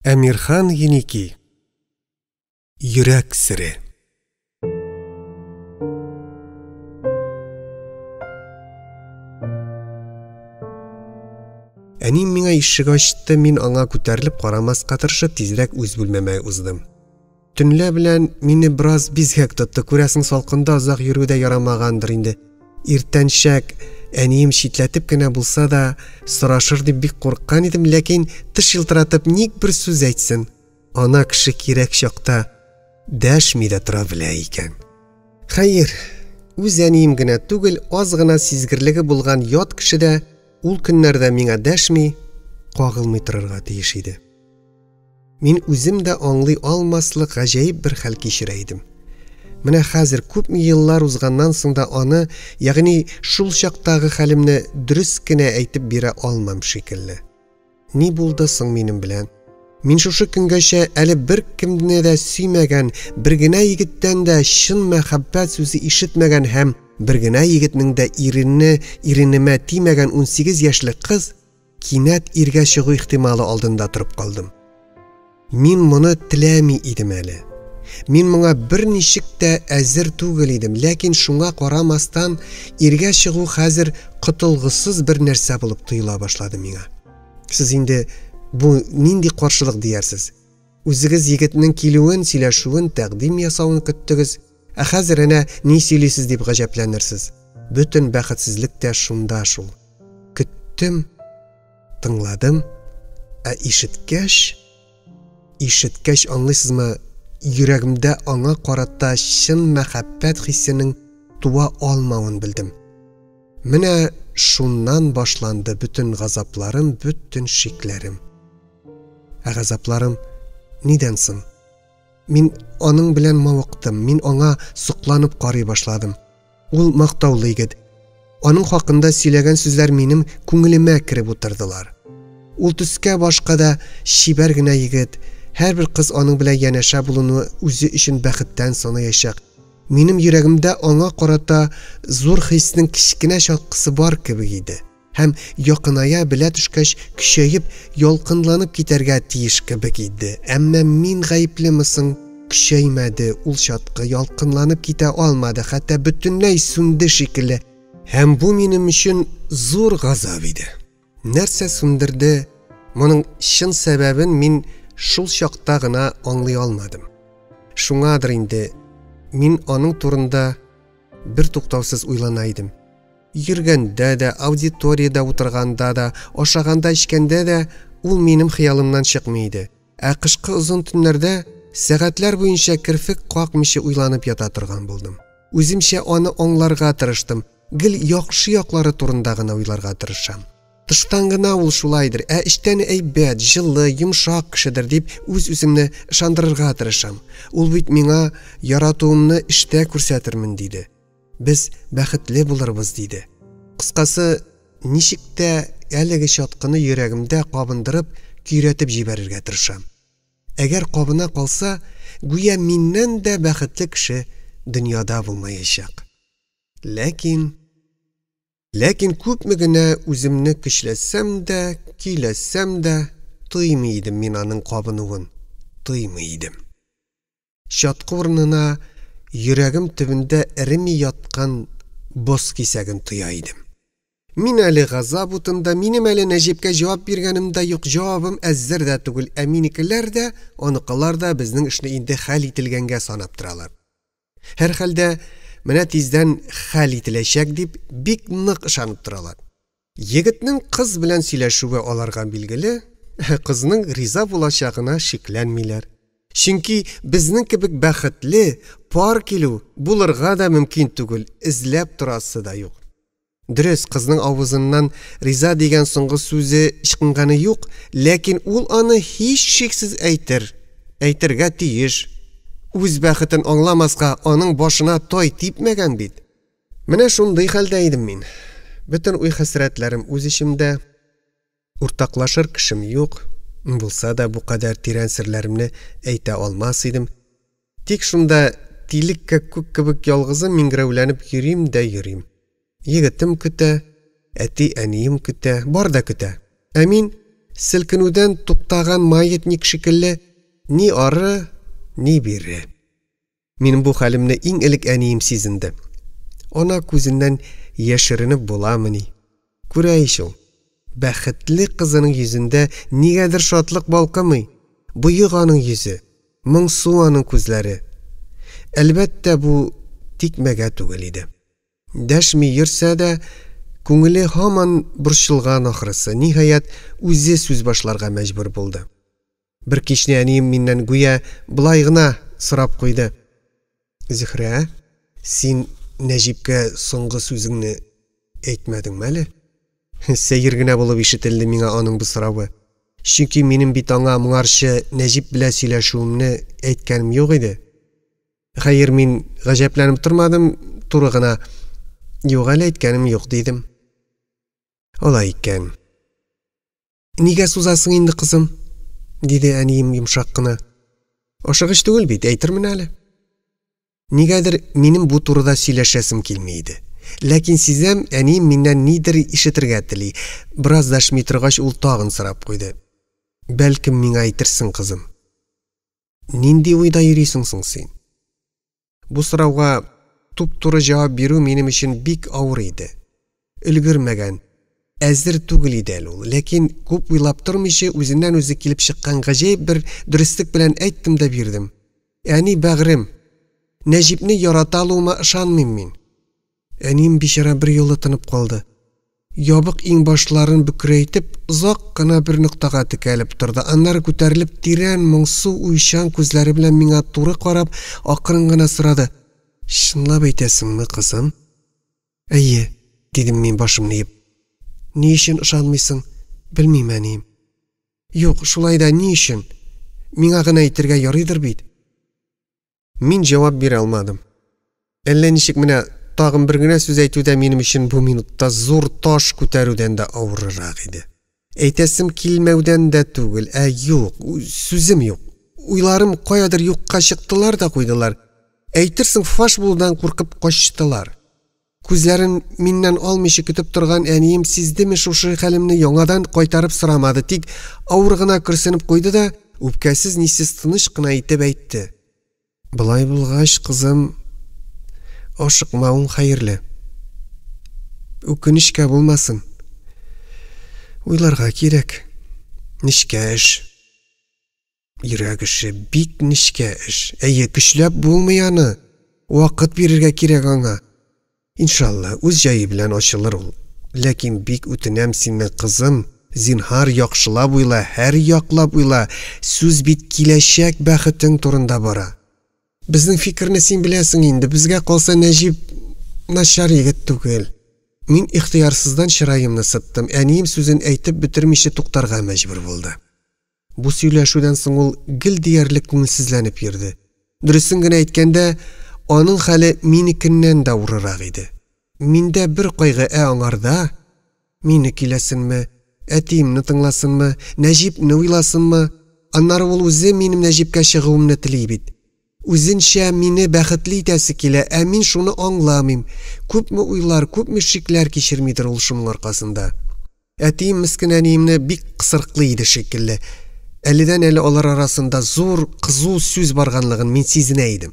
Әмирхан Еники. Йөрәк сере. Әнием миңа ишек ачты, мин аңа күтәрелеп карамаска тырышып, тизрәк үз бүлмәмә уздым. Төнлә белән мине бераз бизгәк тотты, күрәсең, салкында озак йөрү дә ярамагандыр инде. Иртәнчәк әнием читләтеп кенә булса да сорашыр дип бик курыккан идем, ләкин теш елтыратып ник бер сүз әйтсен. Ана кеше кирәк чакта дәшми дә тора белә икән. Хәер, үз әнием генә түгел, аз гына сизгерлеге булган ят кеше дә ул көннәрдә миңа дәшми, кагылмый торырга тиеш иде. Мин үзем дә аңлый алмаслык гаҗәеп бер хәл кичерә идем. Менә хәзер күпме еллар узганнан соң да аны, ягъни шул чактагы хәлемне дөрес кенә әйтеп бирә алмам шикелле. Ни булды соң минем белән? Мин шушы көнгәчә әле беркемне дә сөймәгән, бер генә егеттән дә чын мәхәббәт сүзе ишетмәгән һәм бер генә егетнең дә ирене иренемә тимәгән 18 яшьлек кыз кинәт иргә чыгу ихтималы алдында торып калдым. Мин моны теләми идем әле. Мин моңа берничек тә әзер түгел идем, ләкин шуңа карамастан иргә чыгу хәзер котылгысыз бер нәрсә булып тоела башлады миңа. Сез инде бу нинди каршылык диярсез? Үзегез егетнең килүен, сөйләшүен, тәкъдим ясавын көттегез. Ә хәзер әнә ни сөйлисез дип гаҗәпләнерсез. Бөтен бәхетсезлек тә шунда шул. Көттем, тыңладым, ә ишеткәч, ишеткәч аңлыйсызмы, йөрәгемдә аңа карата чын мәхәббәт хисенең туа алмавын белдем. Менә шуннан башланды бөтен газапларым, бөтен шикләрем. Ә газапларым нидән соң? Мин аның белән мавыктым, мин аңа сокланып карый башладым. Ул мактаулы егет. Аның хакында сөйләгән сүзләр минем күңелемә кереп утырдылар. Ул төскә башка да чибәр генә егет. Һәрбер кыз аның белән янәшә булуны үзе өчен бәхеттән санаячак. Минем йөрәгемдә аңа карата зур хиснең кечкенә чаткысы бар кебек иде. Һәм якыная белә төшкәч, көчәеп, ялкынланып китәргә тиеш кебек иде. Әмма мин гаеплеме соң? Көчәймәде ул чаткы, ялкынланып китә алмады, хәтта бөтенләй сүнде шикелле. Һәм бу минем өчен зур газап иде. Нәрсә сүндерде? Моның чын сәбәбен мин шул чакта гына аңлый алмадым. Шуңадыр инде мин аның турында бер туктаусыз уйлана идем. Йөргәндә дә, аудиториядә утырганда да, ашаганда-эчкәндә дә ул минем хыялымнан чыкмый иде. Ә кышкы озын төннәрдә сәгатьләр буенча керфек какмыйча уйланып ята торган булдым. Үземчә аны аңларга тырыштым, гел яхшы яклары турында гына уйларга тырышам. Тыштан гына ул шулайдыр, ә эчтән әйбәт, җылы, йомшак кешедер дип үз-үземне ышандырырга тырышам. Ул бит миңа яратуымны эштә күрсәтермен диде. Без бәхетле булырбыз диде. Кыскасы, ничек тә әлеге чаткыны йөрәгемдә кабындырып, көйрәтеп җибәрергә тырышам. Әгәр кабына калса, гүя миннән дә бәхетле кеше дөньяда булмаячак. Ләкин Ләкин күпме генә үземне көчләсәм дә, көйләсәм дә, тоймый идем мин аның кабынуын, тоймый идем. Чаткы урынына йөрәгем төбендә эреми яткан боз кисәген тоя идем. Мин әле газап утында, минем әле Нәҗипкә җавап биргәнем дә юк, җавабым әзер дә түгел, ә минекеләр дә, аныкылар да безнең эшне инде хәл ителгәнгә санап торалар. Һәрхәлдә, менә тиздән хәл ителәчәк дип бик нык ышанып торалар. Егетнең кыз белән сөйләшүе аларга билгеле, ә кызның риза булачагына шикләнмиләр. Чөнки безнең кебек бәхетле пар килү булырга да мөмкин түгел, эзләп торасы да юк. Дөрес, кызның авызыннан риза дигән соңгы сүзе ычкынганы юк, ләкин ул аны һичшиксез әйтер, әйтергә тиеш. Үз бәхетен аңламаска аның башына тай типмәгән бит. Менә шундый хәлдә идем мин. Бөтен уй-хәсрәтләрем үз эчемдә. Уртаклашыр кешем юк. Булса да бу кадәр тирән серләремне әйтә алмас идем. Тик шунда тиле кәккүк кебек ялгызым миңгерәүләнеп йөрим дә йөрим. Егетем көтә, әти-әнием көтә, бар да көтә. Ә мин Селкенүдән туктаган маятник шикелле, ни ары, ни бире. Минем бу хәлемне иң элек әнием сизенде. Ана күзеннән яшеренеп буламыни? Күрә ич ул. Бәхетле кызының йөзендә нигәдер шатлык балкымый. Боек аның йөзе, моңсу аның күзләре. Әлбәттә, бу тикмәгә түгел иде. Дәшми йөрсә дә, күңеле һаман борчылган ахрысы, ниһаять, үзе сүз башларга мәҗбүр булды. Бер кичне әнием миннән гүя болай гына сорап куйды. Зөһрә, син Нәҗипкә соңгы сүзеңне әйтмәдеңме әле? Сәер генә булып ишетелде миңа аның бу соравы. Чөнки минем бит аңа моңарчы Нәҗип белән сөйләшүемне әйткәнем юк иде. Хәер, мин гаҗәпләнеп тормадым, туры гына юк әле әйткәнем юк дидем. Алай икән. Нигә сузасың инде, кызым? диде әнием йомшак кына. Ашыгыч түгел бит, әйтермен әле. Нигәдер минем бу турыда сөйләшәсем килми иде. Ләкин сизәм, әнием миннән нидер ишетергә тели. Бераз дәшми торгач, ул тагын сорап куйды. Бәлкем миңа әйтерсең, кызым. Нинди уйда йөрисең соң син? Бу сорауга туп-туры җавап бирү минем өчен бик авыр иде. Өлгермәгән, әзер түгел иде әле ул. Ләкин күп уйлап тормыйча, үзеннән-үзе килеп чыккан гаҗәеп бер дөреслек белән әйттем дә бирдем. Әни, бәгърем, Нәҗипне ярата алуыма ышанмыйм мин. Әнием бичара берьюлы тынып калды. Ябык иңбашларын бөкрәйтеп, озак кына бер ноктага текәлеп торды. Аннары күтәрелеп, тирән, моңсу, уйчан күзләре белән миңа туры карап, акрын гына сорады. Чынлап әйтәсеңме, кызым? Әйе, дидем мин башымны иеп. Ни өчен ышанмыйсың? Белмим, әнием. Юк, шулай да ни өчен? Миңа гына әйтергә ярыйдыр бит. Мин җавап бирә алмадым. Әллә ничек менә тагын бер генә сүз әйтү дә минем өчен бу минутта зур таш күтәрүдән дә авыррак иде. Әйтәсем килмәүдән дә түгел, ә юк, сүзем юк. Уйларым каядыр юкка чыктылар да куйдылар. Әйтерсең, фаш булудан куркып качтылар. Күзләрен миннән алмыйча көтеп торган әнием сиздеме шушы хәлемне яңадан кайтарып сорамады, тик авыр гына көрсенеп куйды да, үпкәсез-нисез тыныч кына итеп әйтте. Болай булгач, кызым, ашыкмавың хәерле. Үкенечкә булмасын. Уйларга кирәк. Нечкә эш. Йөрәк эше бик нечкә эш. Әйе, көчләп булмый аны. Вакыт бирергә кирәк аңа. Иншалла, үз җае белән ачылыр ул. Ләкин бик үтенәм синнән, кызым, зинһар яхшылап уйла, һәр яклап уйла. Сүз бит киләчәк бәхетең турында бара. Безнең фикерне син беләсең инде, безгә калса Нәҗип начар егет түгел. Мин ихтыярсыздан чыраемны сыттым, әнием сүзен әйтеп бетермичә туктарга мәҗбүр булды. Бу сөйләшүдән соң ул гел диярлек күңелсезләнеп йөрде. Дөресен генә әйткәндә, аның хәле минекеннән дә авыррак иде. Миндә бер кайгы, ә аңарда мине көйләсенме, әтиемне тыңласынмы, Нәҗипне уйласынмы? Аннары ул үзе минем Нәҗипкә чыгуымны тели бит. Үзенчә мине бәхетле итәсе килә, ә мин шуны аңламыйм. Күпме уйлар, күпме шикләр кичермидер ул шуның аркасында. Әтием мескен әниемне бик кысырыклый иде шикелле. Әледән-әле алар арасында зур, кызу сүз барганлыгын мин сизенә идем.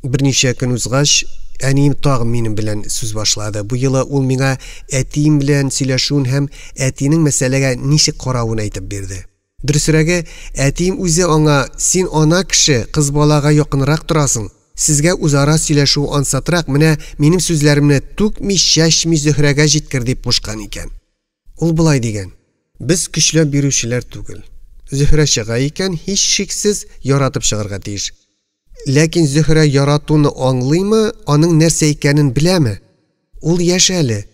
Берничә көн узгач, әнием тагын минем белән сүз башлады. Бу юлы ул миңа әтием белән сөйләшүен һәм әтинең мәсьәләгә ничек каравын әйтеп бирде. Дөресрәге, әтием үзе аңа, Син ана кеше, кыз балага якынрак торасың, сезгә үзара сөйләшү ансатрак, менә минем сүзләремне түкми-чәчми Зөһрәгә җиткер, дип кушкан икән. Ул болай дигән, Без көчләп бирүчеләр түгел. Зөһрә чыга икән, һичшиксез, яратып чыгарга тиеш. Ләкин Зөһрә яратуны аңлыймы, аның нәрсә икәнен беләме? Ул яшь әле.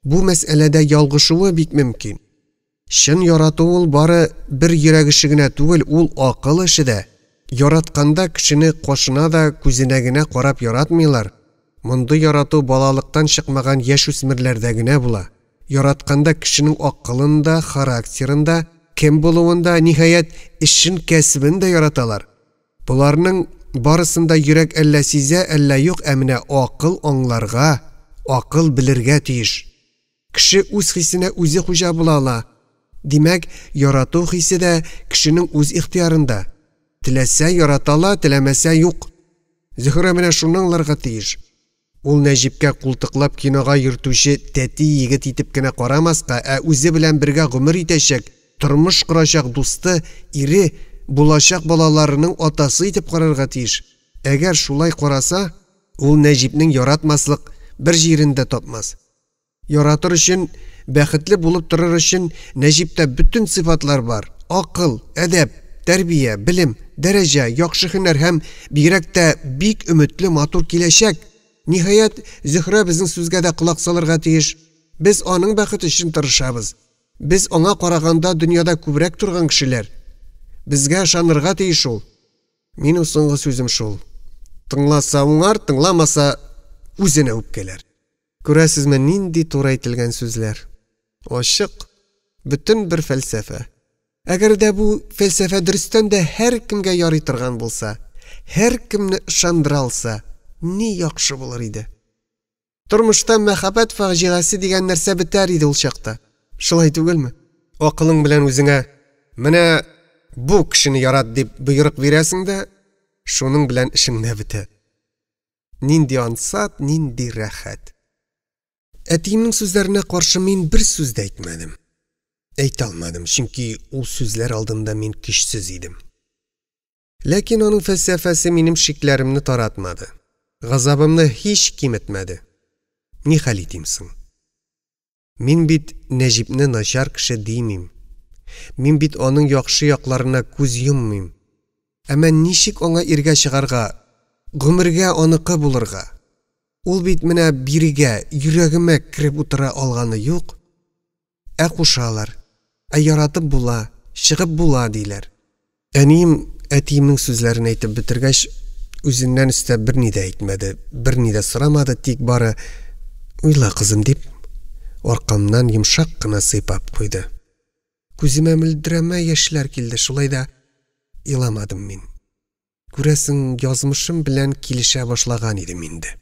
Бу мәсьәләдә ялгышуы бик мөмкин. Чын ярату ул бары бер йөрәк эше генә түгел, ул акыл эше дә. Яратканда кешене кашына да, күзенә генә карап яратмыйлар. Мондый ярату балалыктан чыкмаган яшүсмерләрдә генә була. Яратканда кешенең акылын да, характерын да, кем булуын да, ниһаять, эшен, кәсебен дә яраталар. Боларның барысын да йөрәк әллә сизә, әллә юк, ә менә акыл аңларга, акыл белергә тиеш. Кеше үз хисенә үзе хуҗа була ала. Димәк, ярату хисе дә кешенең үз ихтыярында. Теләсә ярата ала, теләмәсә юк. Зөһрә менә шуны аңларга тиеш. Ул Нәҗипкә култыклап кинога йөртүче тәти егет итеп кенә карамаска, ә үзе белән бергә гомер итәчәк, тормыш корачак дусты, ире, булачак балаларының атасы итеп карарга тиеш. Әгәр шулай караса, ул Нәҗипнең яратмаслык бер җирен дә тапмас. Яратыр өчен, бәхетле булып торыр өчен Нәҗиптә бөтен сыйфатлар бар, акыл, әдәп, тәрбия, белем, дәрәҗә, яхшы һөнәр һәм, бигрәк тә, бик өметле матур киләчәк. Ниһаять, Зөһрә безнең сүзгә дә колак салырга тиеш. Без аның бәхете өчен тырышабыз. Без аңа караганда дөньяда күбрәк торган кешеләр. Безгә ышанырга тиеш ул. Минем соңгы сүзем шул. Тыңласа уңар, тыңламаса үзенә үпкәләр. Күрәсезме, нинди туры әйтелгән сүзләр. Ачык, бөтен бер фәлсәфә. Әгәр дә бу фәлсәфә дөрестән дә һәркемгә ярый торган булса, һәркемне ышандыра алса, ни яхшы булыр иде. Тормышта мәхәббәт фаҗигасе дигән нәрсә бетәр иде ул чакта. Шулай түгелме? Акылың белән үзеңә менә бу кешене ярат дип боерык бирәсең дә, шуның белән эшең дә бетә. Нинди ансат, нинди рәхәт. Әтиемнең сүзләренә каршы мин бер сүз дә әйтмәдем. Әйтә алмадым, чөнки ул сүзләр алдында мин көчсез идем. Ләкин аның фәлсәфәсе минем шикләремне таратмады. Газабымны һич киметмәде. Ни хәл итим соң? Мин бит Нәҗипне начар кеше димим. Мин бит аның яхшы якларына күз йоммыйм. Әмма ничек аңа иргә чыгарга, гомергә аныкы булырга? Ул бит менә бирегә, йөрәгемә кереп утыра алганы юк. Ә кушалар, ә яратып була, чыгып була, диләр. Әнием әтиемнең сүзләрен әйтеп бетергәч, үзеннән өстәп берни дә әйтмәде, берни дә сорамады, тик бары Уйла, кызым, дип, аркамнан йомшак кына сыйпап куйды. Күземә мөлдерәмә яшьләр килде, шулай да еламадым мин. Күрәсең, язмышым белән килешә башлаган идем инде.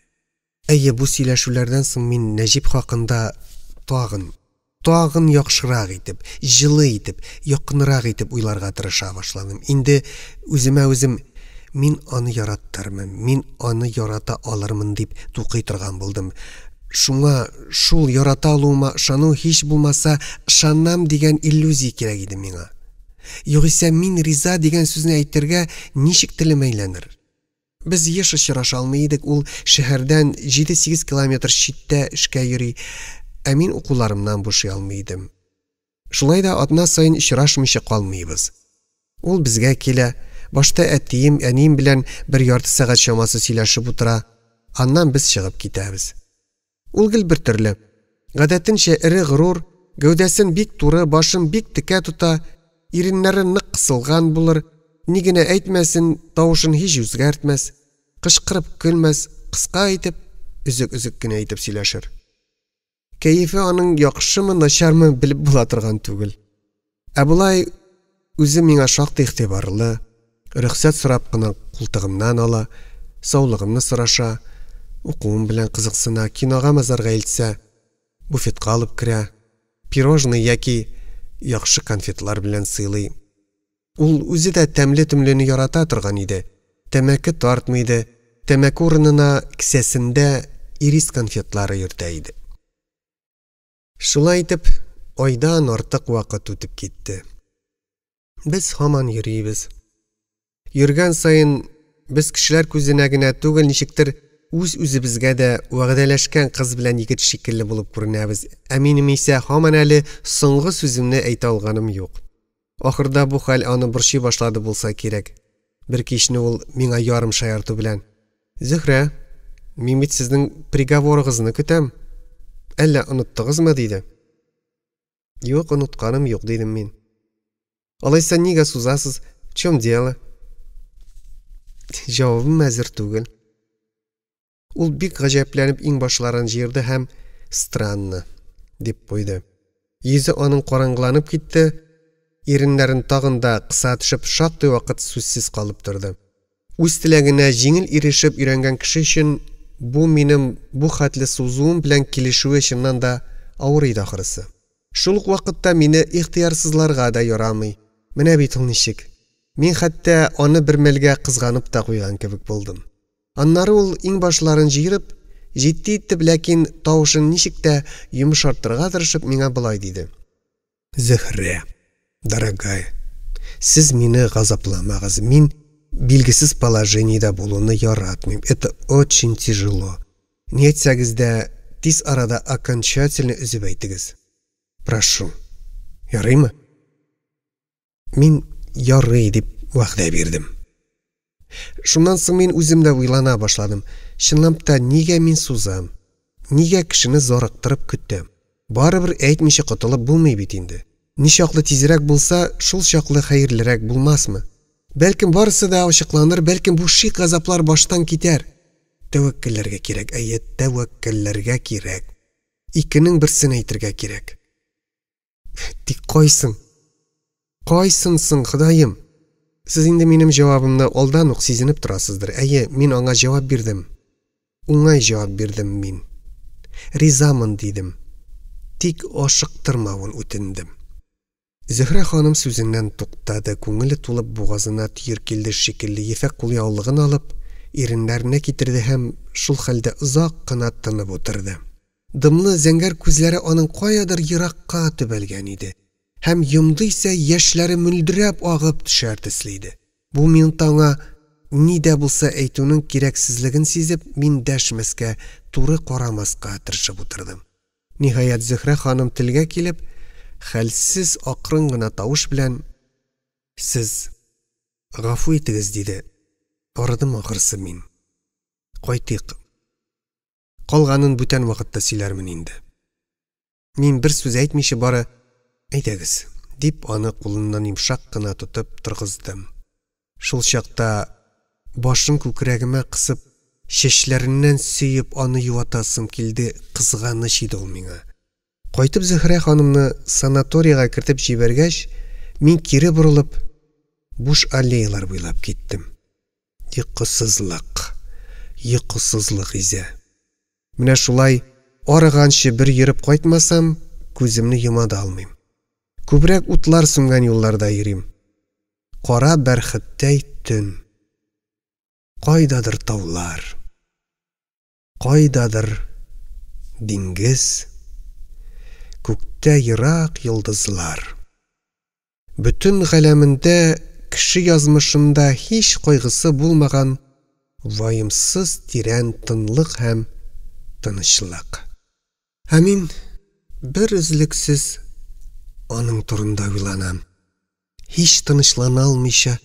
Әйе, бу сөйләшүләрдән соң мин Нәҗип хакында тагын, тагын яхшырак итеп, җылы итеп, якынрак итеп уйларга тырыша башладым. Инде үземә үзем мин аны яраттырмын, мин аны ярата алырмын дип тукый торган булдым. Шуңа шул ярата алуыма ышану һич булмаса ышанам дигән иллюзия кирәк иде миңа. Югыйсә мин риза дигән сүзне әйтергә ничек телем әйләнер? Без еш очраша алмый идек, ул шәһәрдән 7-8 километр читтә эшкә йөри, ә мин укуларымнан бушый алмый идем. Шулай да атна саен очрашмыйча калмыйбыз. Ул безгә килә, башта әтием, әнием белән бер ярты сәгать чамасы сөйләшеп утыра, аннан без чыгып китәбез. Ул гел бер төрле. Гадәтенчә эре горур, гәүдәсен бик туры, башын бик текә тота, иреннәре нык кысылган булыр, ни генә әйтмәсен, тавышын һич үзгәртмәс, кычкырып көлмәс, кыска итеп, өзек-өзек кенә итеп сөйләшер. Кәефе аның яхшымы, начармы белеп була торган түгел. Ә болай үзе миңа шактый игътибарлы, рөхсәт сорап кына култыгымнан ала, саулыгымны сораша, укуым белән кызыксына, кинога мазарга илтсә, буфетка алып керә, пирожный яки яхшы конфетлар белән сыйлый. Ул үзе дә тәмле-төмлене ярата торган иде. Тәмәке тартмый иде, тәмәке урынына кесәсендә ирис конфетлары йөртә иде. Шулай итеп, айдан артык вакыт үтеп китте. Без һаман йөрибез. Йөргән саен без кешеләр күзенә генә түгел, ничектер үз-үзебезгә дә вәгъдәләшкән кыз белән егет шикелле булып күренәбез. Ә минем исә һаман әле соңгы сүземне әйтә алганым юк. Ахырда бу хәл аны борчый башлады булса кирәк. Бер кичне ул миңа ярым шаярту белән: "Зөһрә, мин бит сезнең приговорыгызны көтәм. Әллә оныттыгызмы?" диде. Юк, онытканым юк, дидем мин. Алайса нигә сузасыз? В чем дело? Җавабым әзер түгел. Ул бик гаҗәпләнеп иңбашларын җыерды һәм странно дип куйды. Йөзе аның караңгыланып китте, иреннәрен тагын да кыса төшеп, шактый вакыт сүзсез калып торды. Үз теләгенә җиңел ирешеп өйрәнгән кеше өчен бу минем бу хәтле сузуым белән килешүе чыннан да авыр иде ахрысы. Шул ук вакытта мине ихтыярсызларга да ярамый. Менә бит ул ничек. Мин хәтта аны бер мәлгә кызганып та куйган кебек булдым. Аннары ул иңбашларын җыерып, җитди итеп, ләкин тавышын ничек тә йомшартырга тырышып миңа болай диде. Зөһрә, дорогая, сез мине газапламагыз, мин билгесез положениедә булуны яратмыйм, это очень тяжело. Ни әйтсәгез дә, тиз арада окончательно өзеп әйтегез. Прошу. Ярыймы? Мин ярый дип вәгъдә бирдем. Шуннан соң мин үзем дә уйлана башладым. Чынлап та, нигә мин сузам? Нигә кешене зарыктырып көтәм? Барыбер әйтмичә котылып булмый бит инде. Ничаклы тизрәк булса, шул чаклы хәерлерәк булмасмы? Бәлкем барысы да ачыкланыр, бәлкем бу шик газаплар баштан китәр. Тәвәккәлләргә кирәк, әйе, тәвәккәлләргә кирәк. Икенең берсен әйтергә кирәк. Тик кайсын? Кайсын соң, Ходаем? Сез инде минем җавабымны алдан ук сизенеп торасыздыр. Әйе, мин аңа җавап бирдем. Уңай җавап бирдем мин. Ризамын, дидем. Тик ашыктырмавын үтендем. Зөһрә ханым сүзеннән туктады, күңеле тулып бугазына төер килде шикелле, ефәк кулъяулыгын алып, иреннәренә китерде һәм шул хәлдә озак кына тынып утырды. Дымлы зәңгәр күзләре аның каядыр еракка төбәлгән иде. Һәм йомды исә яшьләре мөлдерәп агып төшәр төсле иде. Бу минутта аңа ни дә булса әйтүнең кирәксезлеген сизеп, мин дәшмәскә, туры карамаска тырышып утырдым. Ниһаять, Зөһрә ханым телгә килеп, хәлсез акрын гына тавыш белән, Сез гафу итегез, диде. Арыдым ахрысы мин. Кайтыйк. Калганын бүтән вакытта сөйләрмен инде. Мин бер сүз әйтмичә бары әйдәгез, дип аны кулыннан йомшак кына тотып торгыздым. Шул чакта башын күкрәгемә кысып, чәчләреннән сөеп аны юатасым килде, кызганыч иде ул миңа. Кайтып Зөһрә ханымны санаторийга кертеп җибәргәч, мин кире борылып, буш аллеялар буйлап киттем. Йокысызлык, йокысызлык изә. Менә шулай арыганчы бер йөреп кайтмасам, күземне йома да алмыйм. Күбрәк утлар сүнгән юлларда йөрим. Кара бәрхеттәй төн. Кайдадыр таулар. Кайдадыр диңгез. Күктә ерак йолдызлар. Бөтен галәмендә кеше язмышында һич кайгысы булмаган ваемсыз тирән тынлык һәм тынычлык. Ә мин бер өзлексез аның турында уйланам. Һич тынычлана алмыйча,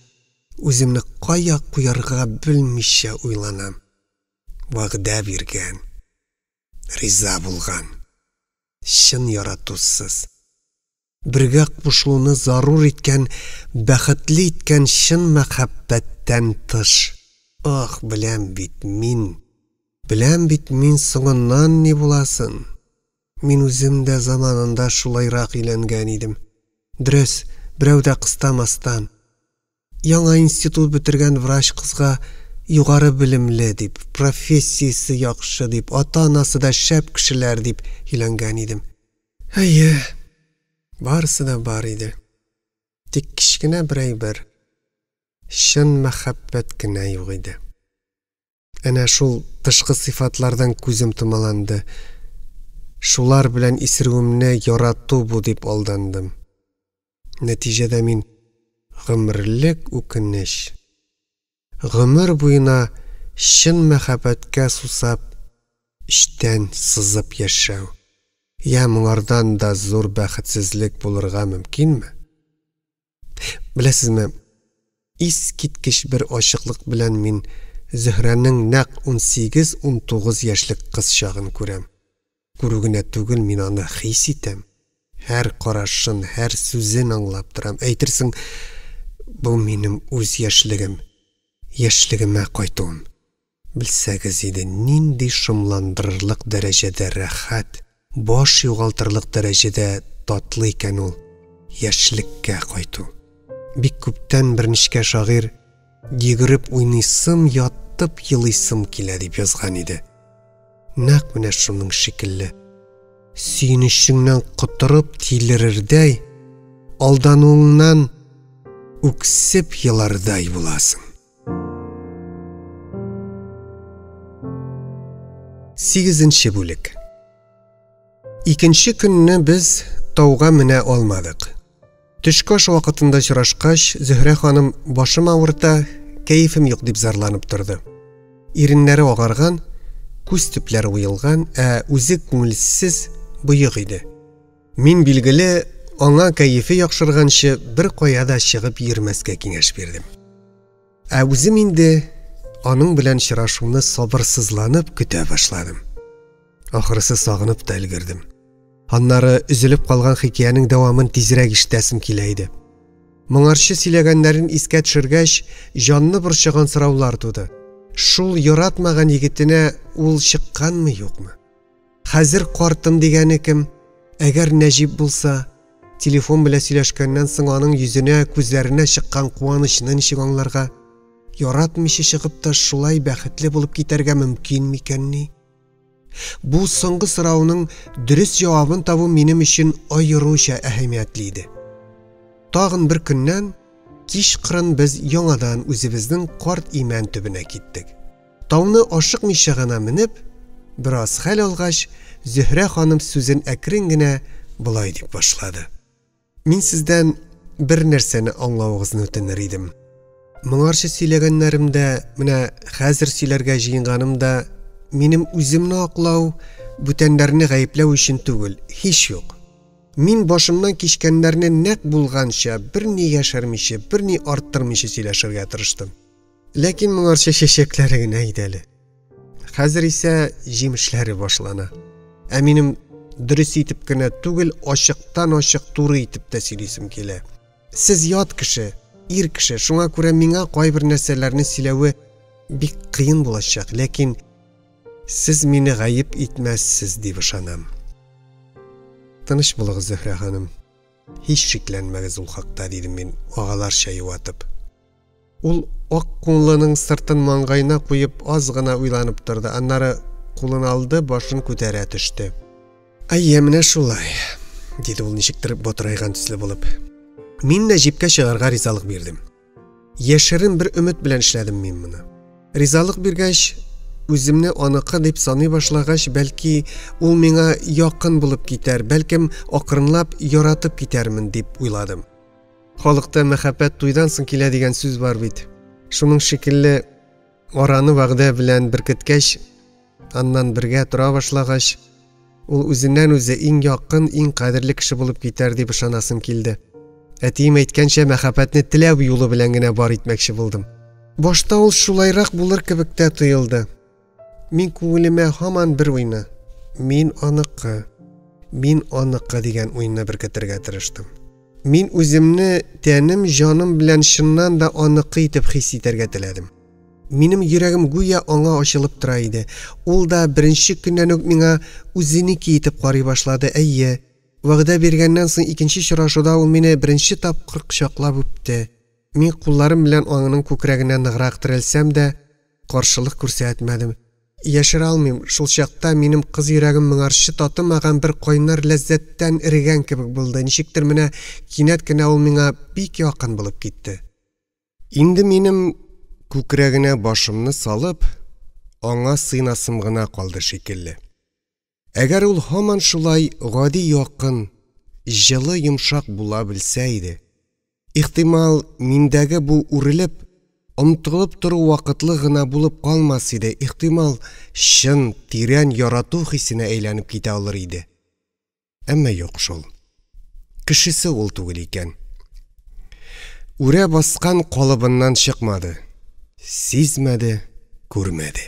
үземне кая куярга белмичә уйланам. Вәгъдә биргән, риза булган, чын яратусыз. Бергә кушылуны зарур иткән, бәхетле иткән чын мәхәббәттән тыш. Ах, беләм бит мин, беләм бит мин соңыннан ни буласын. Мин үзем дә заманында шулайрак өйләнгән идем. Дөрес, берәү дә кыстамастан. Яңа институт бетергән врач кызга югары белемле дип, профессиясе яхшы дип, ата-анасы да шәп кешеләр дип өйләнгән идем. Әйе, барысы да бар иде. Тик кечкенә бер әйбер, чын мәхәббәт кенә юк иде. Әнә шул тышкы сыйфатлардан күзем томаланды. Шулар белән исерүемне ярату бу дип алдандым. Нәтиҗәдә мин гомерлек үкенеч, гомер буена чын мәхәббәткә сусап, эчтән сызып яшәү. Я моңардан да зур бәхетсезлек булырга мөмкинме? Беләсезме, искиткеч бер ачыклык белән мин Зөһрәнең нәкъ 18-19 яшьлек кыз чагын күрәм. Күрү генә түгел, мин аны хис итәм. Һәр карашын, һәр сүзен аңлап торам. Әйтерсең, бу минем үз яшьлегем, яшьлегемә кайтуым. Белсәгез иде, нинди шомландырырлык дәрәҗәдә рәхәт, баш югалтырлык дәрәҗәдә татлы икән ул яшьлеккә кайту. Бик күптән бер нечкә шагыйрь йөгереп уйныйсым, ятып елыйсым килә дип язган иде. Нәкъ менә шуның шикелле. Сөенечеңнән котырып тилерердәй, алдануыңнан үксеп елардай буласың. Сигезенче бүлек. Икенче көнне без тауга менә алмадык. Төшке аш вакытында очрашкач, Зөһрә ханым башым авырта, кәефем юк дип зарланып торды. Иреннәре агарган, күз төпләре уелган, ә үзе күңелсез, боек иде. Мин, билгеле, аңа кәефе яхшырганчы бер кая да чыгып йөрмәскә киңәш бирдем. Ә үзем инде аның белән очрашуны сабырсызланып көтә башладым. Ахрысы сагынып та өлгердем. Аннары өзелеп калган хикәянең дәвамын тизрәк ишетәсем килә иде. Моңарчы сөйләгәннәрен искә төшергәч, җанны борчыган сораулар туды. Шул яратмаган егетенә ул чыкканмы, юкмы? Хәзер картым дигәне кем? Әгәр Нәҗип булса, телефон белән сөйләшкәннән соң аның йөзенә, күзләренә чыккан куанычны ничек аңларга? Яратмыйча чыгып та шулай бәхетле булып китәргә мөмкин микәнни? Бу соңгы сорауның дөрес җавабын табу минем өчен аеруча әһәмиятле иде. Тагын бер көннән кичкырын без яңадан үзебезнең карт имән төбенә киттек. Тауны ашыкмыйча гына менеп, бераз хәл алгач, Зөһрә ханым сүзен әкрен генә болай дип башлады. Мин сездән бер нәрсәне аңлавыгызны үтенер идем. Моңарчы сөйләгәннәрем дә, менә хәзер сөйләргә җыенганым да минем үземне аклау, бүтәннәрне гаепләү өчен түгел, һич юк. Мин башымнан кичкәннәрне нәкъ булганча, берни яшермичә, берни арттырмыйча сөйләшергә тырыштым. Ләкин моңарчы чәчәкләре генә иде әле. Хәзер исә җимешләре башлана. Ә минем дөрес итеп кенә түгел, ачыктан-ачык туры итеп тә сөйлисем килә. Сез ят кеше, ир кеше, шуңа күрә миңа кайбер нәрсәләрне сөйләве бик кыен булачак, ләкин сез мине гаеп итмәссез дип ышанам. Тыныч булыгыз, Зөһрә ханым. Һич шикләнмәгез ул хакта, дидем мин, агаларча юатып. Ул ак кулының сыртын маңгаена куеп аз гына уйланып торды, аннары кулын алды, башын күтәрә төште. Әйе, менә шулай, диде ул ничектер батырайган төсле булып. Мин Нәҗипкә чыгарга ризалык бирдем. Яшерен бер өмет белән эшләдем мин моны. Ризалык биргәч, үземне аныкы дип саный башлагач, бәлки ул миңа якын булып китәр, бәлкем акрынлап яратып китәрмен дип уйладым. Халыкта мәхәббәт туйдан соң килә дигән сүз бар бит. Шуның шикелле араны вәгъдә белән беркеткәч, аннан бергә тора башлагач, ул үзеннән-үзе иң якын, иң кадерле кеше булып китәр дип ышанасым килде. Әтием әйткәнчә, мәхәббәтне теләү юлы белән генә бар итмәкче булдым. Башта ул шулайрак булыр кебек тә тоелды. Мин күңелемә һаман бер уйны, мин аныкы, мин аныкы дигән уйны беркетергә тырыштым. Мин үземне тәнем, җаным белән чыннан да аныкы итеп хис итәргә теләдем. Минем йөрәгем гүя аңа ачылып тора иде. Ул да беренче көннән үк миңа үзенеке итеп карый башлады. Әйе, вәгъдә биргәннән соң икенче очрашуда ул мине беренче тапкыр кочаклап үпте. Мин кулларым белән аңының күкрәгенә ныграк терәлсәм дә, каршылык күрсәтмәдем. Яшерә алмыйм, шул чакта минем кыз йөрәгем моңарчы татымаган бер кайнар ләззәттән эрегән кебек булды. Ничектер менә кинәт кенә ул миңа бик якын булып китте. Инде минем күкрәгенә башымны салып, аңа сыйнасым гына калды шикелле. Әгәр ул һаман шулай гади якын, җылы йомшак була белсә иде. Ихтимал, миндәге бу үрелеп, омтылып тору вакытлы гына булып калмас иде, ихтимал, чын, тирән ярату хисенә әйләнеп китә алыр иде. Әмма юк шул. Кешесе ул түгел икән. Үрә баскан калыбыннан чыкмады. Сизмәде, күрмәде.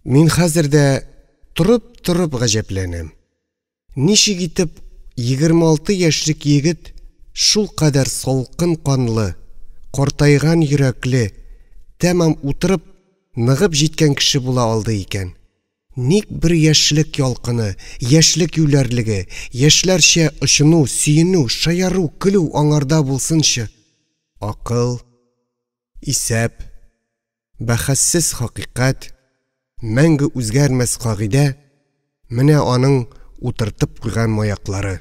Мин хәзер дә торып-торып гаҗәпләнәм. Ничек итеп 26 яшьлек егет шулкадәр салкын канлы, картайган йөрәкле, тәмам утырып, ныгып җиткән кеше була алды икән? Ник бер яшьлек ялкыны, яшьлек юләрлеге, яшьләрчә очыну, сөенү, шаяру, көлү аңарда булсынчы? Акыл, исәп, бәхәссез хакыйкать, мәңге үзгәрмәс кагыйдә, менә аның утыртып куйган маяклары.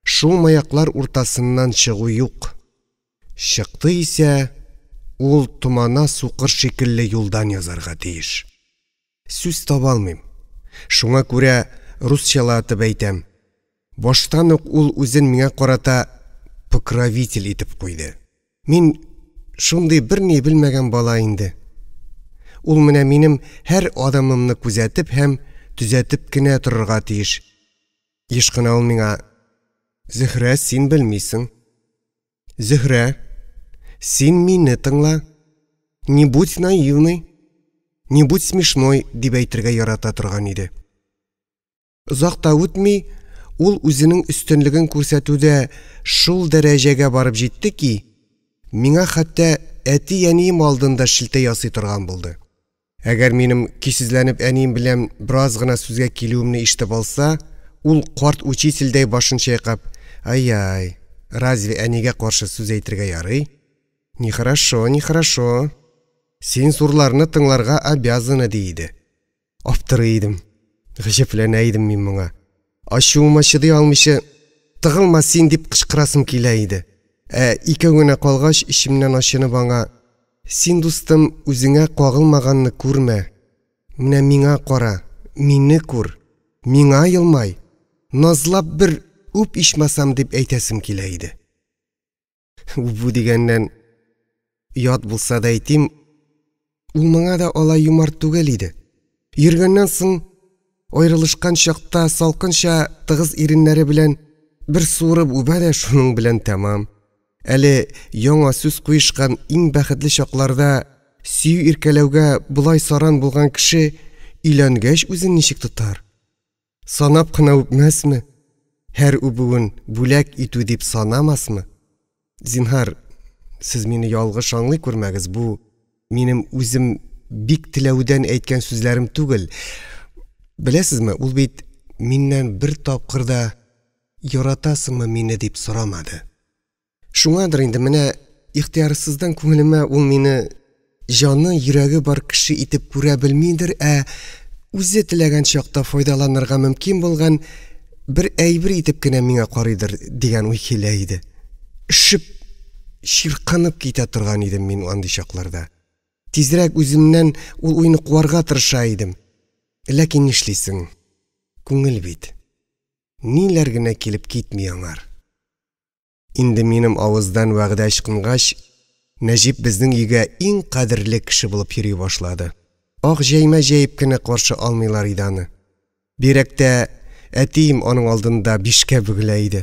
Шул маяклар уртасыннан чыгу юк. Чыкты исә, ул томана сукыр шикелле юлдан язарга тиеш. Сүз таба алмыйм. Шуңа күрә русчалатып әйтәм. Баштан ук ул үзен миңа карата покровитель итеп куйды. Мин шундый берни белмәгән бала инде. Ул менә минем һәр адымымны күзәтеп һәм төзәтеп кенә торырга тиеш. Еш кына ул миңа: "Зөһрә, син белмисең. Зөһрә, син мине тыңла. Не будь наивной, не будь смешной", дип әйтергә ярата торган иде. Озак та үтми, ул үзенең өстенлеген күрсәтүдә шул дәрәҗәгә барып җитте ки, миңа хәтта әти-әнием алдында шелтә ясый торган булды. Әгәр минем көйсезләнеп әнием белән бераз гына сүзгә килүемне ишетеп алса, ул карт учительдәй башын чайкап: "Ай-яй, разве әнигә каршы сүз әйтергә ярый? Нехорошо, нехорошо. Син зурларны тыңларга обязана", ди иде. Аптырый идем. Гаҗәпләнә идем мин моңа. Ачуыма чыдый алмыйча, "Тыгылма син!" дип кычкырасым килә иде. Ә икәү генә калгач, эчемнән ачынып аңа: "Син, дустым, үзеңә кагылмаганны күрмә. Менә миңа кара, мине күр, миңа елмай, назлап бер үп ичмасам", дип әйтәсем килә иде. Үбү дигәннән, ят булса да әйтим, ул моңа да алай юмарт түгел иде. Йөргәннән соң, аерылышкан чакта салкынча тыгыз иреннәре белән бер суырып үбә дә, шуның белән тәмам. Әле яңа сүз куешкан иң бәхетле чакларда сөю иркәләүгә болай саран булган кеше өйләнгәч үзен ничек тотар? Санап кына үпмәсме? Һәр үбүен бүләк итү дип санамасмы? Зинһар, сез мине ялгыш аңлый күрмәгез, бу минем үзем бик теләүдән әйткән сүзләрем түгел. Беләсезме, ул бит миннән бер тапкыр да яратасыңмы мине дип сорамады. Шуңадыр инде менә ихтыярсыздан күңелемә ул мине җаны, йөрәге бар кеше итеп күрә белмидер, ә үзе теләгән чакта файдаланырга мөмкин булган бер әйбер итеп кенә миңа карыйдыр дигән уй килә иде. Өшеп, чирканып китә торган идем мин андый чакларда. Тизрәк үземнән ул уйны куарга тырыша идем. Ләкин нишлисең? Күңел бит. Ниләр генә килеп китми аңар. Инде минем авыздан вәгъдә ычкынгач, Нәҗип безнең өйгә иң кадерле кеше булып йөри башлады. Ак җәймә җәеп кенә каршы алмыйлар иде аны. Бигрәк тә әтием аның алдында бишкә бөгелә иде.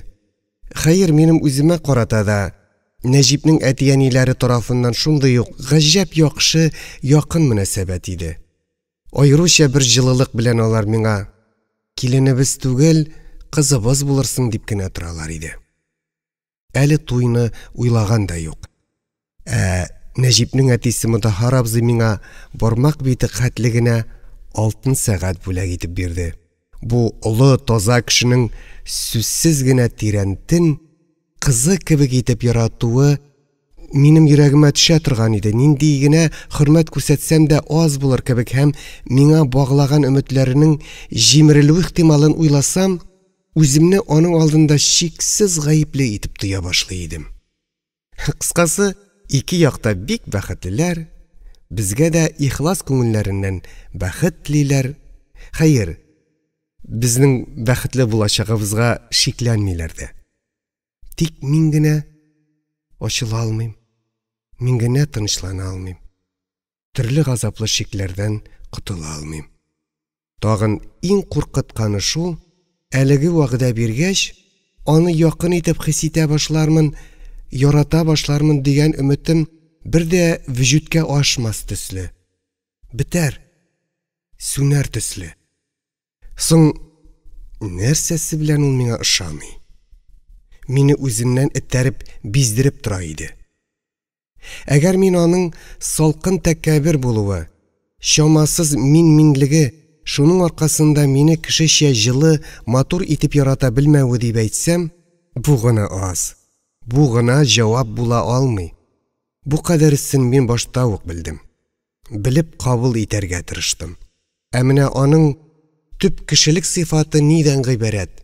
Хәер, минем үземә карата да Нәҗипнең әти-әниләре тарафыннан шундый ук гаҗәп яхшы, якын мөнәсәбәт иде. Аеруча бер җылылык белән алар миңа, Киленебез түгел, кызыбыз булырсың, дип кенә торалар иде. Әле туйны уйлаган да юк. Ә Нәҗипнең әтисе Мотаһар абзый миңа бармак бите хәтле генә алтын сәгать бүләк итеп бирде. Бу олы, таза кешенең сүзсез генә тирәнтен, кызы кебек итеп яратуы минем йөрәгемә төшә торган иде. Нинди генә хөрмәт күрсәтсәм дә аз булыр кебек һәм миңа баглаган өметләренең җимерелү ихтималын уйласам, үземне аның алдында чиксез гаепле итеп тоя башлый идем. Кыскасы, ике якта бик бәхетлеләр, безгә дә ихлас күңелләреннән бәхет телиләр. Хәер, безнең бәхетле булачагыбызга шикләнмиләр дә. Тик мин генә ачыла алмыйм, мин генә тынычлана алмыйм. Төрле газаплы шикләрдән котыла алмыйм. Тагын иң куркытканы шул, әлеге вәгъдә биргәч, аны якын итеп хис итә башлармын, ярата башлармын дигән өметем бер дә вөҗүдкә ашмас төсле. Бетәр, сүнәр төсле. Соң нәрсәсе белән ул миңа ошамый? Мине үзеннән этәреп, биздереп тора иде. Әгәр мин аның салкын тәкәббер булуы, чамасыз мин-минлеге, шуның аркасында мине кешечә җылы, матур итеп ярата белмәве дип әйтсәм, бу гына аз. Бу гына җавап була алмый. Бу кадәресен мин башта ук белдем. Белеп кабул итәргә тырыштым. Ә менә аның төп кешелек сыйфаты нидән гыйбарәт?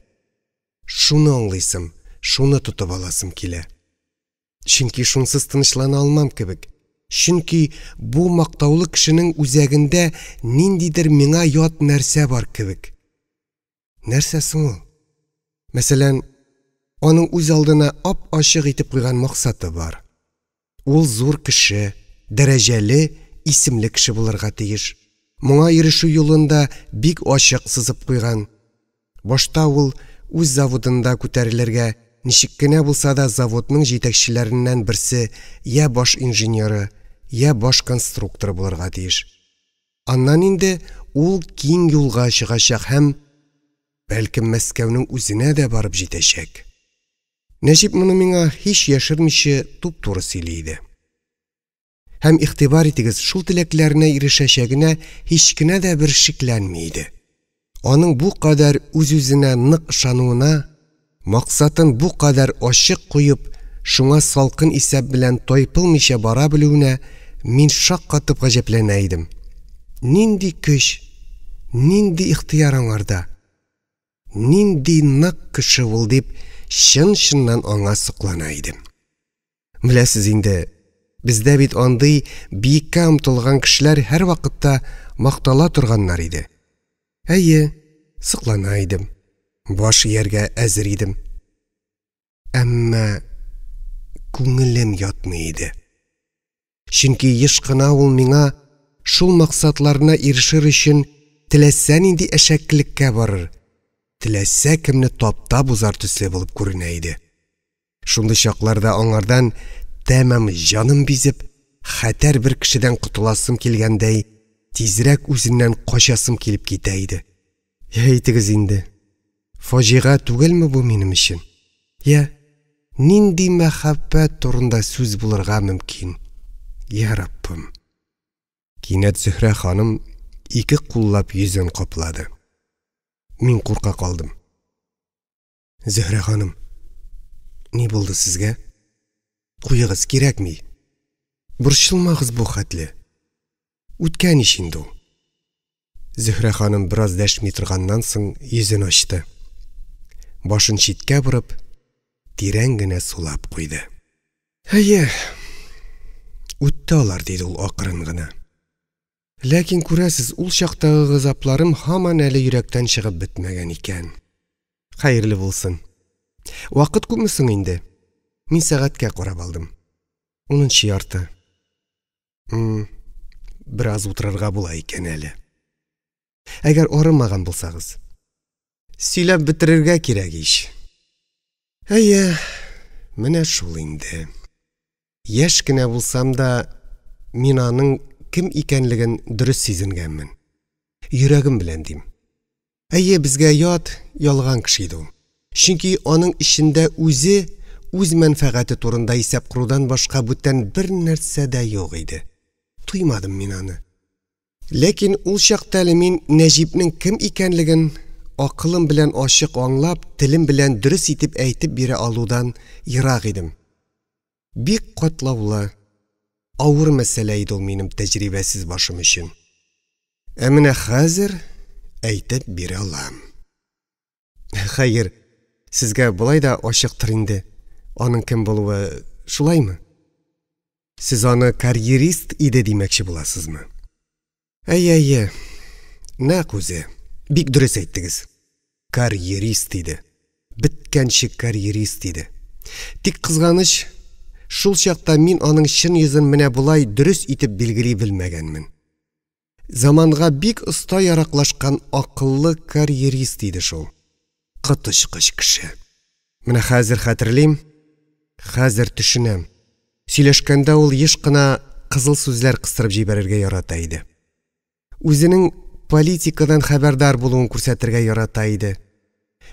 Шуны аңлыйсым, шуны тотып аласым килә. Чөнки шунсыз тынычлана алмам кебек. Чөнки бу мактаулы кешенең үзәгендә ниндидер миңа ят нәрсә бар кебек. Нәрсә соң ул? Мәсәлән, аның үз алдына ап-ачык итеп куйган максаты бар. Ул зур кеше, дәрәҗәле, исемле кеше булырга тиеш. Моңа ирешү юлын да бик ачык сызып куйган. Башта ул үз заводында күтәрелергә, ничек кенә булса да заводның җитәкчеләреннән берсе я баш инженеры, я баш конструкторы булырга тиеш. Аннан инде ул киң юлга чыгачак һәм, бәлкем, Мәскәүнең үзенә дә барып җитәчәк. Нәҗип моны миңа һич яшермичә туп-туры сөйли иде. Һәм игътибар итегез, шул теләкләренә ирешәчәгенә һич кенә дә бер шикләнми иде. Аның бу кадәр үз-үзенә нык ышануына, максатын бу кадәр ачык куеп, шуңа салкын исәп белән тайпылмыйча бара белүенә мин шаккатып гаҗәпләнә идем. Нинди көч, нинди ихтыяр аңарда! Нинди нык кеше ул дип, чын-чыннан аңа соклана идем. Беләсез инде, бездә бит андый биеккә омтылган кешеләр һәрвакытта мактала торганнар иде. Әйе, соклана идем. Баш ияргә әзер идем. Әмма күңелем ятмый иде. Чөнки еш кына ул миңа шул максатларына ирешер өчен теләсә нинди әшәкелеккә барыр, теләсә кемне таптап узар төсле булып күренә иде. Шундый чакларда аңардан тәмам җаным бизеп, хәтәр бер кешедән котыласым килгәндәй, тизрәк үзеннән качасым килеп китә иде. Я әйтегез инде, фаҗига түгелме бу минем өчен? Я, нинди мәхәббәт турында сүз булырга мөмкин? Я Раббым! Кинәт Зөһрә ханым ике куллап йөзен каплады. Мин курка калдым. Зөһрә ханым, ни булды сезгә? Куегыз, кирәкми. Борчылмагыз бу хәтле. Үткән ич инде ул. Зөһрә ханым бераз дәшми торганнан соң йөзен ачты. Башын читкә борып, тирән генә сулап куйды. Әйе, үтте алар, диде ул акрын гына. Ләкин күрәсез, ул чактагы газапларым һаман әле йөрәктән чыгып бетмәгән икән. Хәерле булсын. Вакыт күпме соң инде? Мин сәгатькә карап алдым. Унынчы ярты. Бераз утырырга була икән әле. Әгәр арымаган булсагыз. Сөйләп бетерергә кирәк ич. Әйе, менә шул инде. Яшь кенә булсам да, мин аның кем икәнлеген дөрес сизенгәнмен. Йөрәгем белән дим. Әйе, безгә ят, ялган кеше иде ул. Чөнки аның эчендә үзе, үз мәнфәгате турында исәп корудан башка бүтән бер нәрсә дә юк иде. Тоймадым мин аны. Ләкин ул чакта әле мин Нәҗипнең кем икәнлеген акылым белән ачык аңлап, телем белән дөрес итеп әйтеп бирә алудан ерак идем. Бик катлаулы, авыр мәсьәлә иде ул минем тәҗрибәсез башым өчен. Ә менә хәзер әйтеп бирә алам. Хәер, сезгә болай да ачыктыр инде, аның кем булуы, шулаймы? Сез аны карьерист иде димәкче буласызмы? Әйе, әйе, нәкъ үзе. Бик дөрес әйттегез. Карьерист иде. Беткәнче карьерист иде. Тик кызганыч, шул чакта мин аның чын йөзен менә болай дөрес итеп билгели белмәгәнмен. Заманга бик оста яраклашкан акыллы карьерист иде шул. Коточкыч кеше. Менә хәзер хәтерлим, хәзер төшенәм. Сөйләшкәндә ул еш кына кызыл сүзләр кыстырып җибәрергә ярата иде. Үзенең политикадан хәбәрдар булуын күрсәтергә ярата иде.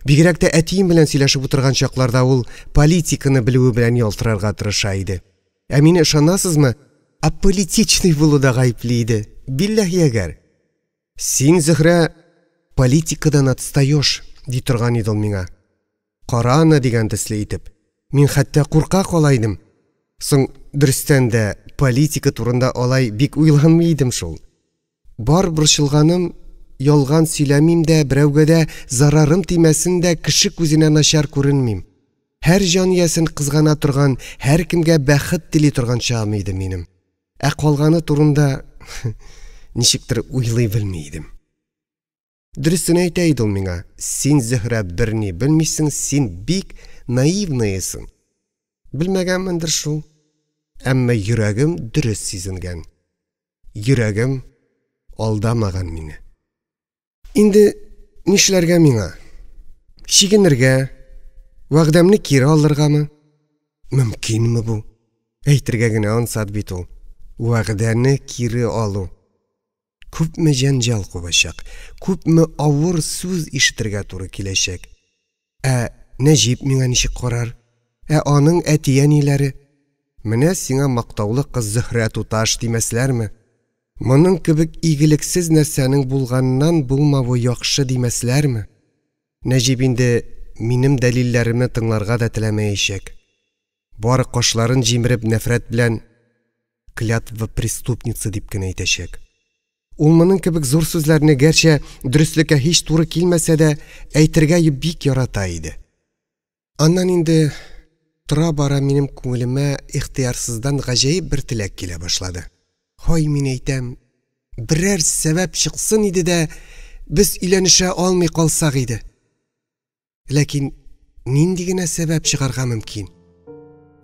Бигрәк тә әтием белән сөйләшеп утырган чакларда ул политиканы белүе белән ялтырарга тырыша иде. Ә мине ышанасызмы? Аполитичный булуда гаепле иде. Билләһи әгәр. Син, Зөһрә, политикадан отстаешь, ди торган иде ул миңа. Кара аны дигән төсле итеп. Мин хәтта курка кала идем. Соң, дөрестән дә, политика турында алай бик уйланмый идем шул. Бар борчылганым, ялган сөйләмим дә, берәүгә дә зарарым тимәсен дә, кеше күзенә начар күренмим. Һәр җан иясен кызгана торган, һәркемгә бәхет тели торган чагым иде минем. Ә калганы турында ничектер уйлый белми идем. Дөресен әйтә иде ул миңа: "Син, Зөһрә, берни белмисең, син бик наивныйсың." Белмәгәнмендер шул. Әмма йөрәгем дөрес сизенгән. Йөрәгем алдамаган мине. Инде нишләргә миңа? Чигенергә, вәгъдәмне кире алыргамы? Мөмкинме бу? Әйтергә генә ансат бит ул. Вәгъдәне кире алу. Күпме җәнҗал кубачак, күпме авыр сүз ишетергә туры киләчәк. Ә Нәҗип миңа ничек карар? Ә аның әти-әниләре? Менә сиңа мактаулы кыз Зөһрә туташ димәсләрме? Моның кебек игелексез нәрсәнең булганнан булмавы яхшы димәсләрме? Нәҗип инде минем дәлилләремне тыңларга да теләмәячәк. Бары кашларын җимереп нәфрәт белән клятва преступницы дип кенә әйтәчәк. Ул моның кебек зур сүзләрне, гәрчә дөреслеккә һич туры килмәсә дә, әйтергә бик ярата иде. Аннан инде тора-бара минем күңелемә ихтыярсыздан гаҗәеп бер теләк килә башлады. Һай, мин әйтәм, берәр сәбәп чыксын иде дә, без өйләнешә алмый калсак иде. Ләкин нинди генә сәбәп чыгарга мөмкин?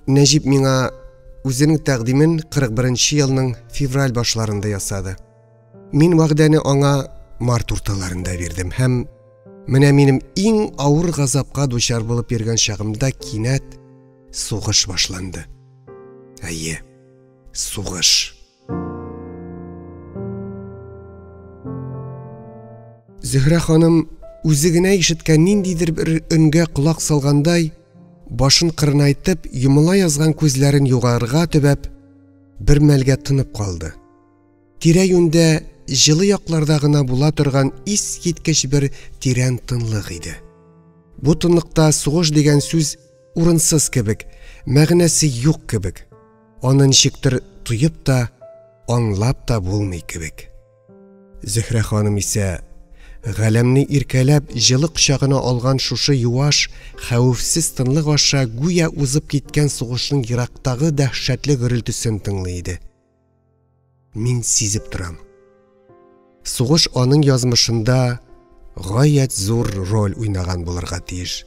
Нәҗип миңа үзенең тәкъдимен 41 нче елның февраль башларында ясады. Мин вәгъдәне аңа март урталарында бирдем һәм менә минем иң авыр газапка дучар булып йөргән чагымда кинәт сугыш башланды. Әйе, сугыш. Зөһрә ханым үзе генә ишеткән ниндидер бер өнгә колак салгандай, башын кырынайтып, йомыла язган күзләрен югарыга төбәп, бер мәлгә тынып калды. Тирә-юньдә җылы якларда гына була торган искиткеч бер тирән тынлык иде. Бу тынлыкта сугыш дигән сүз урынсыз кебек, мәгънәсе юк кебек. Аны ничектер тоеп та, аңлап та булмый кебек. Зөһрә ханым исә галәмне иркәләп җылы кочагына алган шушы юаш, хәвефсез тынлык аша гүя узып киткән сугышның ерактагы дәһшәтле гөрелтесен тыңлый иде. Мин сизеп торам. Сугыш аның язмышында гаять зур роль уйнаган булырга тиеш.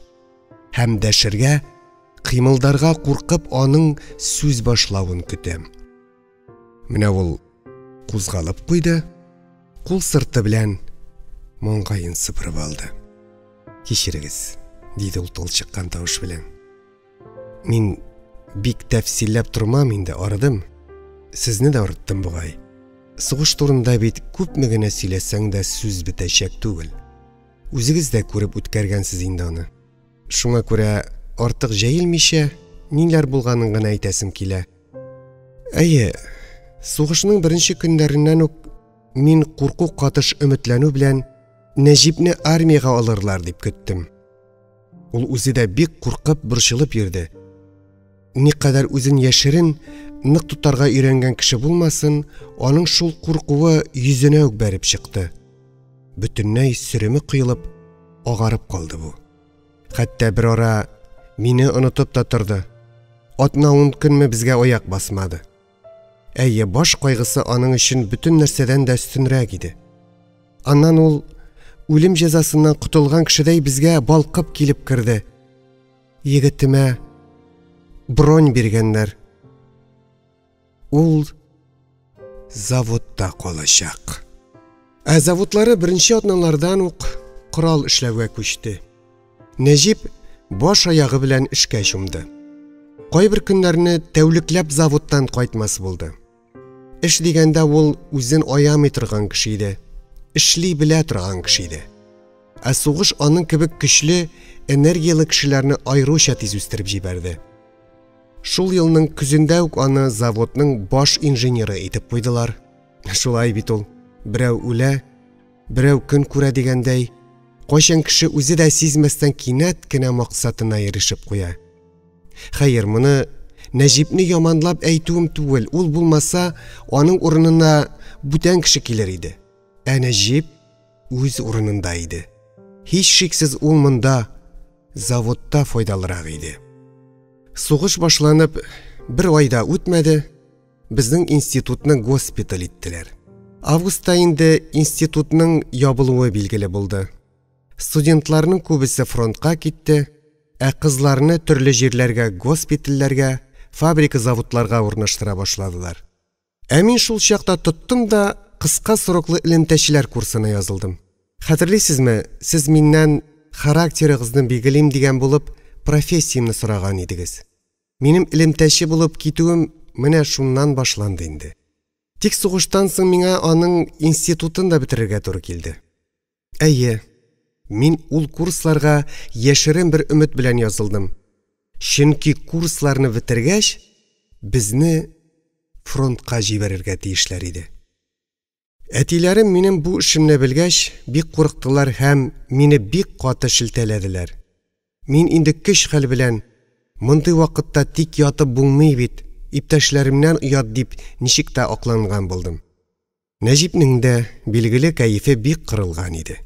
Һәм дәшергә, кыймылдарга куркып аның сүз башлавын көтәм. Менә ул кузгалып куйды, кул сырты белән маңгаен сыпырып алды. Кичерегез, диде ул талчыккан тавыш белән. Мин бик тәфсилләп тормам инде, арыдым. Сезне дә арыттым бугай. Сугыш турында бит күпме генә сөйләсәң дә сүз бетәчәк түгел. Үзегез дә күреп үткәргәнсез инде аны. Шуңа күрә артык җәелмичә, ниләр булганын гына әйтәсем килә. Әйе, сугышның беренче көннәреннән үк мин курку катыш өметләнү белән Нәҗипне армиягә алырлар дип көттем. Ул үзе дә бик куркып, борчылып йөрде. Никадәр үзен яшерен, нык тотарга өйрәнгән кеше булмасын, аның шул куркуы йөзенә үк бәреп чыкты. Бөтенләй сөреме коелып, агарып калды бу. Хәтта бер ара мине онытып та торды. Атна-ун көнме безгә аяк басмады. Әйе, баш кайгысы аның өчен бөтен нәрсәдән дә өстенрәк иде. Аннан ул үлем җәзасыннан котылган кешедәй безгә балкып килеп керде. Егетемә бронь биргәннәр. Ул заводта калачак. Ә заводлары беренче атналардан ук корал эшләүгә күчте. Нәҗип баш аягы белән эшкә чумды. Кайбер көннәрне тәүлекләп заводтан кайтмас булды. Эш дигәндә ул үзен аямый торган кеше иде. Эшли белә торган кеше иде. Ә сугыш аның кебек көчле, энергияле кешеләрне аеруча тиз үстереп җибәрде. Шул елның көзендә үк аны заводның баш инженеры итеп куйдылар. Шулай бит ул. Берәү үлә, берәү көн күрә дигәндәй, кайчан кеше үзе дә сизмәстән кинәт кенә максатына ирешеп куя. Хәер, моны Нәҗипне яманлап әйтүем түгел, ул булмаса, аның урынына бүтән кеше килер иде. Ә Нәҗип үз урынында иде. Һичшиксез ул монда, заводта файдалырак иде. Сугыш башланып, бер ай да үтмәде, безнең институтны госпиталь иттеләр. Августта инде институтның ябылуы билгеле булды. Студентларның күбесе фронтка китте, ә кызларны төрле җирләргә, госпитальләргә, фабрика-заводларга урнаштыра башладылар. Ә мин шул чакта тоттым да кыска сроклы элемтәчеләр курсына язылдым. Хәтерлисезме, сез миннән характерыгызны билгелим дигән булып, профессиямне сораган идегез. Минем элемтәче булып китүем менә шуннан башланды инде. Тик сугыштан соң миңа аның институтын да бетерергә туры килде. Әйе, мин ул курсларга яшерен бер өмет белән язылдым. Чөнки курсларны бетергәч, безне фронтка җибәрергә тиешләр иде. Әтиләрем минем бу эшемне белгәч, бик курыктылар һәм мине бик каты шелтәләделәр. Мин инде көч-хәл белән мондый вакытта тик ятып булмый бит, иптәшләремнән оят дип ничек тә акланган булдым. Нәҗипнең дә, билгеле, кәефе бик кырылган иде.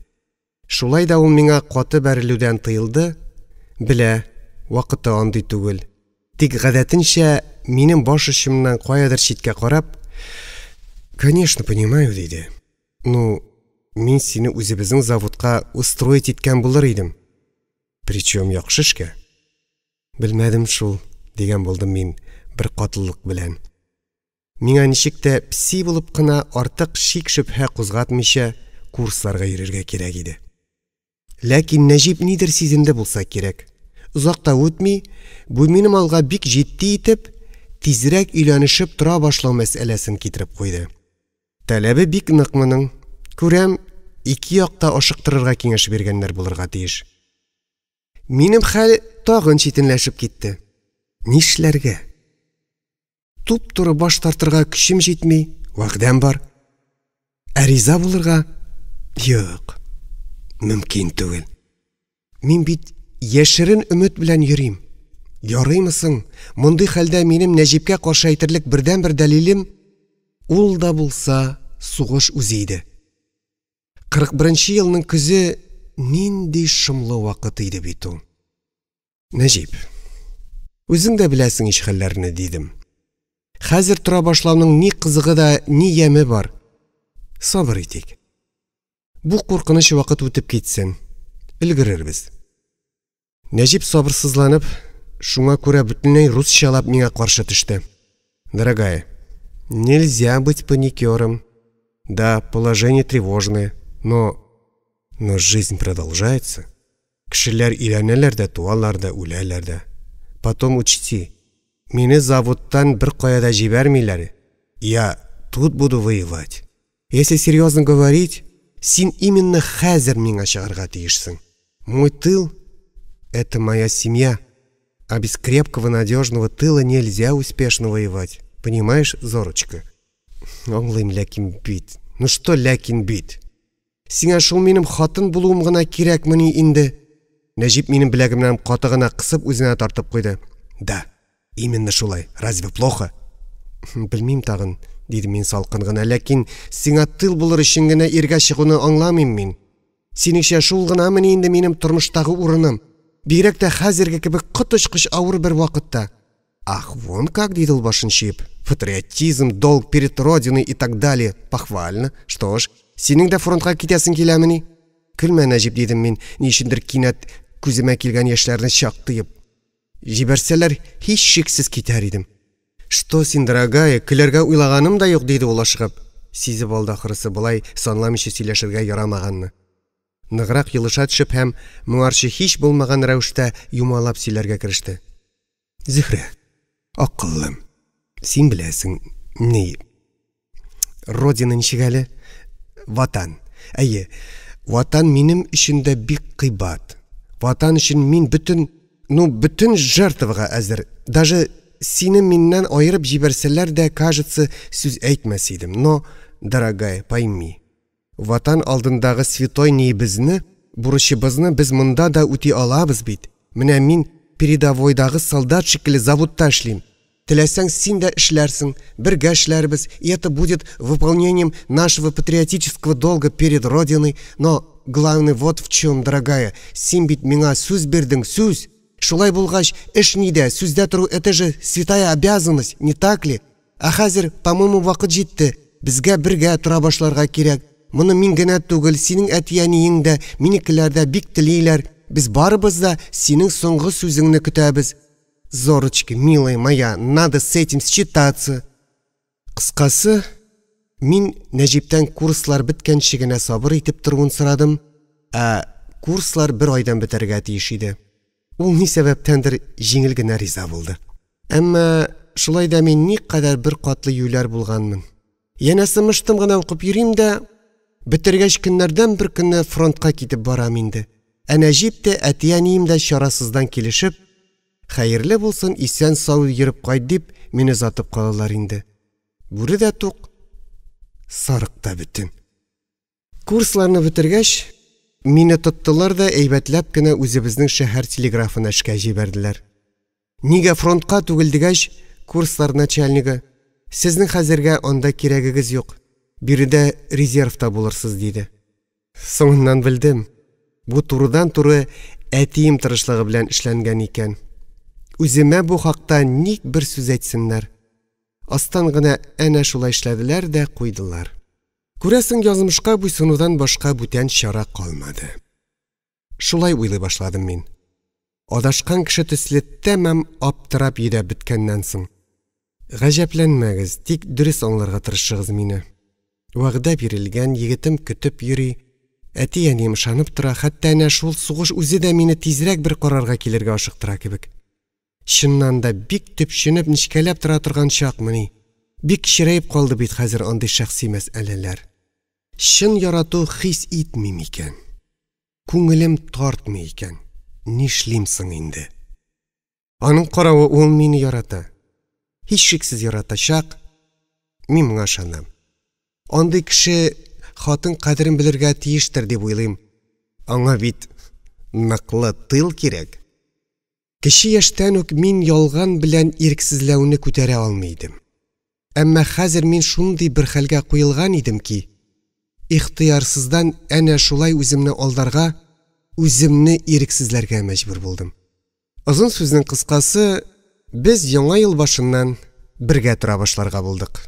Шулай да ул миңа каты бәрелүдән тыелды, белә, вакыты андый түгел. Тик гадәтенчә минем баш очымнан каядыр читкә карап, «Конечно, понимаю», диде. «Ну, мин сине үзебезнең заводка устроить иткән булыр идем. Причем яхшы эшкә». «Белмәдем шул», дигән булдым мин бер катылык белән. Миңа ничек тә песи булып кына артык шик-шөбһә кузгатмыйча курсларга йөрергә кирәк иде. Ләкин Нәҗип нидер сизенде булса кирәк. Озак та үтми, бу минем алга бик җитди итеп, тизрәк өйләнешеп тора башлау мәсьәләсен китереп куйды. Таләбе бик нык моның. Күрәм, ике якта ашыктырырга киңәш биргәннәр булырга тиеш. Минем хәл тагын читенләшеп китте. Нишләргә? Туп-туры баш тартырга көчем җитми, вәгъдәм бар. Ә риза булырга? Юк, мөмкин түгел. Мин бит яшерен өмет белән йөрим. Ярыймы соң, мондый хәлдә минем Нәҗипкә каршы әйтерлек бердәнбер дәлилем ул да булса сугыш үзе иде. 41 елның көзе нинди шомлы вакыт иде бит ул. Нәҗип, үзең дә беләсең ич хәлләрне, дидем. Хәзер тора башлауның ни кызыгы да, ни яме бар. Сабыр итик. Бу куркыныч вакыт үтеп китсен. Өлгерербез. Нәҗип сабырсызланып, шуңа күрә бөтенләй русчалап миңа каршы төште. Дорогая, нельзя быть паникером. Да, положение тревожное, но жизнь продолжается. Кешеләр өйләнәләр дә, туалар да, үләләр дә. Потом учти, мине заводтан бер кая да җибәрмиләр. Я тут буду воевать. Если серьезно говорить, син именно хәзер миңа чыгарга тиешсең. Мой тыл — это моя семья. А без крепкого, надежного тыла нельзя успешно воевать. Понимаешь, Зорочка? Аңлыйм, ләкин бит. Ну что ләкин бит? Сиңа шул минем хатын булуым гына кирәкмени инде? Нәҗип минем беләгемнән каты гына кысып үзенә тартып куйды. Да, именно шулай. Разве плохо? Белмим тагын, дидем мин салкын гына, ләкин сиңа тыл булыр өчен генә иргә чыгуны аңламыйм мин. Синеңчә шул гынамыни инде минем тормыштагы урыным? Бигрәк тә хәзерге кебек коточкыч авыр бер вакытта. Ах, вон как, диде ул башын чөеп. Патриотизм, долг перед Родиной и так далее. Похвально. Что ж, синең дә фронтка китәсең киләмени? Көлмә, Нәҗип, дидем мин, ни өчендер кинәт күземә килгән яшьләрне чак тыеп. Җибәрсәләр, һичшиксез китәр идем. Что син, дорогая, көләргә уйлаганым да юк, диде ул ашыгып. Сизеп алды ахрысы болай санламыйча сөйләшергә ярамаганны. Ныграк елыша төшеп һәм моңарчы һич булмаган рәвештә юмалап сөйләргә кереште. Зөһрә, акыллым, син беләсең, ни, Родина ничек әле? Ватан. Әйе, Ватан минем өчен дә бик кыйбат. Ватан өчен мин бөтен, ну, бөтен жертвага әзер. Даже сине миннән аерып җибәрсәләр дә, кажется, сүз әйтмәс идем. Но, дорогая, пойми, Ватан алдындагы святой ниебезне, бурычыбызны без монда да үти алабыз бит. Менә мин передовойдагы солдат шикелле заводта эшлим. Теләсәң, син дә эшләрсең, бергә эшләрбез, и это будет выполнением нашего патриотического долга перед Родиной. Но главное вот в чем, дорогая, син бит миңа сүз бирдең, сүз. Шулай булгач, эш нидә, сүздә тору это же святая обязанность, не так ли? Ә хәзер, по-моему, вакыт җитте, безгә бергә тора башларга кирәк. Моны мин генә түгел, синең әти-әниең дә, минекеләр дә бик телиләр. Без барыбыз да синең соңгы сүзеңне көтәбез. Зорочка, милая моя, надо с этим считаться. Кыскасы, мин Нәҗиптән курслар беткәнче генә сабыр итеп торуын сорадым, ә курслар бер айдан бетәргә тиеш иде. Ул ни сәбәптәндер җиңел генә риза булды. Әмма шулай да мин никадәр беркатлы юләр булганмын. Янәсе мыштым гына укып йөрим дә, бетергәч көннәрдән бер көнне фронтка китеп барам инде. Ә Нәҗип тә, әти-әнием дә чарасыздан килешеп, хәерле булсын, исән-сау йөреп кайт дип, мине озатып калалар инде. Бүре дә тук, сарык та бөтен. Курсларны бетергәч, мине тоттылар да әйбәтләп кенә үзебезнең шәһәр телеграфына эшкә җибәрделәр. Нигә фронтка түгел дигәч, курслар начальнигы, Сезнең хәзергә анда кирәгегез юк, биредә резервта булырсыз, диде. Соңыннан белдем, бу турыдан-туры әтием тырышлыгы белән эшләнгән икән. Үземә бу хакта ник бер сүз әйтсеннәр. Астан гына әнә шулай эшләделәр дә куйдылар. Күрәсең, язмышка буйсынудан башка бүтән чара калмады. Шулай уйлый башладым мин. Адашкан кеше төсле тәмам аптырап йөдәп беткәннән соң. Гаҗәпләнмәгез, тик дөрес аңларга тырышыгыз мине. Вәгъдә бирелгән, егетем көтеп йөри, әти-әнием ышанып тора, хәтта әнә шул сугыш үзе дә мине тизрәк бер карарга килергә ашыктыра кебек. Чыннан да бик төпченеп, нечкәләп тора торган чакмыни? Бик кечерәеп калды бит хәзер андый шәхси мәсьәләләр. Чын ярату хис итмим икән. Күңелем тартмый икән, нишлим соң инде? Аның каравы ул мине ярата. Һичшиксез яратачак, мин моңа ышанам. Андый кеше хатын кадерен белергә тиештер дип уйлыйм. Аңа бит ныклы тыл кирәк. Кече яшьтән үк мин ялган белән ирексезләүне күтәрә алмый идем. Әмма хәзер мин шундый бер хәлгә куелган идем ки, ихтыярсыздан әнә шулай үземне алдарга, үземне ирексезләргә мәҗбүр булдым. Озын сүзнең кыскасы, без яңа ел башыннан бергә тора башларга булдык.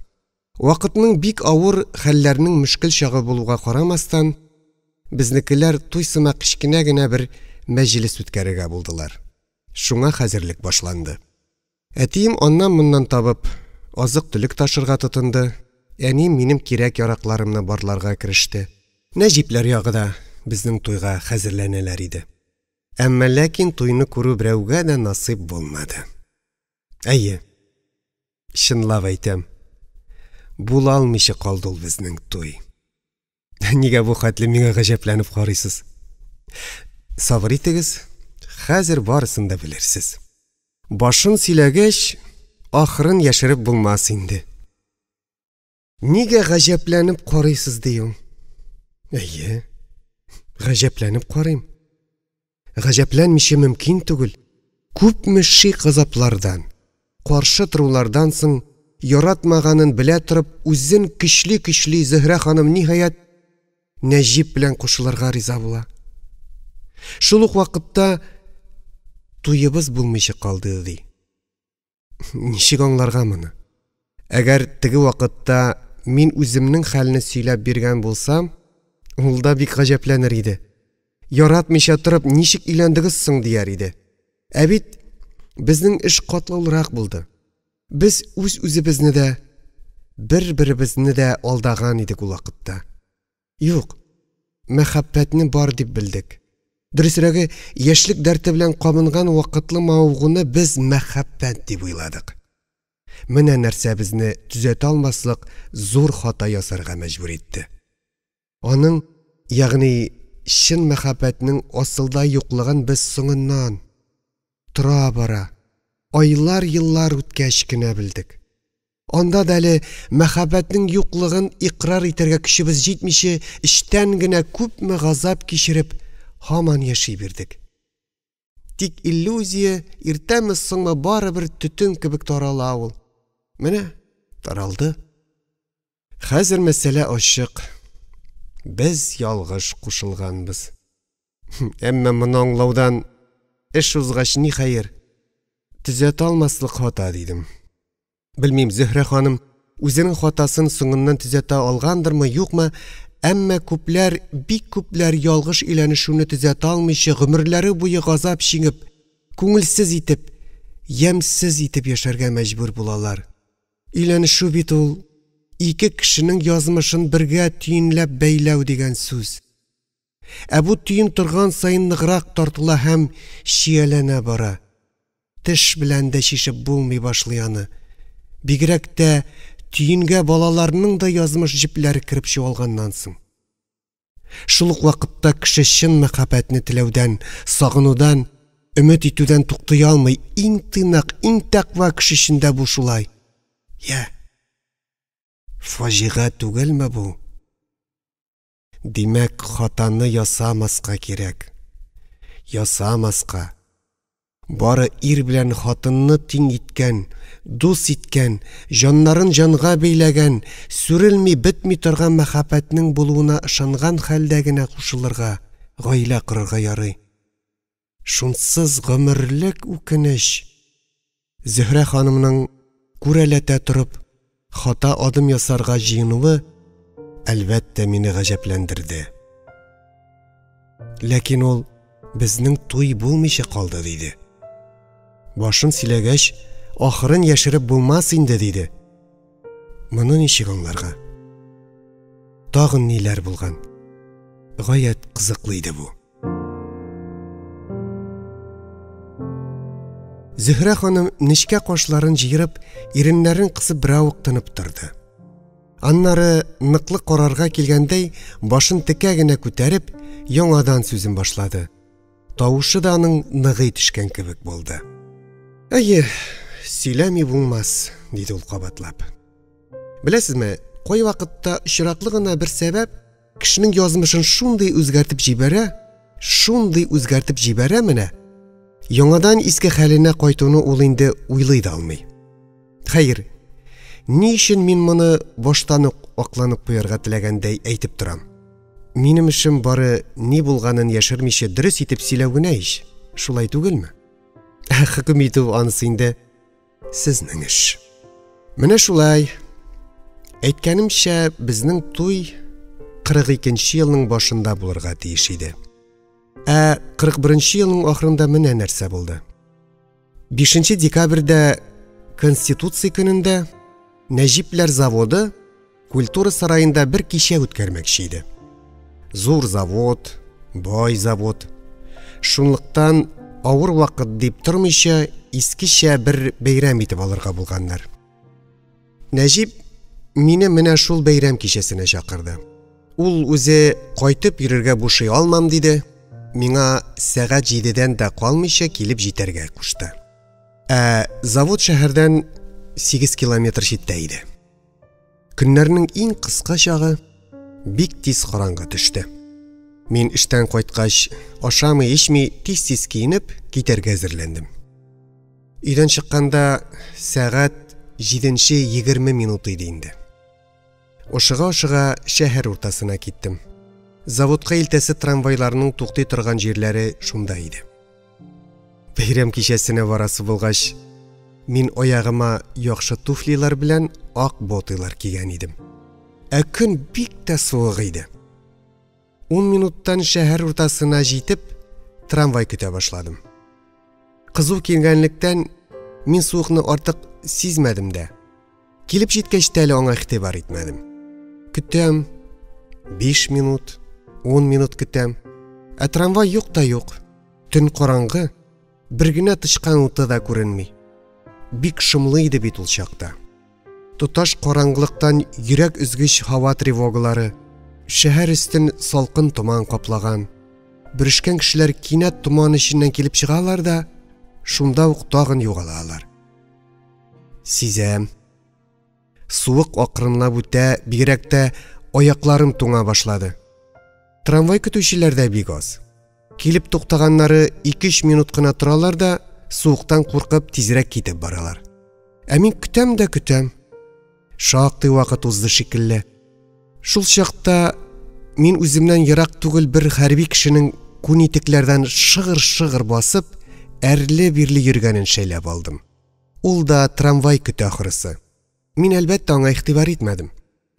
Вакытның бик авыр, хәлләрнең мөшкел чагы булуга карамастан, безнекеләр туй сымак кечкенә генә бер мәҗлес үткәрергә булдылар. Шуңа хәзерлек башланды. Әтием аннан-моннан табып, азык-төлек ташырга тотынды, әнием минем кирәк-яракларымны барларга кереште. Нәҗипләр ягы да безнең туйга хәзерләнәләр иде. Әмма ләкин туйны күрү берәүгә дә насыйп булмады. Әйе, чынлап әйтәм, була алмыйча калды ул безнең туй. Нигә бу хәтле миңа гаҗәпләнеп карыйсыз? Сабыр итегез, хәзер барысын да белерсез. Башын сөйләгәч, ахырын яшереп булмас инде. Нигә гаҗәпләнеп карыйсыз ди ул? Әйе, гаҗәпләнеп карыйм. Гаҗәпләнмичә мөмкин түгел. Күпме шик газаплардан, каршы торулардан соң, яратмаганын белә торып, үзен көчли-көчли Зөһрә ханым ниһаять Нәҗип белән кушылырга риза була. Шул ук вакытта туебыз булмыйча калды ди. Ничек аңларга моны? Әгәр теге вакытта мин үземнең хәлне сөйләп биргән булсам, ул да бик гаҗәпләнер иде. Яратмыйча торып ничек өйләндегез соң дияр иде. Ә бит безнең эш катлаулырак булды. Без үз-үзебезне дә, бер-беребезне дә алдаган идек ул вакытта. Юк, мәхәббәтне бар дип белдек. Дөресрәге, яшьлек дәрте белән кабынган вакытлы мавыгуны без мәхәббәт дип уйладык. Менә нәрсә безне төзәтә алмаслык зур хата ясарга мәҗбүр итте. Аның, ягъни чын мәхәббәтнең асылда юклыгын без соңыннан, тора-бара, айлар-еллар үткәч кенә белдек. Анда да әле мәхәббәтнең юклыгын икърар итәргә көчебез җитмичә, эчтән генә күпме газап кичереп, һаман яши бирдек. Тик иллюзия иртәме-соңмы барыбер төтен кебек тарала ул. Менә таралды. Хәзер мәсьәлә ачык. Без ялгыш кушылганбыз. Әмма моны аңлаудан эш узгач ни хәер? Төзәтә алмаслык хата, дидем. Белмим, Зөһрә ханым үзенең хатасын соңыннан төзәтә алгандырмы, юкмы, әмма күпләр, бик күпләр ялгыш өйләнешүне төзәтә алмыйча гомерләре буе газап чигеп, күңелсез итеп, ямьсез итеп яшәргә мәҗбүр булалар. Өйләнешү бит ул ике кешенең язмышын бергә төенләп бәйләү дигән сүз. Ә бу төен торган саен ныграк тартыла һәм чияләнә бара. Теш белән дә чишеп булмый башлый аны. Бигрәк тә төенгә балаларның да язмыш җепләре кереп чуалганнан соң. Шул ук вакытта кеше чын мәхәббәтне теләүдән, сагынудан, өмет итүдән туктый алмый. Иң тыйнак, иң тәкъва кеше өчен дә бу шулай. Я, фаҗига түгелме бу? Димәк, хатаны ясамаска кирәк. Ясамаска. Бары ир белән хатынны тиң иткән, дус иткән, җаннарын җанга бәйләгән, сүрелми, бетми торган мәхәббәтнең булуына ышанган хәлдә генә кушылырга, гаилә корырга ярый. Шунсыз гомерлек үкенеч. Зөһрә ханымның күрәләтә торып, хата адым ясарга җыенуы, әлбәттә, мине гаҗәпләндерде. Ләкин ул безнең туй булмыйча калды, диде. Башын сөйләгәч, ахырын яшереп булмас инде, диде. Моны ничек аңларга? Тагын ниләр булган? Гаять кызыклы иде бу. Зөһрә ханым нечкә кашларын җыерып, иреннәрен кысып беравык тынып торды. Аннары ныклы карарга килгәндәй, башын текә генә күтәреп, яңадан сүзен башлады. Тавышы да аның ныгый төшкән кебек булды. Әйе, сөйләми булмас, диде ул кабатлап. Беләсезме, кайвакытта очраклы гына бер сәбәп кешенең язмышын шундый үзгәртеп җибәрә, шундый үзгәртеп җибәрә менә. Яңадан иске хәленә кайтуны ул инде уйлый да алмый. Хәер, ни өчен мин моны баштан ук акланып куярга теләгәндәй әйтеп торам? Минем эшем бары ни булганын яшермичә дөрес итеп сөйләү генә ич. Шулай түгелме? Ә хөкем итү анысы инде сезнең эш. Менә шулай. Әйткәнемчә, безнең туй 42 нче елның башында булырга тиеш иде. Ә 41 нче елның ахырында менә нәрсә булды. 5 декабрьдә Конституция көнендә Нәҗипләр заводы Культура сараенда бер кичә үткәрмәкче иде. Зур завод, бай завод. Шунлыктан авыр вакыт дип тормыйча, искечә бер бәйрәм итеп алырга булганнар. Нәҗип мине менә шул бәйрәм кичәсенә чакырды. Ул үзе кайтып йөрергә бушый алмам диде, миңа сәгать җидедән дә калмыйча килеп җитәргә кушты. Ә завод шәһәрдән 8 километр читтә иде. Көннәрнең иң кыска чагы, бик тиз караңгы төште. Мин эштән кайткач, ашамый-эчми, тиз-тиз киенеп, китәргә әзерләндем. Өйдән чыкканда сәгать җиденче 20 минут иде инде. Ашыга-ашыга шәһәр уртасына киттем. Заводка илтәсе трамвайларның туктый торган җирләре шунда иде. Бәйрәм кичәсенә барасы булгач, мин аягыма яхшы туфлилар белән ак ботылар кигән идем. Ә көн бик тә суык иде. Ун минуттан шәһәр уртасына җитеп, трамвай көтә башладым. Кызу киенгәнлектән мин суыкны артык сизмәдем дә. Килеп җиткәч тә әле аңа игътибар итмәдем. Көтәм. 5 минут, 10 минут көтәм. Ә трамвай юк та юк. Төн караңгы, бер генә тычкан уты да күренми. Бик шомлы иде бит ул чакта. Тоташ караңгылыктан йөрәк өзгеч һава тревогалары, шәһәр өстен салкын томан каплаган. Бөрешкән кешеләр кинәт томан эченнән килеп чыгалар да, шунда ук тагын югалалар. Сизәм. Суык акрынлап үтә, бигрәк тә аякларым туңа башлады. Трамвай көтүчеләр дә бик аз. Килеп туктаганнары 2-3 минут кына торалар да, суыктан куркып тизрәк китеп баралар. Ә мин көтәм дә көтәм. Шактый вакыт узды шикелле. Шул чакта мин үземнән ерак түгел бер хәрби кешенең күн итекләрдән шыгыр-шыгыр басып, әрле-бирле йөргәнен шәйләп алдым. Ул да трамвай көтә ахрысы. Мин, әлбәттә, аңа игътибар итмәдем.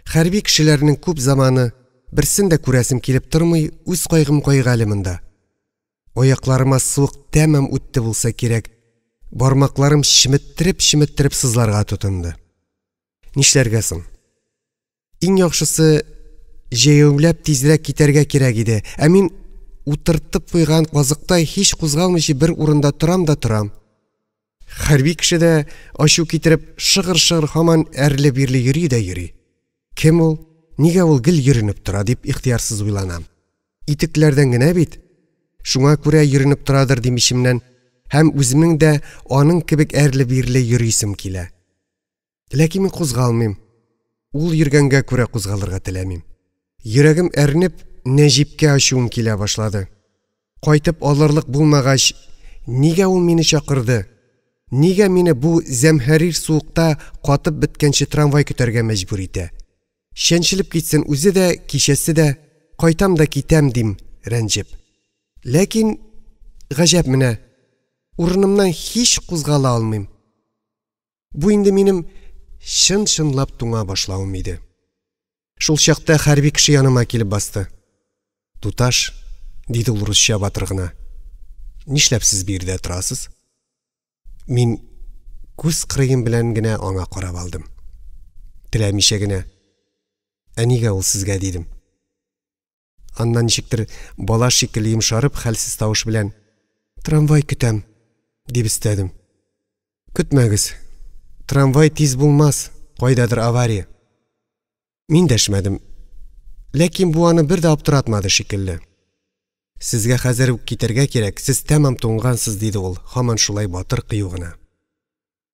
Хәрби кешеләрнең күп заманы, берсен дә күрәсем килеп тормый, үз кайгым кайгы әле монда. Аякларыма суык тәмам үтте булса кирәк, бармакларым чеметтереп-чеметтереп сызларга тотынды. Нишләргә соң? Иң яхшысы, җәяүләп тизрәк китәргә кирәк иде, ә мин утыртып куйган казыктай һич кузгалмыйча бер урында торам да торам. Хәрби кеше дә ачу китереп шыгыр-шыгыр һаман әрле-бирле йөри дә йөри. Кем ул? Нигә ул гел йөренеп тора дип ихтыярсыз уйланам. Итекләрдән генә бит. Шуңа күрә йөренеп торадыр дим эчемнән һәм үземнең дә аның кебек әрле-бирле йөрисем килә. Ләкин мин кузгалмыйм. Ул йөргәнгә күрә кузгалырга теләмим. Йөрәгем әрнеп, Нәҗипкә ачуым килә башлады. Кайтып алырлык булмагач, нигә ул мине чакырды? Нигә мине бу зәмһәрир суыкта катып беткәнче трамвай көтәргә мәҗбүр итә? Чәнчелеп китсен үзе дә, кичәсе дә, кайтам да китәм, дим, рәнҗеп. Ләкин, гаҗәп менә, урынымнан һич кузгала алмыйм. Бу инде минем чын-чынлап туңа башлавым иде. Шул чакта хәрби кеше яныма килеп басты. Туташ, диде ул русча батыр гына. Нишләп сез биредә торасыз? Мин күз кырыем белән генә аңа карап алдым. Теләмичә генә. Ә нигә ул сезгә дидем. Аннан ничектер бала шикелле йомшарып, хәлсез тавыш белән: "Трамвай көтәм", дип өстәдем. Көтмәгез. Трамвай тиз булмас, кайдадыр авария. Мин дәшмәдем. Ләкин бу аны бер дә аптыратмады шикелле. Сезгә хәзер үк китәргә кирәк, сез тәмам туңгансыз, диде ул, һаман шулай батыр кыю гына.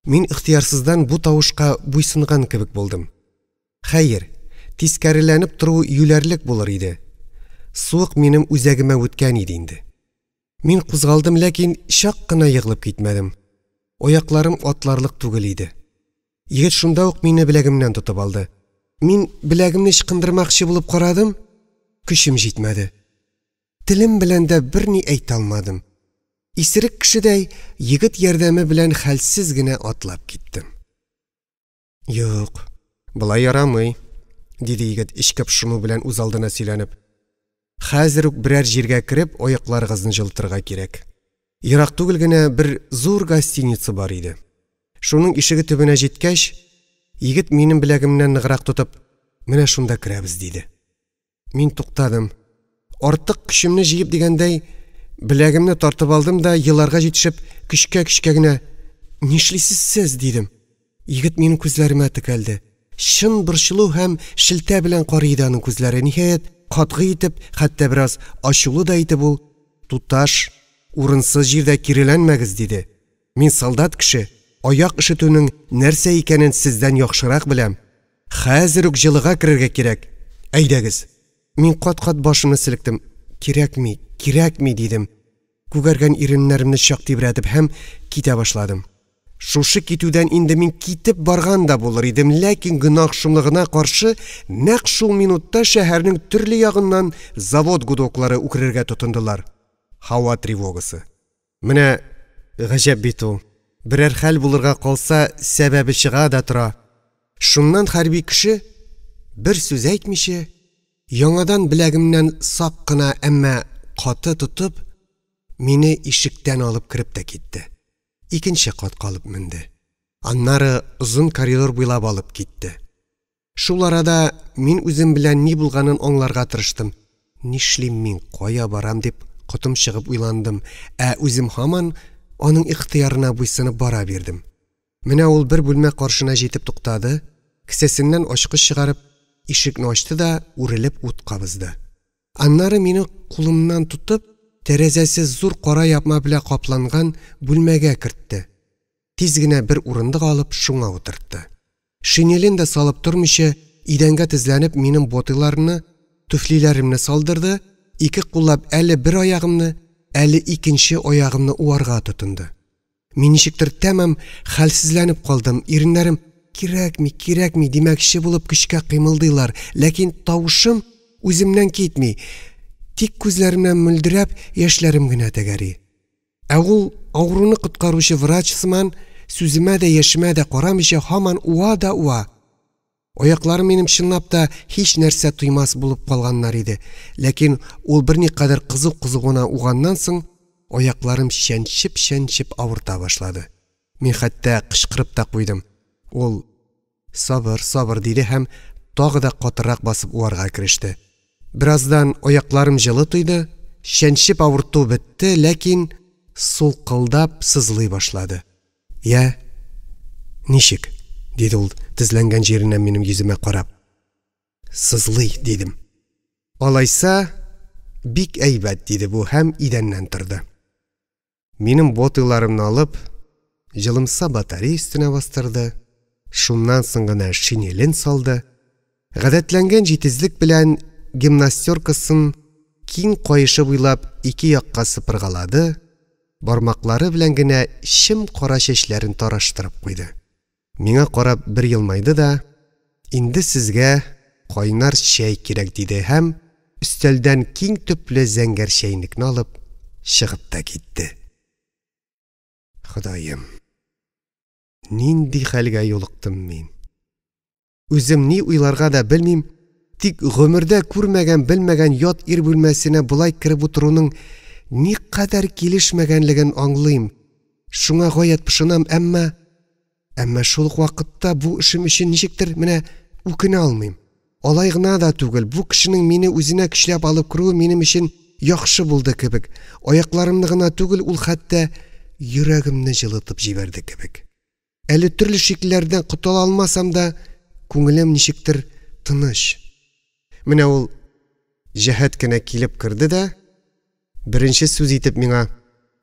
Мин ихтыярсыздан бу тавышка буйсынган кебек булдым. Хәер, тискәреләнеп тору юләрлек булыр иде. Суык минем үзәгемә үткән иде инде. Мин кузгалдым, ләкин чак кына егылып китмәдем. Аякларым атларлык түгел иде. Егет шунда ук мине беләгемнән тотып алды. Мин беләгемне ычкындырмакчы булып карадым, көчем җитмәде. Телем белән дә берни әйтә алмадым. Исерек кешедәй егет ярдәме белән хәлсез генә атлап киттем. Юк, болай ярамый, диде егет эчке пошыну белән үз алдына сөйләнеп. Хәзер үк берәр җиргә кереп, аякларыгызны җылытырга кирәк. Ерак түгел генә бер зур гостиница бар иде. Шуның ишеге төбенә җиткәч, егет минем беләгемнән ныграк тотып, менә шунда керәбез, диде. Мин туктадым. Артык көчемне җыеп дигәндәй, беләгемне тартып алдым да, еларга җитешеп, көчкә-көчкә генә, Нишлисез сез, дидем. Егет минем күзләремә текәлде. Чын борчылу һәм шелтә белән карый иде аның күзләре. Ниһаять, катгый итеп, хәтта бераз ачулы да итеп ул, Туташ, урынсыз җирдә киреләнмәгез, диде. Мин солдат кеше, аяк өшетүнең нәрсә икәнен сездән яхшырак беләм. Хәзер үк җылыга керергә кирәк. Әйдәгез. Мин кат-кат башымны селектем. Кирәкми, кирәкми, дидем. Күгәргән иреннәремне чак тибрәтеп һәм китә башладым. Шушы китүдән инде мин китеп барган да булыр идем, ләкин гөнаһ шомлыгына каршы нәкъ шул минутта шәһәрнең төрле ягыннан завод гудоклары үкерергә тотындылар. Һава тревогасы. Менә гаҗәп бит ул. Берәр хәл булырга калса, сәбәбе чыга да тора. Шуннан хәрби кеше, бер сүз әйтмичә, яңадан беләгемнән сак кына, әмма каты тотып, мине ишектән алып кереп тә китте. Икенче катка алып менде. Аннары озын коридор буйлап алып китте. Шул арада мин үзем белән ни булганын аңларга тырыштым. Нишлим мин, кая барам дип котым чыгып уйландым, ә үзем һаман аның ихтыярына буйсынып бара бирдем. Менә ул бер бүлмә каршына җитеп туктады, кесәсеннән ачкыч чыгарып, ишекне ачты да үрелеп ут кабызды. Аннары мине кулымнан тотып, тәрәзәсе зур кара япма белән капланган бүлмәгә кертте. Тиз генә бер урындык алып, шуңа утыртты. Шинелен дә салып тормыйча, идәнгә тезләнеп, минем ботыларымны, туфлиләремне салдырды, ике куллап әле бер аягымны, әле икенче аягымны уарга тотынды. Мин ничектер тәмам хәлсезләнеп калдым, иреннәрем кирәкми, кирәкми димәкче булып көчкә кыймылдыйлар, ләкин тавышым үземнән китми, тик күзләремнән мөлдерәп яшьләрем генә тәгәри. Ә ул авыруны коткаручы врач сыман сүземә дә, яшемә дә карамыйча һаман уа да уа. Аякларым минем чынлап та һич нәрсә тоймас булып калганнар иде. Ләкин ул берникадәр кызу-кызу гына уганнан соң, аякларым чәнчеп-чәнчеп авырта башлады. Мин хәтта кычкырып та куйдым. Ул: "Сабыр, сабыр", диде һәм тагы да катырак басып уарга кереште. Бераздан аякларым җылы тойды, чәнчеп авырту бетте, ләкин сулкылдап сызлый башлады. "Я, ничек?" диде ул, тезләнгән җиреннән минем йөземә карап. "Сызлый", дидем. "Алайса, бик әйбәт", диде бу һәм идәннән торды. Минем ботыларымны алып, җылымса батарея өстенә бастырды, шуннан соң гына шинелен салды. Гадәтләнгән җитезлек белән гимнастеркасын киң каешы буйлап ике якка сыпыргалады, бармаклары белән генә чем кара чәчләрен тараштырып куйды. Миңа карап бер елмайды да, "Инде сезгә кайнар чәй кирәк", диде һәм өстәлдән киң төпле зәңгәр чәйнекне алып чыгып та китте. Ходаем, нинди хәлгә юлыктым мин? Үзем ни уйларга да белмим, тик гомердә күрмәгән, белмәгән ят ир бүлмәсенә болай кереп утыруның никадәр килешмәгәнлеген аңлыйм. Шуңа гаять пошынам, әмма шул ук вакытта бу эшем өчен ничектер менә үкенә алмыйм. Алай гына да түгел, бу кешенең мине үзенә көчләп алып керүе минем өчен яхшы булды кебек. Аякларымны гына түгел, ул хәтта йөрәгемне җылытып җибәрде кебек. Әле төрле шикләрдән котыла алмасам да, күңелем ничектер тыныч. Менә ул җәһәт кенә килеп керде дә, беренче сүз итеп миңа: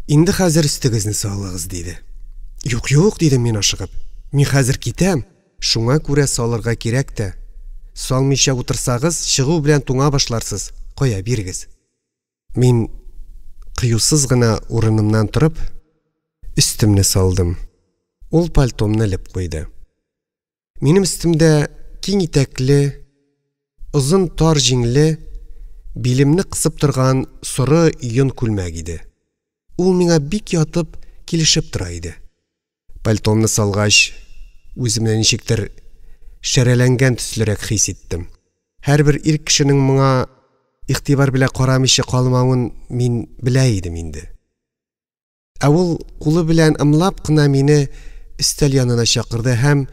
"Инде хәзер өстегезне салыгыз", диде. "Юк, юк", дидем мин ашыгып. "Мин хәзер китәм, шуңа күрә салырга кирәк тә. Салмыйча утырсагыз, чыгу белән туңа башларсыз. Кая, бирегез." Мин кыюсыз гына урынымнан торып, өстемне салдым. Ул пальтомны элеп куйды. Минем өстемдә киң итәкле, озын тар җиңле, билемне кысып торган соры йон күлмәк иде. Ул миңа бик ятып, килешеп тора иде. Пальтомны салгач, үземне ничектер шәрәләнгән төслерәк хис иттем. Һәрбер ир кешенең моңа игътибар белән карамыйча калмавын мин белә идем инде. Ә ул кулы белән ымлап кына мине өстәл янына чакырды һәм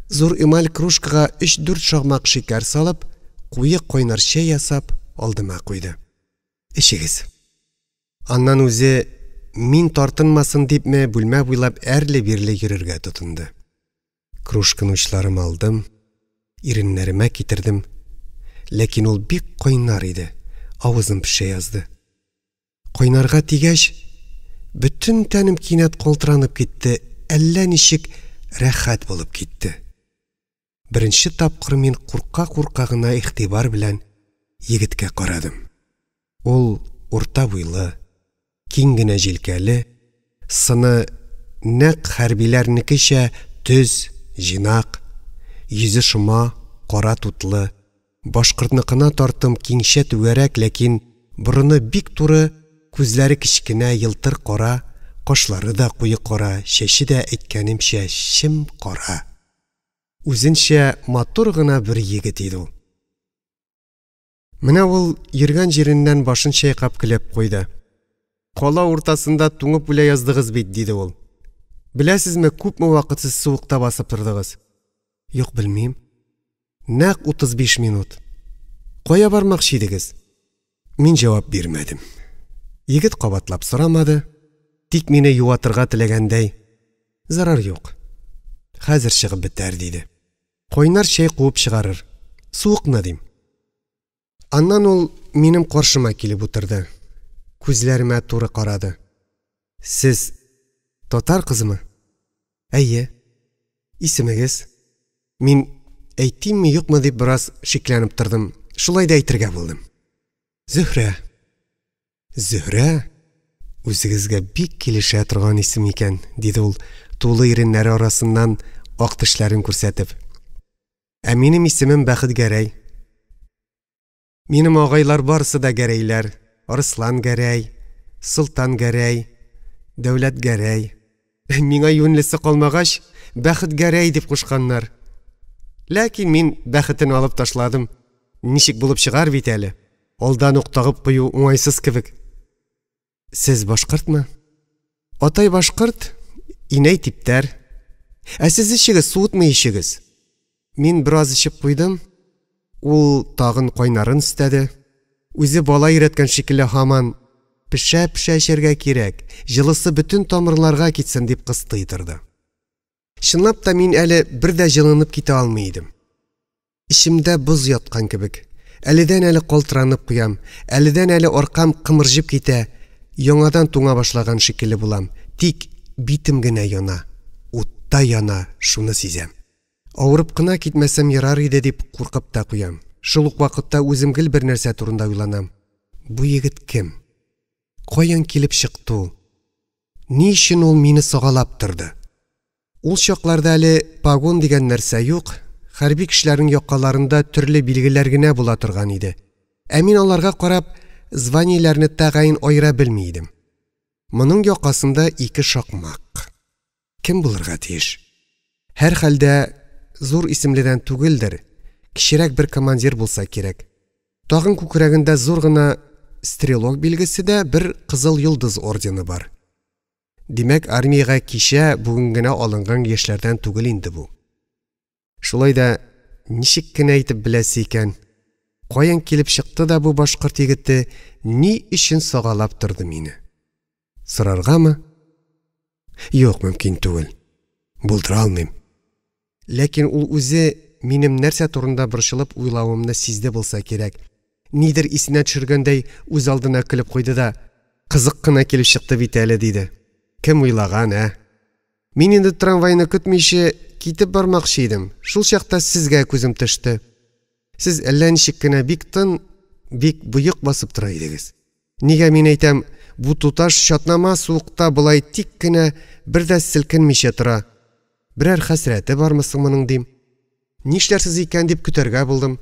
зур эмаль кружкага 3-4 шакмак шикәр салып, куе кайнар чәй ясап алдыма куйды. "Эчегез." Аннан үзе мин тартынмасын дипме бүлмә буйлап әрле-бирле йөрергә тотынды. Кружканы учларыма алдым, иреннәремә китердем. Ләкин ул бик кайнар иде, авызым пешә язды. Кайнарга тигәч, бөтен тәнем кинәт калтыранып китте, әллә ничек рәхәт булып китте. Беренче тапкыр мин курка-курка гына игътибар белән егеткә карадым. Ул урта буйлы, киң генә җилкәле, сыны нәкъ хәрбиләрнекечә төз, җыйнак, йөзе шома, кара тутлы, башкортныкына тартым киңчә түгәрәк, ләкин борыны бик туры, күзләре кечкенә, елтыр кара, кашлары да куе кара, чәче дә әйткәнемчә чем кара. Үзенчә матур гына бер егет иде ул. Менә ул йөргән җиреннән башын чайкап көлеп куйды. "Кала уртасында туңып үлә яздыгыз бит", диде ул. "Беләсезме, күпме вакыт сез суыкта басып тордыгыз?" "Юк, белмим." "Нәкъ 35 минут. Кая бармакчы идегез?" Мин җавап бирмәдем. Егет кабатлап сорамады, тик мине юатырга теләгәндәй: "Зарар юк. Хәзер чыгып бетәр", диде. "Кайнар чәй куып чыгарыр. Суыкны дим." Аннан ул минем каршыма килеп утырды. Күзләремә туры карады. "Сез татар кызымы?" "Әйе." "Исемегез?" Мин әйтимме, юкмы дип бераз шикләнеп тордым. Шулай да әйтергә булдым. "Зөһрә." "Зөһрә? Үзегезгә бик килешә торган исем икән, диде ул, тулы иреннәре арасыннан ак тешләрен күрсәтеп. Ә минем исемем Бәхетгәрәй. Минем агайлар барысы да Гәрәйләр. Арыслан Гәрәй, Солтан Гәрәй, Дәүләт Гәрәй. Миңа юньлесе калмагач, Бәхетгәрәй дип кушканнар. Ләкин мин бәхетен алып ташладым. Ничек булып чыгар бит әле. Алдан ук тагып кую уңайсыз кебек. Сез башкортмы? Атай башкорт, инәй типтәр. Ә сез эчегез, суытмый эчегез. Мин бераз эчеп куйдым. Ул тагын кайнарын өстәде. Үзе бала өйрәткән шикелле һаман пешә-пешә эчәргә кирәк, җылысы бөтен тамырларга китсен дип кыстый торды. Чынлап та мин әле бер дә җылынып китә алмый идем. Эчемдә боз яткан кебек. Әледән-әле калтыранып куям, әледән-әле аркам кымырҗып китә, яңадан туңа башлаган шикелле булам. Тик битем генә яна, утта яна, шуны сизәм. Авырып кына китмәсәм ярар иде дип куркып та куям. Шул ук вакытта үзем гел бер нәрсә турында уйланам. Бу егет кем? Каян килеп чыкты ул? Ни өчен ул мине сагалап торды? Ул чакларда әле погон дигән нәрсә юк, хәрби кешеләрнең якаларында төрле билгеләр генә була торган иде. Ә мин аларга карап, званиеләрне тәгаен аера белми идем. Моның якасында ике шакмак. Кем булырга тиеш? Һәрхәлдә, зур исемледән түгелдер, кечерәк бер командир булса кирәк. Тагын күкрәгендә зур гына стрелок билгесе дә бер Кызыл Йолдыз ордены бар. Димәк, армиягә кичә, бүген генә алынган яшьләрдән түгел инде бу. Шулай да ничек кенә итеп беләсе икән? Каян килеп чыкты да бу башкорт егете, ни өчен сагалап торды мине? Сораргамы? Юк, мөмкин түгел. Булдыра алмыйм. Ләкин ул үзе минем нәрсә турында борчылып уйлавымны сизде булса кирәк. Нидер исенә төшергәндәй үз алдына көлеп куйды да, Кызык кына килеп чыкты бит әле, диде. Кем уйлаган, ә? Мин инде трамвайны көтмичә китеп бармакчы идем. Шул чакта сезгә күзем төште. Сез әллә ничек кенә бик тын, бик боек басып тора идегез. Нигә мин әйтәм, бу туташ чатнама суыкта болай тик кенә бер дә селкенмичә тора. Берәр хәсрәте бармы соң моның дим. Нишләрсез икән дип көтәргә булдым.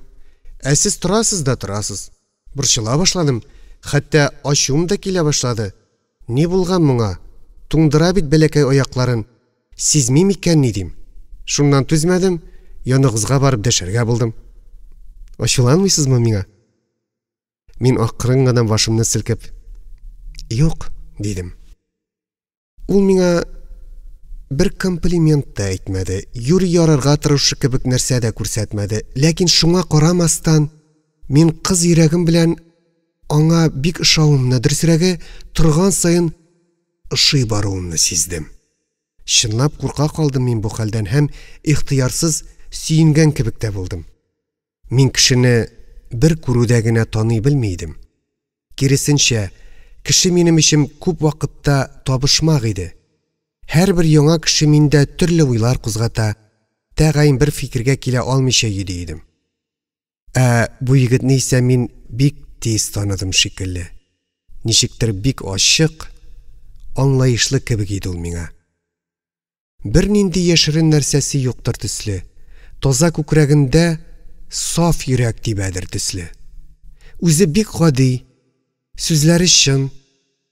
Ә сез торасыз да торасыз. Борчыла башладым, хәтта ачуым да килә башлады. Ни булган моңа? Туңдыра бит бәләкәй аякларын. Сизми микәнни дим. Шуннан түзмәдем, яныгызга барып дәшәргә булдым. Ачуланмыйсызмы миңа? Мин акрын гына башымны селкеп, "Юк", дидем. Ул миңа бер комплимент та әйтмәде, юри ярырга тырышу кебек нәрсә дә күрсәтмәде. Ләкин шуңа карамастан, мин кыз йөрәгем белән аңа бик ошавымны, дөресрәге, торган саен ошый баруымны сиздем. Чынлап курка калдым мин бу хәлдән һәм ихтыярсыз сөенгән кебек тә булдым. Мин кешене бер күрүдә генә таный белми идем. Киресенчә, кеше минем өчен күп вакытта табышмак иде. Һәрбер яңа кеше миндә төрле уйлар кузгата, тәгаен бер фикергә килә алмыйча йөди идем. Ә бу егетне исә мин бик тиз таныдым шикелле. Ничектер бик ачык, аңлаешлы кебек иде ул миңа. Бернинди яшерен нәрсәсе юктыр төсле, таза күкрәгендә саф йөрәк тибәдер төсле. Үзе бик гади, сүзләре чын,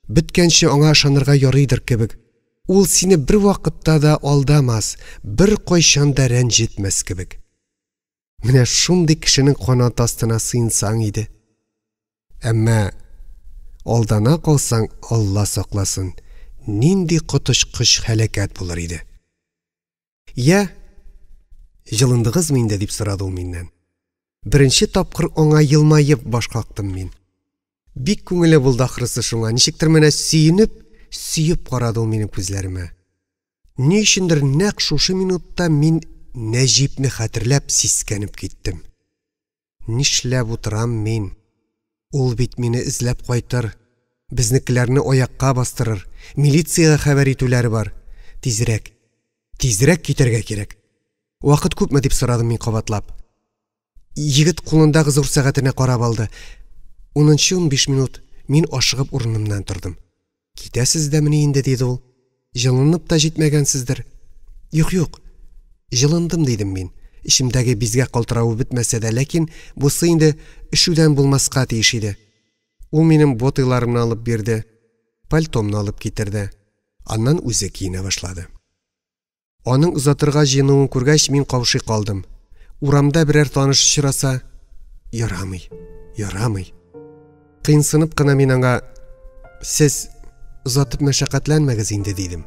беткәнче аңа ышанырга ярыйдыр кебек. Ул сине бервакытта да алдамас, беркайчан да рәнҗетмәс кебек. Менә шундый кешенең канаты астына сыенсаң иде. Әмма алдана калсаң, Алла сакласын, нинди коточкыч һәлакәт булыр иде. Я, җылындыгызмы инде, дип сорады ул миннән. Беренче тапкыр аңа елмаеп баш кактым мин. Бик күңеле булды ахрысы шуңа, ничектер менә сөенеп, сөеп карады ул минем күзләремә. Ни өчендер нәкъ шушы минутта мин Нәҗипне хәтерләп сискәнеп киттем. Нишләп утырам мин? Ул бит мине эзләп кайтыр, безнекеләрне аякка бастырыр, милициягә хәбәр итүләре бар. Тизрәк, тизрәк китәргә кирәк. Вакыт күпме дип сорадым мин кабатлап. Егет кулындагы зур сәгатенә карап алды. Унынчы 15 минут. Мин ашыгып урынымнан тордым. Китәсез дәмени инде, диде ул. Җылынып та җитмәгәнсездер. Юк, юк. Җылындым, дидем мин. Эчемдәге бизгәк калтыравы бетмәсә дә, ләкин бусы инде өшүдән булмаска тиеш иде. Ул минем ботыларымны алып бирде, пальтомны алып китерде. Аннан үзе киенә башлады. Аның озатырга җыенуын күргәч, мин каушый калдым. Урамда берәр таныш очраса, ярамый, ярамый. Кыенсынып кына мин аңа: "Сез озатып мәшәкатьләнмәгез инде", дидем.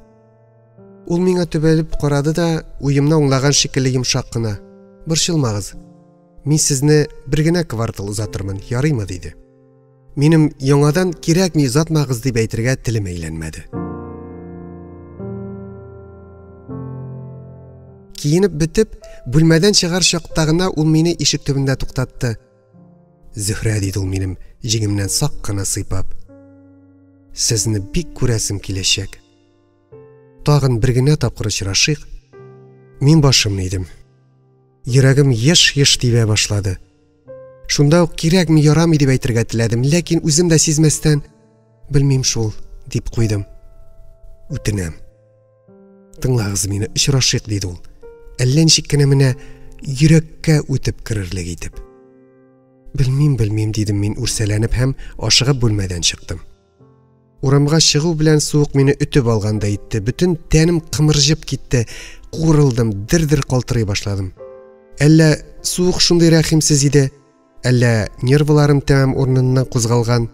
Ул миңа төбәлеп карады да, уемны аңлаган шикелле йомшак кына: "Борчылмагыз. Мин сезне бер генә квартал озатырмын, ярыймы?" диде. Минем яңадан кирәкми озатмагыз дип әйтергә телем әйләнмәде. Киенеп бетеп, бүлмәдән чыгар чакта гына ул мине ишек төбендә туктатты. Зөһрә, диде ул минем җиңемнән сак кына сыйпап. Сезне бик күрәсем киләчәк. Тагын бер генә тапкыр очрашыйк. Мин башымны идем. Йөрәгем еш-еш тибә башлады. Шунда ук кирәкми, ярамый дип әйтергә теләдем, ләкин үзем дә сизмәстән, белмим шул, дип куйдым. Үтенәм. Тыңлагыз мине, очрашыйк, диде ул. Әллә ничек кенә менә йөрәккә үтеп керерлек итеп. Белмим, белмим, дидем мин үрсәләнеп һәм ашыгып бүлмәдән чыктым. Урамга чыгу белән суык мине өтеп алгандай итте. Бөтен тәнем кымырҗып китте. Куырылдым, дер-дер калтырый башладым. Әллә суык шундый рәхимсез иде, әллә нервыларым тәмам урыныннан кузгалган.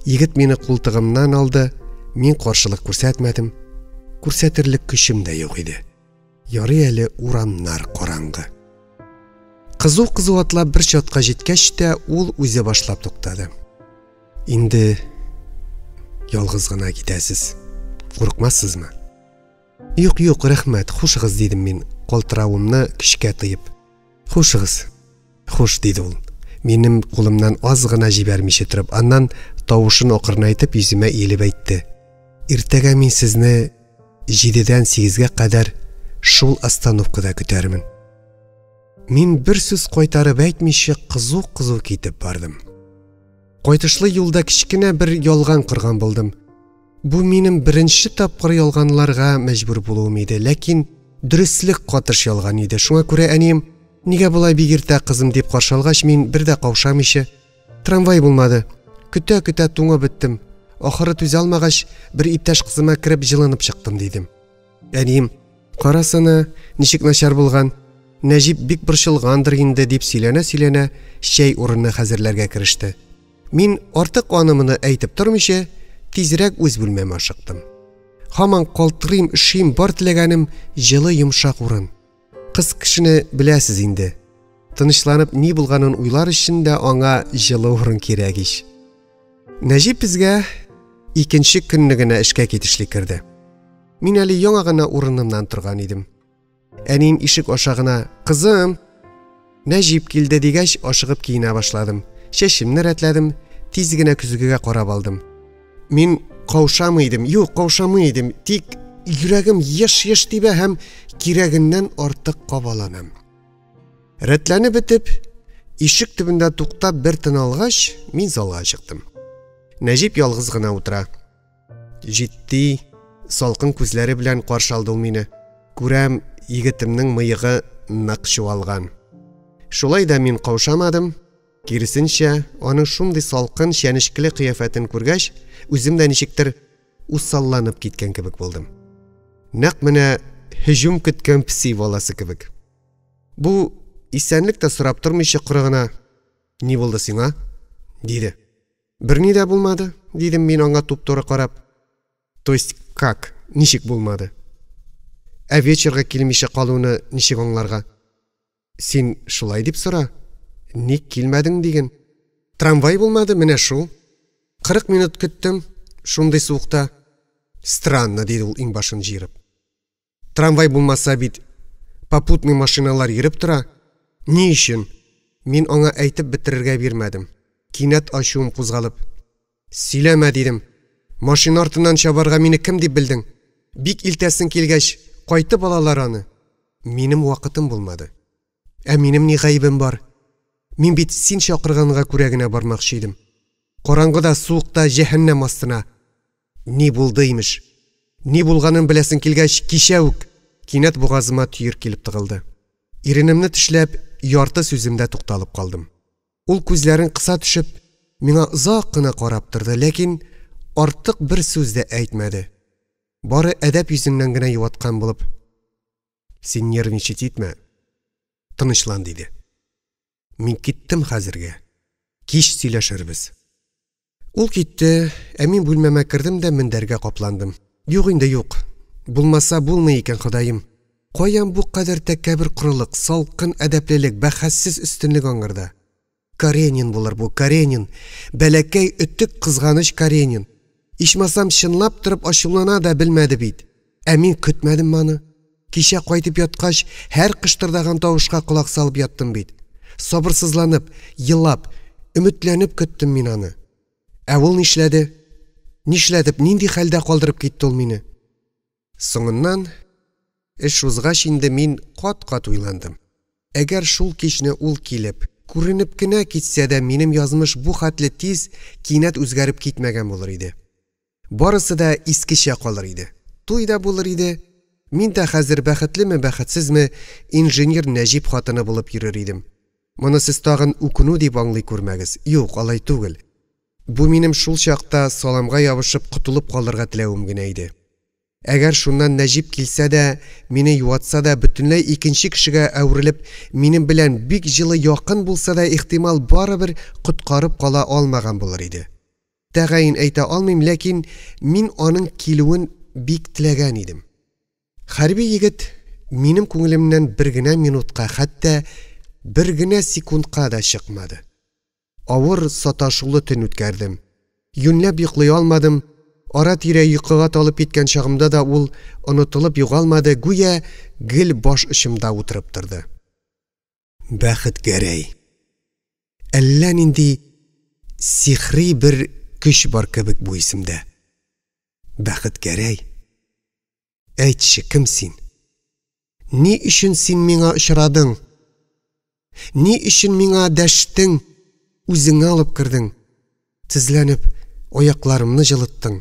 Егет мине култыгымнан алды, мин каршылык күрсәтмәдем. Күрсәтерлек көчем дә юк иде. Ярый әле урамнар караңгы. Кызу-кызу атлап бер чатка җиткәч тә, ул үзе башлап туктады. Инде ялгыз гына китәсез. Курыкмассызмы? Юк, юк, рәхмәт, хушыгыз, дидем мин, калтыравымны көчкә тыеп. Хушыгыз. Хуш, диде ул. Минем кулымнан аз гына җибәрмичә торып, аннан тавышын акрынайтып йөземә иелеп әйтте. Иртәгә мин сезне 7-дән 8-гә кадәр шул остановкада көтәрмен. Мин бер сүз кайтарып әйтмичә кызу-кызу китеп бардым. Кайтышлы юлда кечкенә бер ялган корган булдым. Бу минем беренче тапкыр ялганларга мәҗбүр булуым иде, ләкин дөреслек катыш ялган иде. Шуңа күрә әнием, нигә болай бик иртә, кызым, дип каршы алгач, мин бер дә каушамыйча, трамвай булмады. Көтә-көтә туңып беттем. Ахыры түзә алмагач, бер иптәш кызыма кереп җылынып чыктым, дидем. Әнием, карасана, ничек начар булган. Нәҗип бик борчылгандыр инде, дип сөйләнә-сөйләнә чәй урыны хәзерләргә кереште. Мин артык аны-моны әйтеп тормыйча, тизрәк үз бүлмәмә ашыктым. Һаман калтырыйм, өшим, бар теләгәнем җылы йомшак урын. Кыз кешене беләсез инде. Тынычланып ни булганын уйлар өчен дә аңа җылы урын кирәк ич. Нәҗип безгә икенче көнне генә эшкә китешли керде. Мин әле яңа гына урынымнан торган идем. Әнием ишек аша гына «Кызым!» Нәҗип килде дигәч, ашыгып киенә башладым. Чәчемне рәтләдем, тиз генә көзгегә карап алдым. Мин каушамый идем, юк, каушамый идем, тик йөрәгем еш-еш тибә һәм кирәгеннән артык кабаланам. Рәтләнеп бетеп, ишек төбендә туктап бер тын алгач, мин залга чыктым. Нәҗип ялгыз гына утыра. Җитди, салкын күзләре белән каршы алды ул мине. Күрәм, егетемнең мыегы нык чуалган. Шулай да мин каушамадым. Киресенчә, аның шундый салкын, чәнечкеле кыяфәтен күргәч, үзем дә ничектер усалланып киткән кебек булдым. Нәкъ менә һөҗүм көткән песи баласы кебек. Бу исәнлек тә сорап тормыйча коры гына: "Ни булды сиңа?" диде. Берни дә булмады, дидем мин аңа туп-туры карап. То есть как? Ничек булмады? Ә вечерга килмичә калуны ничек аңларга? Син шулай дип сора. Ник килмәдең диген. Трамвай булмады, менә шул. 40 минут көттем, шундый суыкта. Странно, диде ул иңбашын җыерып. Трамвай булмаса бит, попутный машиналар йөреп тора. Ни өчен? Мин аңа әйтеп бетерергә бирмәдем. Кинәт ачуым кузгалып. Сөйләмә, дидем. Машина артыннан чабарга мине кем дип белдең? Бик илтәсең килгәч, кайтып алалар аны. Минем вакытым булмады. Ә минем ни гаебем бар? Мин бит син чакырганга күрә генә бармакчы идем. Караңгыда, суыкта җәһәннәм астына. Ни булды, имеш? Ни булганын беләсең килгәч, кичә үк. Кинәт бугазыма төер килеп тыгылды. Иренемне тешләп, ярты сүземдә тукталып калдым. Ул күзләрен кыса төшеп, миңа озак кына карап торды, ләкин артык бер сүз дә әйтмәде. Бары әдәп йөзеннән генә юаткан булып: "Син нервничать итмә. Тынычлан", диде. Мин киттем хәзергә. Кич сөйләшербез. Ул китте, ә мин бүлмәмә кердем дә мендәргә капландым. Юк инде, юк. Булмаса булмый икән, Ходаем. Каян бу кадәр тәкәббер корылык, салкын әдәплелек, бәхәссез өстенлек аңарда? Каренин булыр бу, Каренин. Бәләкәй, өтек, кызганыч Каренин. Ичмасам, чынлап торып ачулана да белмәде бит. Ә мин көтмәдемме аны? Кичә кайтып яткач, һәр кыштырдаган тавышка колак салып яттым бит. Сабырсызланып, елап, өметләнеп көттем мин аны. Ә ул нишләде? Нишләтеп, нинди хәлдә калдырып китте ул мине? Соңыннан, эш узгач инде мин кат-кат уйландым. Әгәр шул кичне ул килеп, күренеп кенә китсә дә, минем язмыш бу хәтле тиз, кинәт үзгәреп китмәгән булыр иде. Барысы да искечә калыр иде. Туй да булыр иде. Мин дә хәзер бәхетлеме, бәхетсезме, инженер Нәҗип хатыны булып йөрер идем. Моны сез тагын үкенү дип аңлый күрмәгез. Юк, алай түгел. Бу минем шул чакта саламга ябышып котылып калырга теләвем генә иде. Әгәр шуннан Нәҗип килсә дә, мине юатса да, бөтенләй икенче кешегә әверелеп, минем белән бик җылы якын булса да, ихтимал, барыбер коткарып кала алмаган булыр иде. Тәгаен әйтә алмыйм, ләкин мин аның килүен бик теләгән идем. Хәрби егет минем күңелемнән бер генә минутка, хәтта бер генә секундка да чыкмады. Авыр, саташулы төн үткәрдем. Юньләп йоклый алмадым. Ара-тирә йокыга талып киткән чагымда да ул онытылып югалмады, гүя гел баш очымда утырып торды. Бәхетгәрәй. Әллә нинди сихри бер көч бар кебек бу исемдә. Бәхетгәрәй. Әйтче, кем син? Ни өчен син миңа очрадың? Ни өчен миңа дәштең, үзеңә алып кердең? Тезләнеп, аякларымны җылыттың,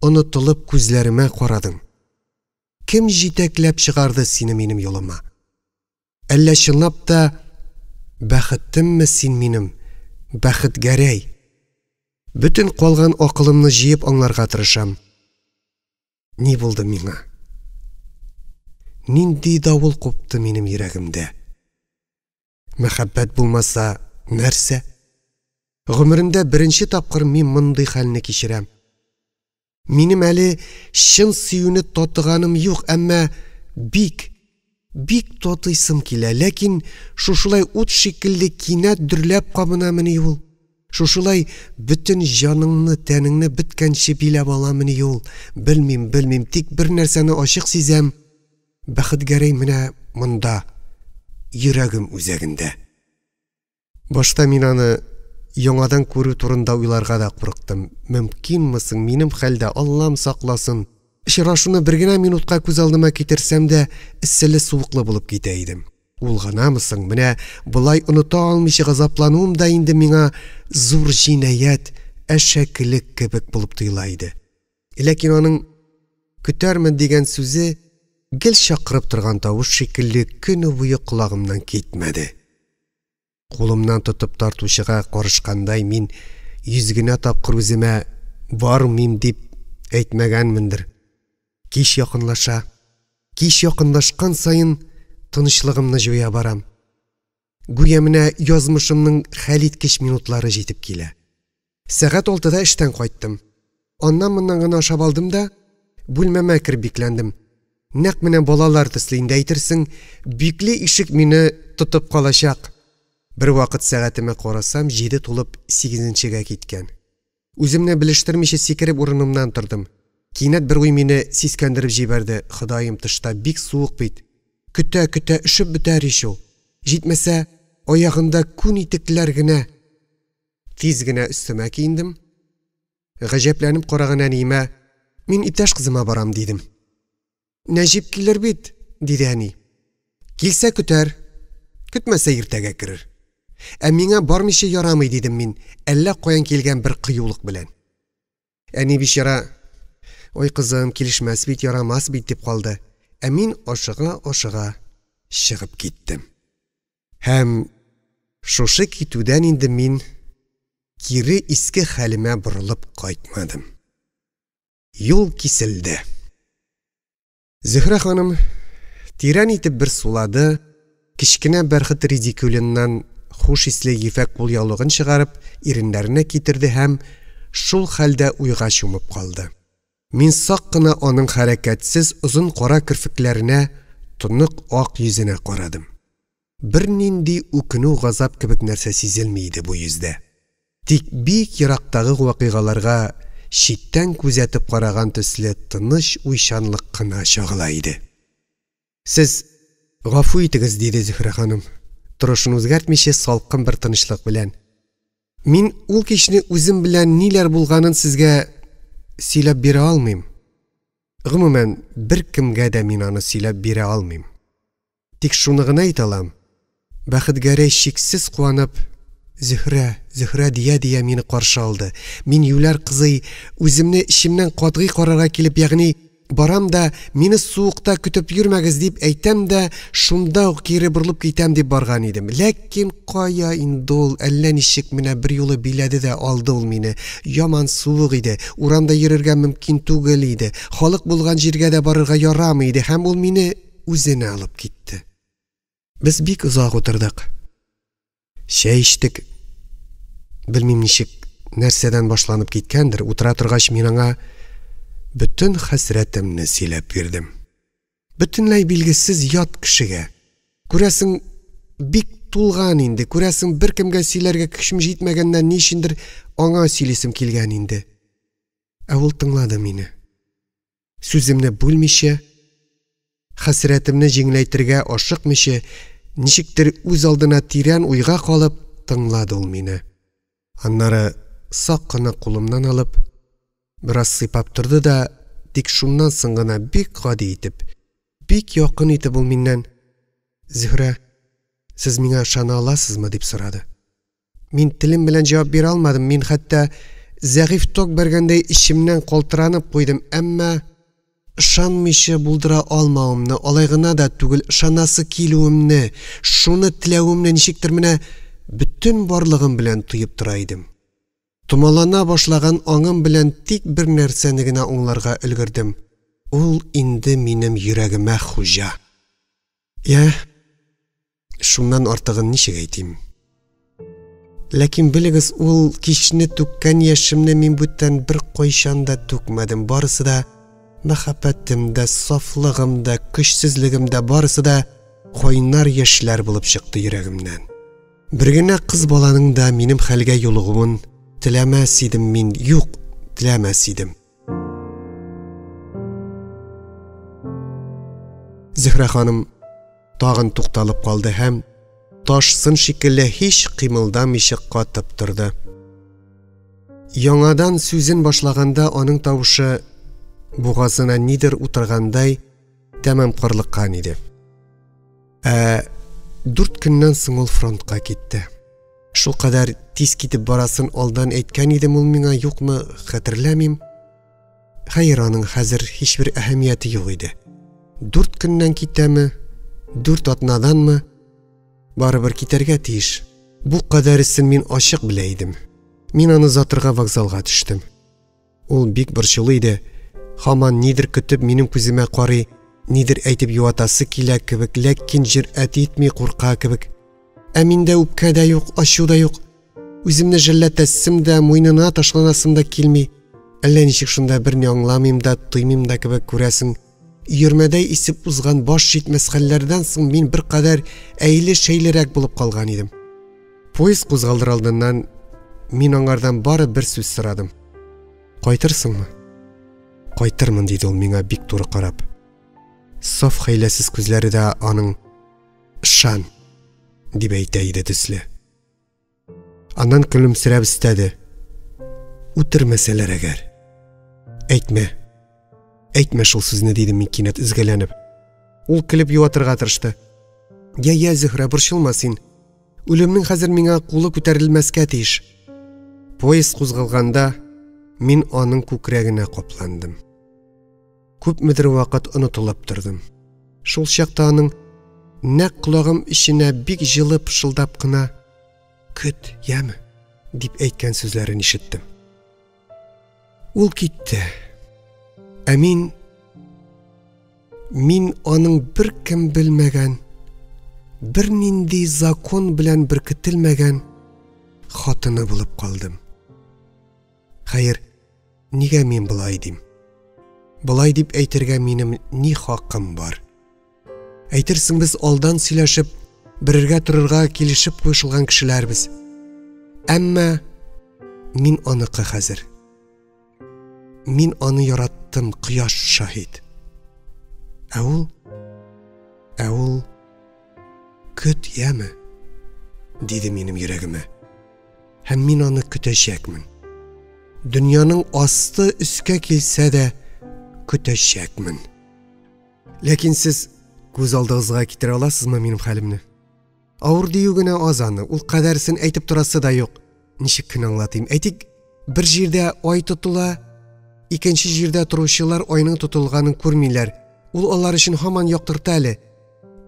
онытылып күзләремә карадың. Кем җитәкләп чыгарды сине минем юлыма? Әллә чынлап та бәхетемме син минем, Бәхетгәрәй? Бөтен калган акылымны җыеп аңларга тырышам. Ни булды миңа? Нинди давыл купты минем йөрәгемдә? Мәхәббәт булмаса, нәрсә? Гомеремдә беренче тапкыр мин мондый хәлне кичерәм. Минем әле чын сөюне татыганым юк, әмма бик, бик татыйсым килә, ләкин шушылай ут шикелле кинәт дөрләп кабынамыни ул? Шушылай бөтен җаныңны, тәнеңне беткәнче биләп аламыни ул? Белмим, белмим, тик бер нәрсәне ачык сизәм, Бәхетгәрәй менә монда, йөрәгем үзәгендә. Башта мин аны яңадан күрү турында уйларга да курыктым. Мөмкинме соң минем хәлдә, Аллам сакласын! Очрашуны бер генә минутка күз алдыма китерсәм дә, эсселе-суыклы булып китә идем. Ул гынамы соң, менә болай оныта алмыйча газаплануым да инде миңа зур җинаять, әшәкелек кебек булып тоела иде. Ләкин аның көтәрмен дигән сүзе гел чакырып торган тавыш шикелле көне буе колагымнан китмәде. Кулымнан тотып тартучыга карышкандай мин йөз генә тапкыр үземә бармыйм дип әйтмәгәнмендер. Кич якынлаша. Кич якынлашкан саен тынычлыгымны җуя барам. Гүя менә язмышымның хәлиткеч минутлары җитеп килә. Сәгать алтыда эштән кайттым. Аннан-моннан гына ашап алдым да, бүлмәмә кереп бикләндем. Нәкъ менә балалар төсле инде әйтерсең, бикле ишек мине тотып калачак. Бервакыт сәгатемә карасам, җиде тулып сигезенчегә киткән. Үземне белештермичә сикереп урынымнан тордым. Кинәт бер уй мине сискәндереп җибәрде, Ходаем, тышта бик суык бит. Көтә-көтә өшеп бетәр ич ул. Җитмәсә, аягында күн итекләр генә. Тиз генә өстемә киендем. Гаҗәпләнеп караган әниемә, Мин иптәш кызыма барам, дидем. Нәҗип килер бит, диде әни. Килсә көтәр, көтмәсә иртәгә керер. Ә миңа бармыйча ярамый, дидем мин, әллә каян килгән бер кыюлык белән. Әни бичара, Ой, кызым, килешмәс бит, ярамас бит, дип калды. Ә мин ашыга-ашыга чыгып киттем. Һәм шушы китүдән инде мин кире иске хәлемә борылып кайтмадым. Юл киселде. Зөһрә ханым тирән итеп бер сулады, кечкенә бәрхет ридикюленнан хуш исле ефәк кулъяулыгын чыгарып, иреннәренә китерде һәм шул хәлдә уйга чумып калды. Мин сак кына аның хәрәкәтсез озын кара керфекләренә, тонык ак йөзенә карадым. Бернинди үкенү-газап кебек нәрсә сизелми иде бу йөздә. Тик бик ерактагы вакыйгаларга читтән күзәтеп караган төсле тыныч уйчанлык кына чагыла иде. Сез гафу итегез, диде Зөһрә ханым, торышын үзгәртмичә салкын бер тынычлык белән. Мин ул кичне үзем белән ниләр булганын сезгә сөйләп бирә алмыйм. Гомумән, беркемгә дә мин аны сөйләп бирә алмыйм. Тик шуны гына әйтә алам. Бәхетгәрәй чиксез куанып, Зөһрә, Зөһрә дия-дия мине каршы алды. Мин юләр кызый, үземне эчемнән катгый карарга килеп, ягъни барам да, мине суыкта көтеп йөрмәгез дип әйтәм дә, шунда ук кире борылып китәм дип барган идем. Ләкин кая инде ул, әллә ничек менә берьюлы биләде дә алды ул мине. Яман суык иде, урамда йөрергә мөмкин түгел иде, халык булган җиргә дә барырга ярамый иде һәм ул мине үзенә алып китте. Без бик озак утырдык. Чәй эчтек. Белмим ничек, нәрсәдән башланып киткәндер, утыра торгач мин аңа бөтен хәсрәтемне сөйләп бирдем. Бөтенләй билгесез ят кешегә. Күрәсең, бик тулган инде, күрәсең, беркемгә сөйләргә көчем җитмәгәннән ни өчендер аңа сөйлисем килгән инде. Ә ул тыңлады мине. Сүземне бүлмичә, хәсрәтемне җиңеләйтергә ашыкмыйча, ничектер үз алдына тирән уйга калып тыңлады ул мине. Аннары сак кына кулымнан алып, бераз сыйпап торды да, тик шуннан соң гына бик гади итеп, бик якын итеп ул миннән: "Зөһрә, сез миңа ышана аласызмы?" дип сорады. Мин телем белән җавап бирә алмадым, мин хәтта зәгыйфь ток бәргәндәй эчемнән калтыранып куйдым, әмма ышанмыйча булдыра алмавымны, алай гына да түгел, ышанасы килүемне, шуны теләвемне ничектер менә бөтен барлыгым белән тоеп тора идем. Томалана башлаган аңым белән тик бер нәрсәне генә аңларга өлгердем, ул инде минем йөрәгемә хуҗа. Я, шуннан артыгын ничек әйтим? Ләкин белегез, ул кичне түккән яшемне мин бүтән бер кайчан да түкмәдем. Барысы да мәхәббәтем дә, сафлыгым да, көчсезлегем дә, барысы да кайнар яшьләр булып чыкты йөрәгемнән. Бер генә кыз баланың да минем хәлгә юлыгуын теләмәс идем мин, юк, теләмәс идем. Зөһрә ханым тагын тукталып калды һәм таш сын шикелле һич кыймылдамыйча катып торды. Яңадан сүзен башлаганда аның тавышы бугазына нидер утыргандай тәмам карлыккан иде. Ә дүрт көннән соң ул фронтка китте. Шул кадәр тиз китеп барасын алдан әйткән идем ул миңа, юкмы, хәтерләмим. Хәер, аның хәзер һичбер әһәмияте юк иде. Дүрт көннән китәме, дүрт атнаданмы, барыбер китәргә тиеш. Бу кадәресен мин ачык белә идем. Мин аны озатырга вокзалга төштем. Ул бик борчулы иде. Һаман нидер көтеп минем күземә карый, нидер әйтеп юатасы килә кебек, ләкин җөрьәт итми курка кебек. Ә миндә үпкә дә юк, ачу да юк. Үземне жәлләтәсем дә, муенына ташланасым да килми. Әллә ничек шунда берни аңламыйм да, тоймыйм да кебек күрәсең. Өермәдәй исеп узган баш җитмәс хәлләрдән соң мин беркадәр әйле-шәйлерәк булып калган идем. Поезд кузгалыр алдыннан мин аңардан бары бер сүз сорадым. Кайтырсыңмы? Кайтырмын, диде ул миңа бик туры карап. Саф хәйләсез күзләре дә аның ышан дип әйтә иде төсле. Аннан көлемсерәп өстәде. Үтермәсәләр әгәр. Әйтмә. Әйтмә шул сүзне, дидем мин кинәт өзгәләнеп. Ул көлеп юатырга тырышты. Я, я, Зөһрә, борчылма син. Үлемнең хәзер миңа кулы күтәрелмәскә тиеш. Поезд кузгалганда мин аның күкрәгенә капландым. Күпмедер вакыт онытылып тордым. Шул чакта аның нәкъ колагым эченә бик җылы пышылдап кына «Көт, яме?» дип әйткән сүзләрен ишеттем. Ул китте. Ә мин мин аның беркем белмәгән, бернинди закон белән беркетелмәгән хатыны булып калдым. Хәер, нигә мин болай дим? Болай дип әйтергә минем ни хакым бар? Әйтерсең без алдан сөйләшеп, берергә торырга килешеп куешылган кешеләрбез. Әмма мин аныкы хәзер. Мин аны яраттым, кояш шаһит. Ә ул, ә ул көт яме, диде минем йөрәгемә. Һәм мин аны көтәчәкмен. Дөньяның асты өскә килсә дә көтәчәкмен. Ләкин сез күз алдыгызга китерә аласызмы минем хәлемне? Авыр дию генә аз аны, ул кадәрсен әйтеп торасы да юк. Ничек кенә аңлатыйм? Әйтик, бер җирдә ай тотыла, икенче җирдә торучылар айның тотылганын күрмиләр. Ул алар өчен һаман яктырта әле.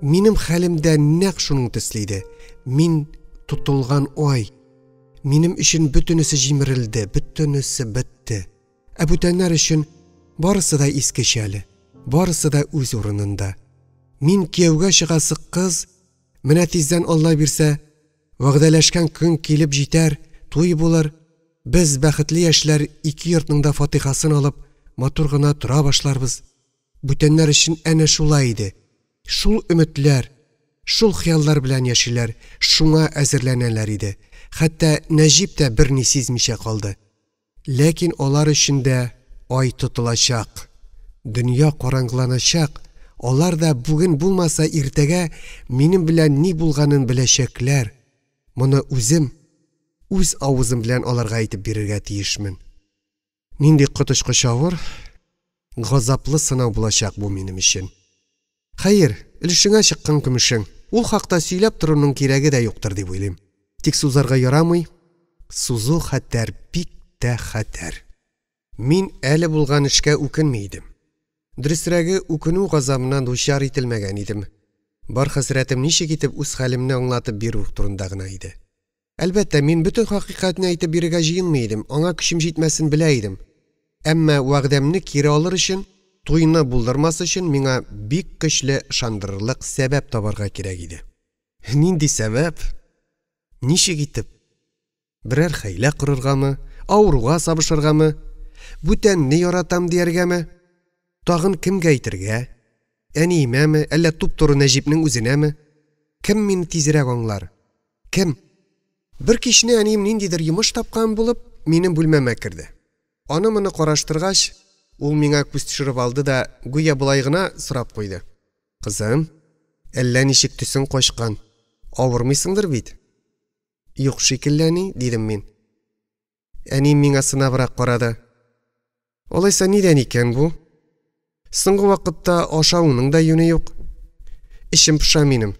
Минем хәлем дә нәкъ шуның төсле иде. Мин тотылган ай. Минем өчен бөтенесе җимерелде, бөтенесе бетте. Ә бүтәннәр өчен барысы да искечә әле, барысы да үз урынында. Мин кияүгә чыгасы кыз, менә тиздән Алла бирсә, вәгъдәләшкән көн килеп җитәр, туй булыр. Без бәхетле яшьләр ике йортның да фатихасын алып, матур гына тора башларбыз. Бүтәннәр өчен әнә шулай иде. Шул өметләр, шул хыяллар белән яшиләр, шуңа әзерләнәләр иде. Хәтта Нәҗип тә берни сизмичә калды. Ләкин алар өчен дә ай тотылачак, дөнья караңгыланачак, алар да бүген булмаса иртәгә минем белән ни булганын беләчәкләр. Моны үзем, үз авызым белән аларга әйтеп бирергә тиешмен. Нинди коточкыч авыр, газаплы сынау булачак бу минем өчен. Хәер, өлешеңә чыккан көмешең. Ул хакта сөйләп торуның кирәге дә юктыр дип уйлыйм. Тик сузарга ярамый. Сузу хәтәр, бик тә хәтәр. Мин әле булган эшкә үкенми идем. Дөресрәге, үкенү газабына дучар ителмәгән идем. Бар хәсрәтем ничек итеп үз хәлемне аңлатып бирү турында гына иде. Әлбәттә, мин бөтен хакыйкатьне әйтеп бирергә җыенмый идем, аңа көчем җитмәсен белә идем. Әмма вәгъдәмне кире алыр өчен, туйны булдырмас өчен миңа бик көчле ышандырырлык сәбәп табарга кирәк иде. Нинди сәбәп? Ничек итеп? Берәр хәйлә корыргамы? Авыруга сабышыргамы? Бүтәнне яратам дияргәме? Тагын кемгә әйтергә? Әниемәме, әллә туп-туры Нәҗипнең үзенәме? Кем мине тизрәк аңлар? Кем? Бер кичне әнием ниндидер йомыш тапкан булып, минем бүлмәмә керде. Аны-моны караштыргач, ул миңа күз төшереп алды да, гүя болай гына сорап куйды. Кызым, әллә ничек төсең качкан, авырмыйсыңдыр бит? Юк шикелле, әни, дидем мин. Әнием миңа сынабрак карады. Алайса нидән икән бу? Соңгы вакытта ашавыңның да юне юк. Эчем поша минем.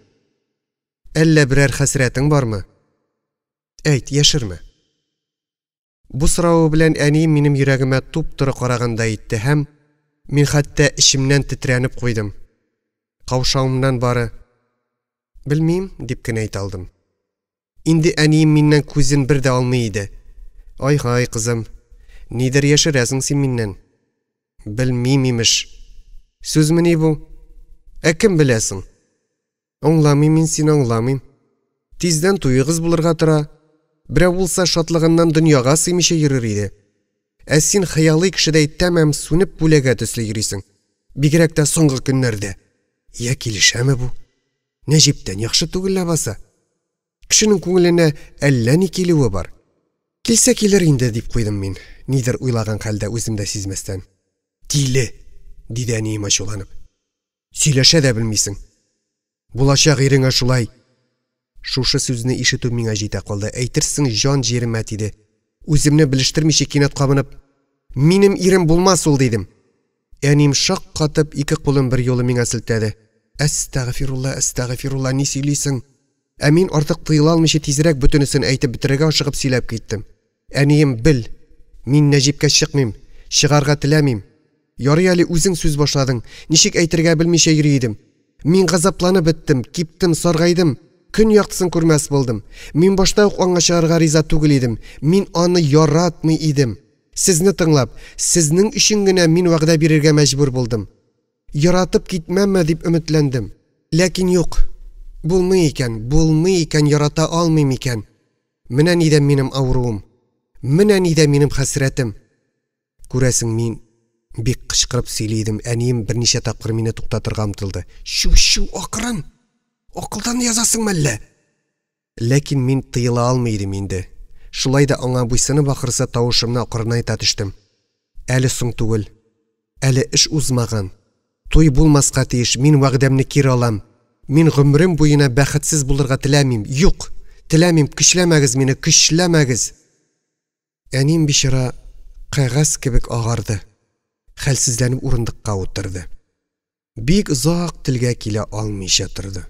Әллә берәр хәсрәтең бармы? Әйт, яшермә. Бу соравы белән әнием минем йөрәгемә туп-туры карагандай итте һәм мин хәтта эчемнән тетрәнеп куйдым. Каушавымнан бары Белмим, дип кенә әйтә алдым. Инде әнием миннән күзен бер дә алмый иде. Ай-һай, кызым, нидер яшерәсең син миннән. Белмим, имеш. Сүзмени бу? Ә кем белә соң? Аңламыйм мин сине, аңламыйм. Тиздән туегыз булырга тора. Берәү булса шатлыгыннан дөньяга сыймыйча йөрер иде. Ә син хыялый кешедәй тәмам сүнеп күләгә төсле йөрисең. Бигрәк тә соңгы көннәрдә. Я килешәме бу? Нәҗиптән яхшы түгел ләбаса. Кешенең күңеленә әллә ни килүе бар. Килсә килер инде, дип куйдым мин, нидер уйлаган хәлдә үзем дә сизмәстән. Тиле, диде әнием ачуланып. Сөйләшә дә белмисең. Булачак иреңә шулай. Шушы сүзне ишетү миңа җитә калды. Әйтерсең, җан җиремә тиде. Үземне белештермичә кинәт кабынып, Минем ирем булмас ул, дидем. Әнием шаккатып, ике кулын берьюлы миңа селтәде. Әстәгъфирулла, әстәгъфирулла, ни сөйлисең? Ә мин артык тыела алмыйча тизрәк бөтенесен әйтеп бетерергә ашыгып сөйләп киттем. Әнием, бел, мин Нәҗипкә чыкмыйм, чыгарга теләмим. Ярый әле үзең сүз башладың, ничек әйтергә белмичә йөри идем. Мин газапланып беттем, киптем, саргайдым, көн яктысын күрмәс булдым. Мин башта ук аңа чыгарга риза түгел идем. Мин аны яратмый идем. Сезне тыңлап, сезнең өчен генә мин вәгъдә бирергә мәҗбүр булдым. Яратып китмәмме дип өметләндем. Ләкин юк. Булмый икән, булмый икән, ярата алмыйм икән. Менә нидә минем авыруым. Менә нидә минем хәсрәтем. Күрәсең, мин бик кычкырып сөйли идем. Әнием берничә тапкыр мине туктатырга омтылды. Чү, чү, акрын. Акылдан язасың мәллә? Ләкин мин тыела алмый идем инде. Шулай да аңа буйсынып ахрысы тавышымны акрынайта төштем. Әле соң түгел. Әле эш узмаган. Туй булмаска тиеш, мин вәгъдәмне кире алам. Мин гомерем буена бәхетсез булырга теләмим. Юк, теләмим, көчләмәгез мине, көчләмәгез. Әнием бичара кәгазь кебек агарды. Хәлсезләнеп урындыкка утырды. Бик озак телгә килә алмыйча торды.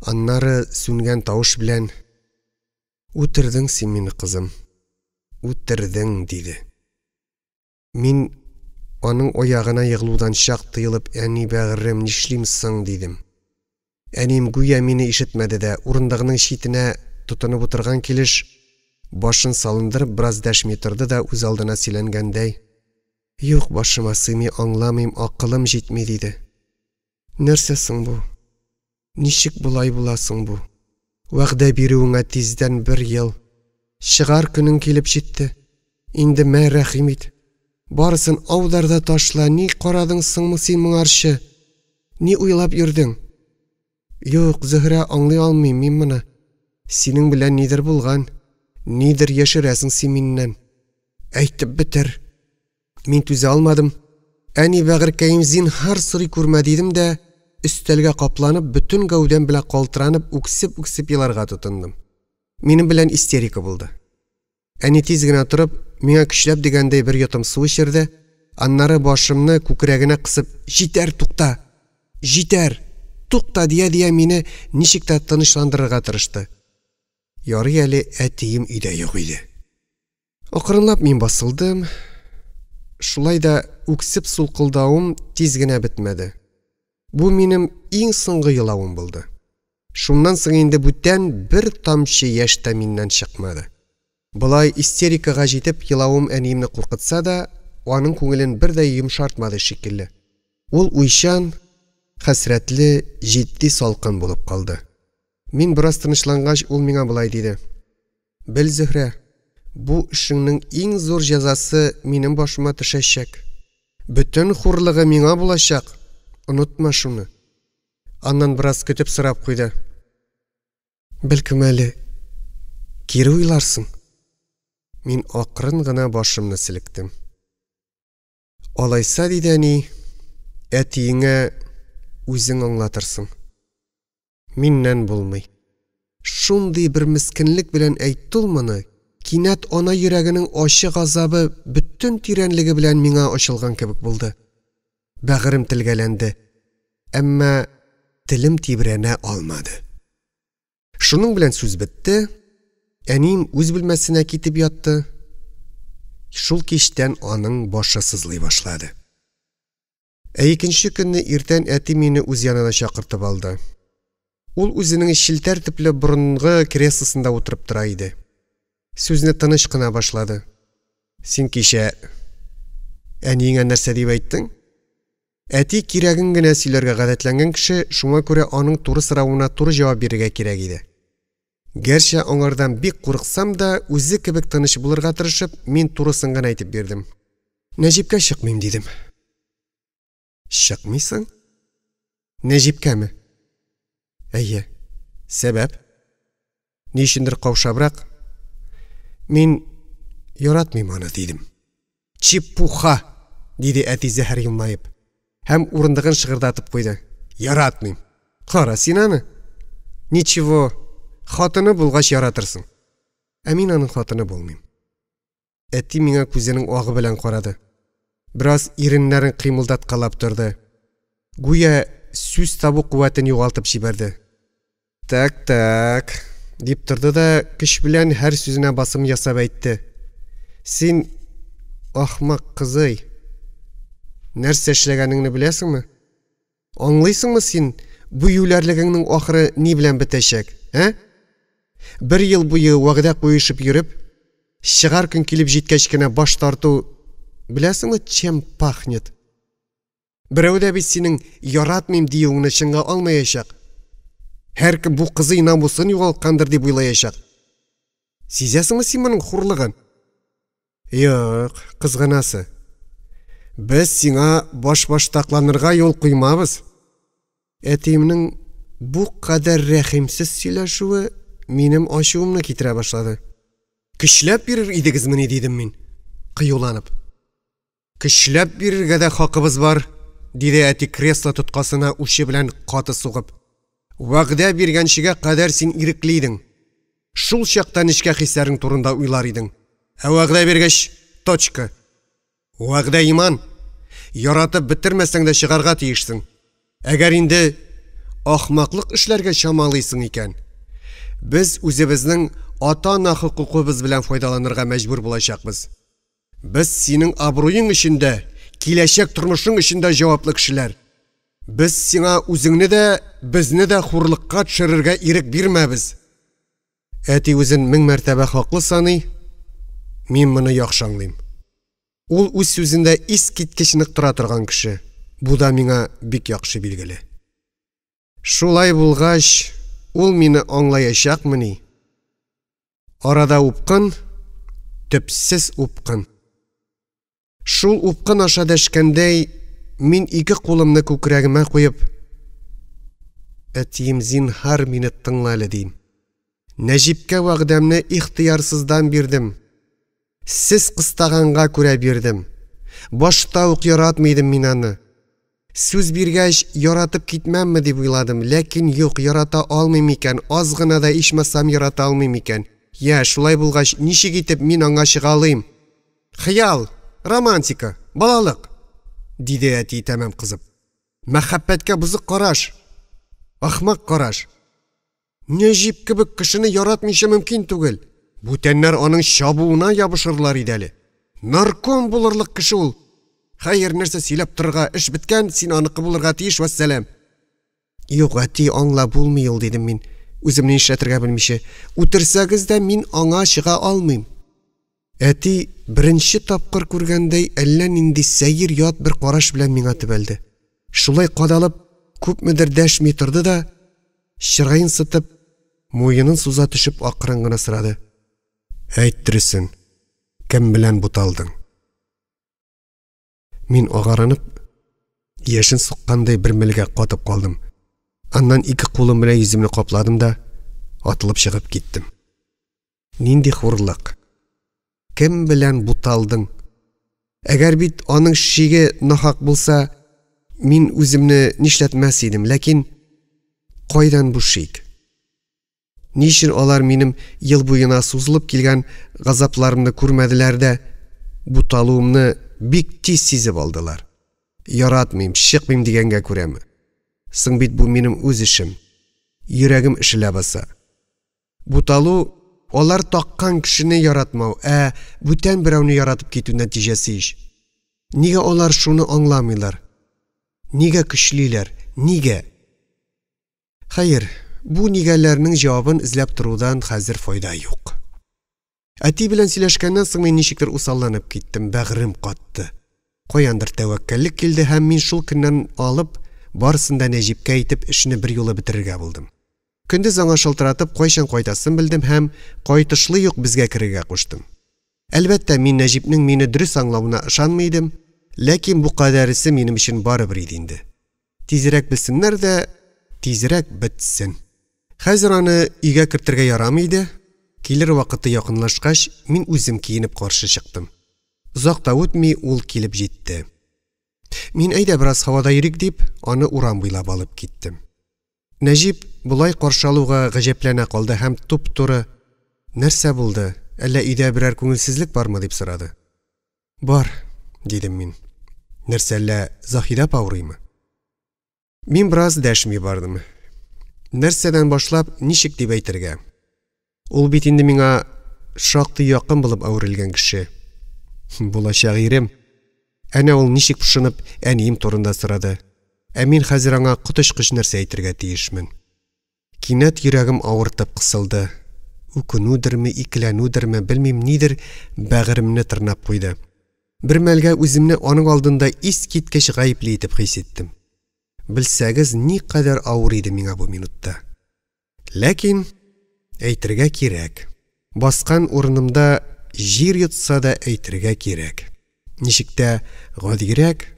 Аннары сүнгән тавыш белән: "Үтердең син мине, кызым. Үтердең", диде. Мин аның аягына егылудан чак тыелып, "Әни бәгърем, нишлим соң?" дидем. Әнием гүя мине ишетмәде дә, урындыгының читенә тотынып утырган килеш, башын салындырып бераз дәшми торды да үз алдына сөйләнгәндәй: "Юк, башыма сыймый, аңламыйм, акылым җитми", диде. Нәрсә соң бу? Ничек болай була соң бу? Вәгъдә бирүеңә тиздән бер ел. Чыгар көнең килеп җитте. Инде мә, рәхим ит. Барысын аудар да ташла. Ни карадың соң син моңарчы? Ни уйлап йөрдең? Юк, Зөһрә, аңлый алмыйм мин моны. Синең белән нидер булган, нидер яшерәсең син миннән. Әйтеп бетер. Мин түзә алмадым. Әни бәгырькәем, зинһар сорый күрмә, дидем дә, өстәлгә капланып, бөтен гәүдәм белән калтыранып, үксеп-үксеп еларга тотындым. Минем белән истерика булды. Әни тиз генә торып, миңа көчләп дигәндәй бер йотым су эчерде, аннары башымны күкрәгенә кысып, "Җитәр, тукта! Җитәр! Тукта!" дия-дия мине ничек тә тынычландырырга тырышты. Ярый әле әтием өйдә юк иде. Акрынлап мин басылдым. Шулай да үксеп сулкылдавым тиз генә бетмәде. Бу минем иң соңгы елавым булды. Шуннан соң инде бүтән бер тамчы яшь тә миннән чыкмады. Болай истерикага җитеп елавым әниемне куркытса да, аның күңелен бер дә йомшартмады шикелле. Ул уйчан, хәсрәтле, җитди салкын булып калды. Мин бераз тынычлангач, ул миңа болай диде: "Бел, Зөһрә, бу эшеңнең иң зур җәзасы минем башыма төшәчәк. Бөтен хурлыгы миңа булачак. Онытма шуны." Аннан бераз көтеп сорап куйды: "Бәлкем әле кире уйларсың?" Мин акрын гына башымны селектем. Алайса, диде әни, әтиеңә үзең аңлатырсың. Миннән булмый. Шундый бер мескенлек белән әйтте ул моны, кинәт ана йөрәгенең ачы газабы бөтен тирәнлеге белән миңа ачылган кебек булды. Бәгырем телгәләнде, әмма телем тибрәнә алмады. Шуның белән сүз бетте. Әнием үз бүлмәсенә китеп ятты. Шул кичтән аның башы сызлый башлады. Ә икенче көнне иртән әти мине үз янына чакыртып алды. Ул үзенең челтәр төпле борынгы креслосында утырып тора иде. Сүзне тыныч кына башлады. Син кичә әниеңә нәрсә дип әйттең? Әти кирәген генә сөйләргә гадәтләнгән кеше, шуңа күрә аның туры соравына туры җавап бирергә кирәк иде. Гәрчә аңардан бик курыксам да, үзе кебек тыныч булырга тырышып, мин турысын гына әйтеп бирдем. Нәҗипкә чыкмыйм, дидем. Чыкмыйсың? Нәҗипкәме? Әйе. Сәбәп? Ни өчендер каушабрак, мин яратмыйм аны, дидем. Чепуха, диде әти зәһәр елмаеп. Һәм урындыгын шыгырдатып куйды. Яратмыйм. Кара син аны. Ничего, хатыны булгач яратырсың. Ә мин аның хатыны булмыйм. Әти миңа күзенең агы белән карады. Бераз иреннәрен кыймылдаткалап торды. Гүя сүз табу куәтен югалтып җибәрде. Так, так, дип торды да көч белән һәр сүзенә басым ясап әйтте. Син ахмак кызый. Нәрсә эшләгәнеңне беләсеңме? Аңлыйсыңмы син, бу юләрлегеңнең ахыры ни белән бетәчәк, ә? Бер ел буе вәгъдә куешып йөреп, чыгар көн килеп җиткәч кенә баш тарту, беләсеңме, чем пахнет? Берәү дә бит синең яратмыйм диюеңне чынга алмаячак. Һәркем бу кызый намусын югалткандыр дип уйлаячак. Сизәсеңме син моның хурлыгын? Юк, кызганасы. Без сиңа башбаштакланырга юл куймабыз. Әтиемнең бу кадәр рәхимсез сөйләшүе минем ачуымны китерә башлады. Көчләп бирер идегезмени, дидем мин, кыюланып. Көчләп бирергә дә хакыбыз бар, диде әти кресло тоткасына учы белән каты сугып. Вәгъдә биргәнчегә кадәр син ирекле идең. Шул чакта нечкә хисләрең турында уйлар идең. Ә вәгъдә биргәч, точка. Вәгъдә иман. Яратып бетермәсәң дә чыгарга тиешсең. Әгәр инде ахмаклык эшләргә чамалыйсың икән, без үзебезнең ата-ана хокукыбыз белән файдаланырга мәҗбүр булачакбыз. Без синең абруең өчен дә, киләчәк тормышың өчен дә җаваплы кешеләр. Без сиңа үзеңне дә, безне дә хурлыкка төшерергә ирек бирмәбез. Әти үзен мең мәртәбә хаклы саный, мин моны яхшы аңлыйм. Ул үз сүзендә искиткеч нык тора торган кеше. Бу да миңа бик яхшы билгеле. Шулай булгач, ул мине аңлаячакмыни? Арада упкын, төпсез упкын. Шул упкын аша дәшкәндәй, мин ике кулымны күкрәгемә куеп, Әтием, зинһар, мине тыңла әле, дим. Нәҗипкә вәгъдәмне ихтыярсыздан бирдем. Сез кыстаганга күрә бирдем. Башта ук яратмый идем мин аны. Сүз биргәч, яратып китмәмме дип уйладым, ләкин юк, ярата алмыйм икән, аз гына да ичмасам ярата алмыйм икән. Я, шулай булгач, ничек итеп мин аңа чыга алыйм? Хыял, романтика, балалык, диде әти тәмам кызып. Мәхәббәткә бозык караш, ахмак караш. Нәҗип кебек кешене яратмыйча мөмкин түгел. Бүтәннәр аның чабуына ябышырлар иде әле. Нарком булырлык кеше ул. Хәер, нәрсә сөйләп торырга, эш беткән, син аныкы булырга тиеш, вәссәлам. Юк, әти, аңла, булмый ул, дидем мин, үземне нишләтергә белмичә. Үтерсәгез дә мин аңа чыга алмыйм. Әти, беренче тапкыр күргәндәй, әллә нинди сәер ят бер караш белән миңа төбәлде. Шулай кадалып, күпмедер дәшми торды да, чыраен сытып, муенын суза төшеп акрын гына сорады. Әйт дөресен, кем белән буталдың? Мин агарынып, яшен суккандай бер мәлгә катып калдым. Аннан ике кулым белән йөземне капладым да, атылып чыгып киттем. Нинди хурлык! Кем белән буталдың? Әгәр бит аның шиге нахак булса, мин үземне нишләтмәс идем, ләкин кайдан бу шик? Ни өчен алар минем ел буена сузылып килгән газапларымны күрмәделәр дә, буталуымны бик тиз сизеп алдылар? Яратмыйм, чыкмыйм дигәнгә күрәме? Соң бит бу минем үз эшем. Йөрәгем эше ләбаса. Буталу алар таккан кешене яратмау, ә бүтән берәүне яратып китү нәтиҗәсе ич. Нигә алар шуны аңламыйлар? Нигә көчлиләр? Нигә? Хәер, бу нигәләрнең җавабын эзләп торудан хәзер файда юк. Әти белән сөйләшкәннән соң мин ничектер усалланып киттем, бәгърем катты. Каяндыр тәвәккәллек килде һәм мин шул көннән алып барысын да Нәҗипкә әйтеп эшне берьюлы бетерергә булдым. Көндез аңа шылтыратып кайчан кайтасын белдем һәм кайтышлый ук безгә керергә куштым. Әлбәттә, мин Нәҗипнең мине дөрес аңлавына ышанмый идем, ләкин бу кадәресе минем өчен барыбер иде инде. Тизрәк белсеннәр дә, тизрәк бетсен. Хәзер аны өйгә кертергә ярамый иде. Килер вакыты якынлашкач, мин үзем киенеп каршы чыктым. Озак та үтми, ул килеп җитте. Мин әйдә бераз һавада йөрик дип, аны урам буйлап алып киттем. Нәҗип болай каршы алуга гаҗәпләнә калды һәм туп-туры: "Нәрсә булды? Әллә өйдә берәр күңелсезлек бармы?" дип сорады. "Бар", дидем мин. "Нәрсә, әллә Заһидә апа авырыймы?" Мин бераз дәшми бардым. Нәрсәдән башлап, ничек дип әйтергә? Ул бит инде миңа шактый якын булып әверелгән кеше. Булачак ирем. Әнә ул ничек пошынып әнием турында сорады. Ә мин хәзер аңа коточкыч нәрсә әйтергә тиешмен. Кинәт йөрәгем авыртып кысылды. Үкенүдерме, икеләнүдерме, белмим, нидер бәгыремне тырнап куйды. Бер мәлгә үземне аның алдында искиткеч гаепле итеп хис иттем. Белсәгез, никадәр авыр иде миңа бу минутта. Ләкин әйтергә кирәк. Баскан урынымда җир йотса да әйтергә кирәк. Ничек тә гадирәк,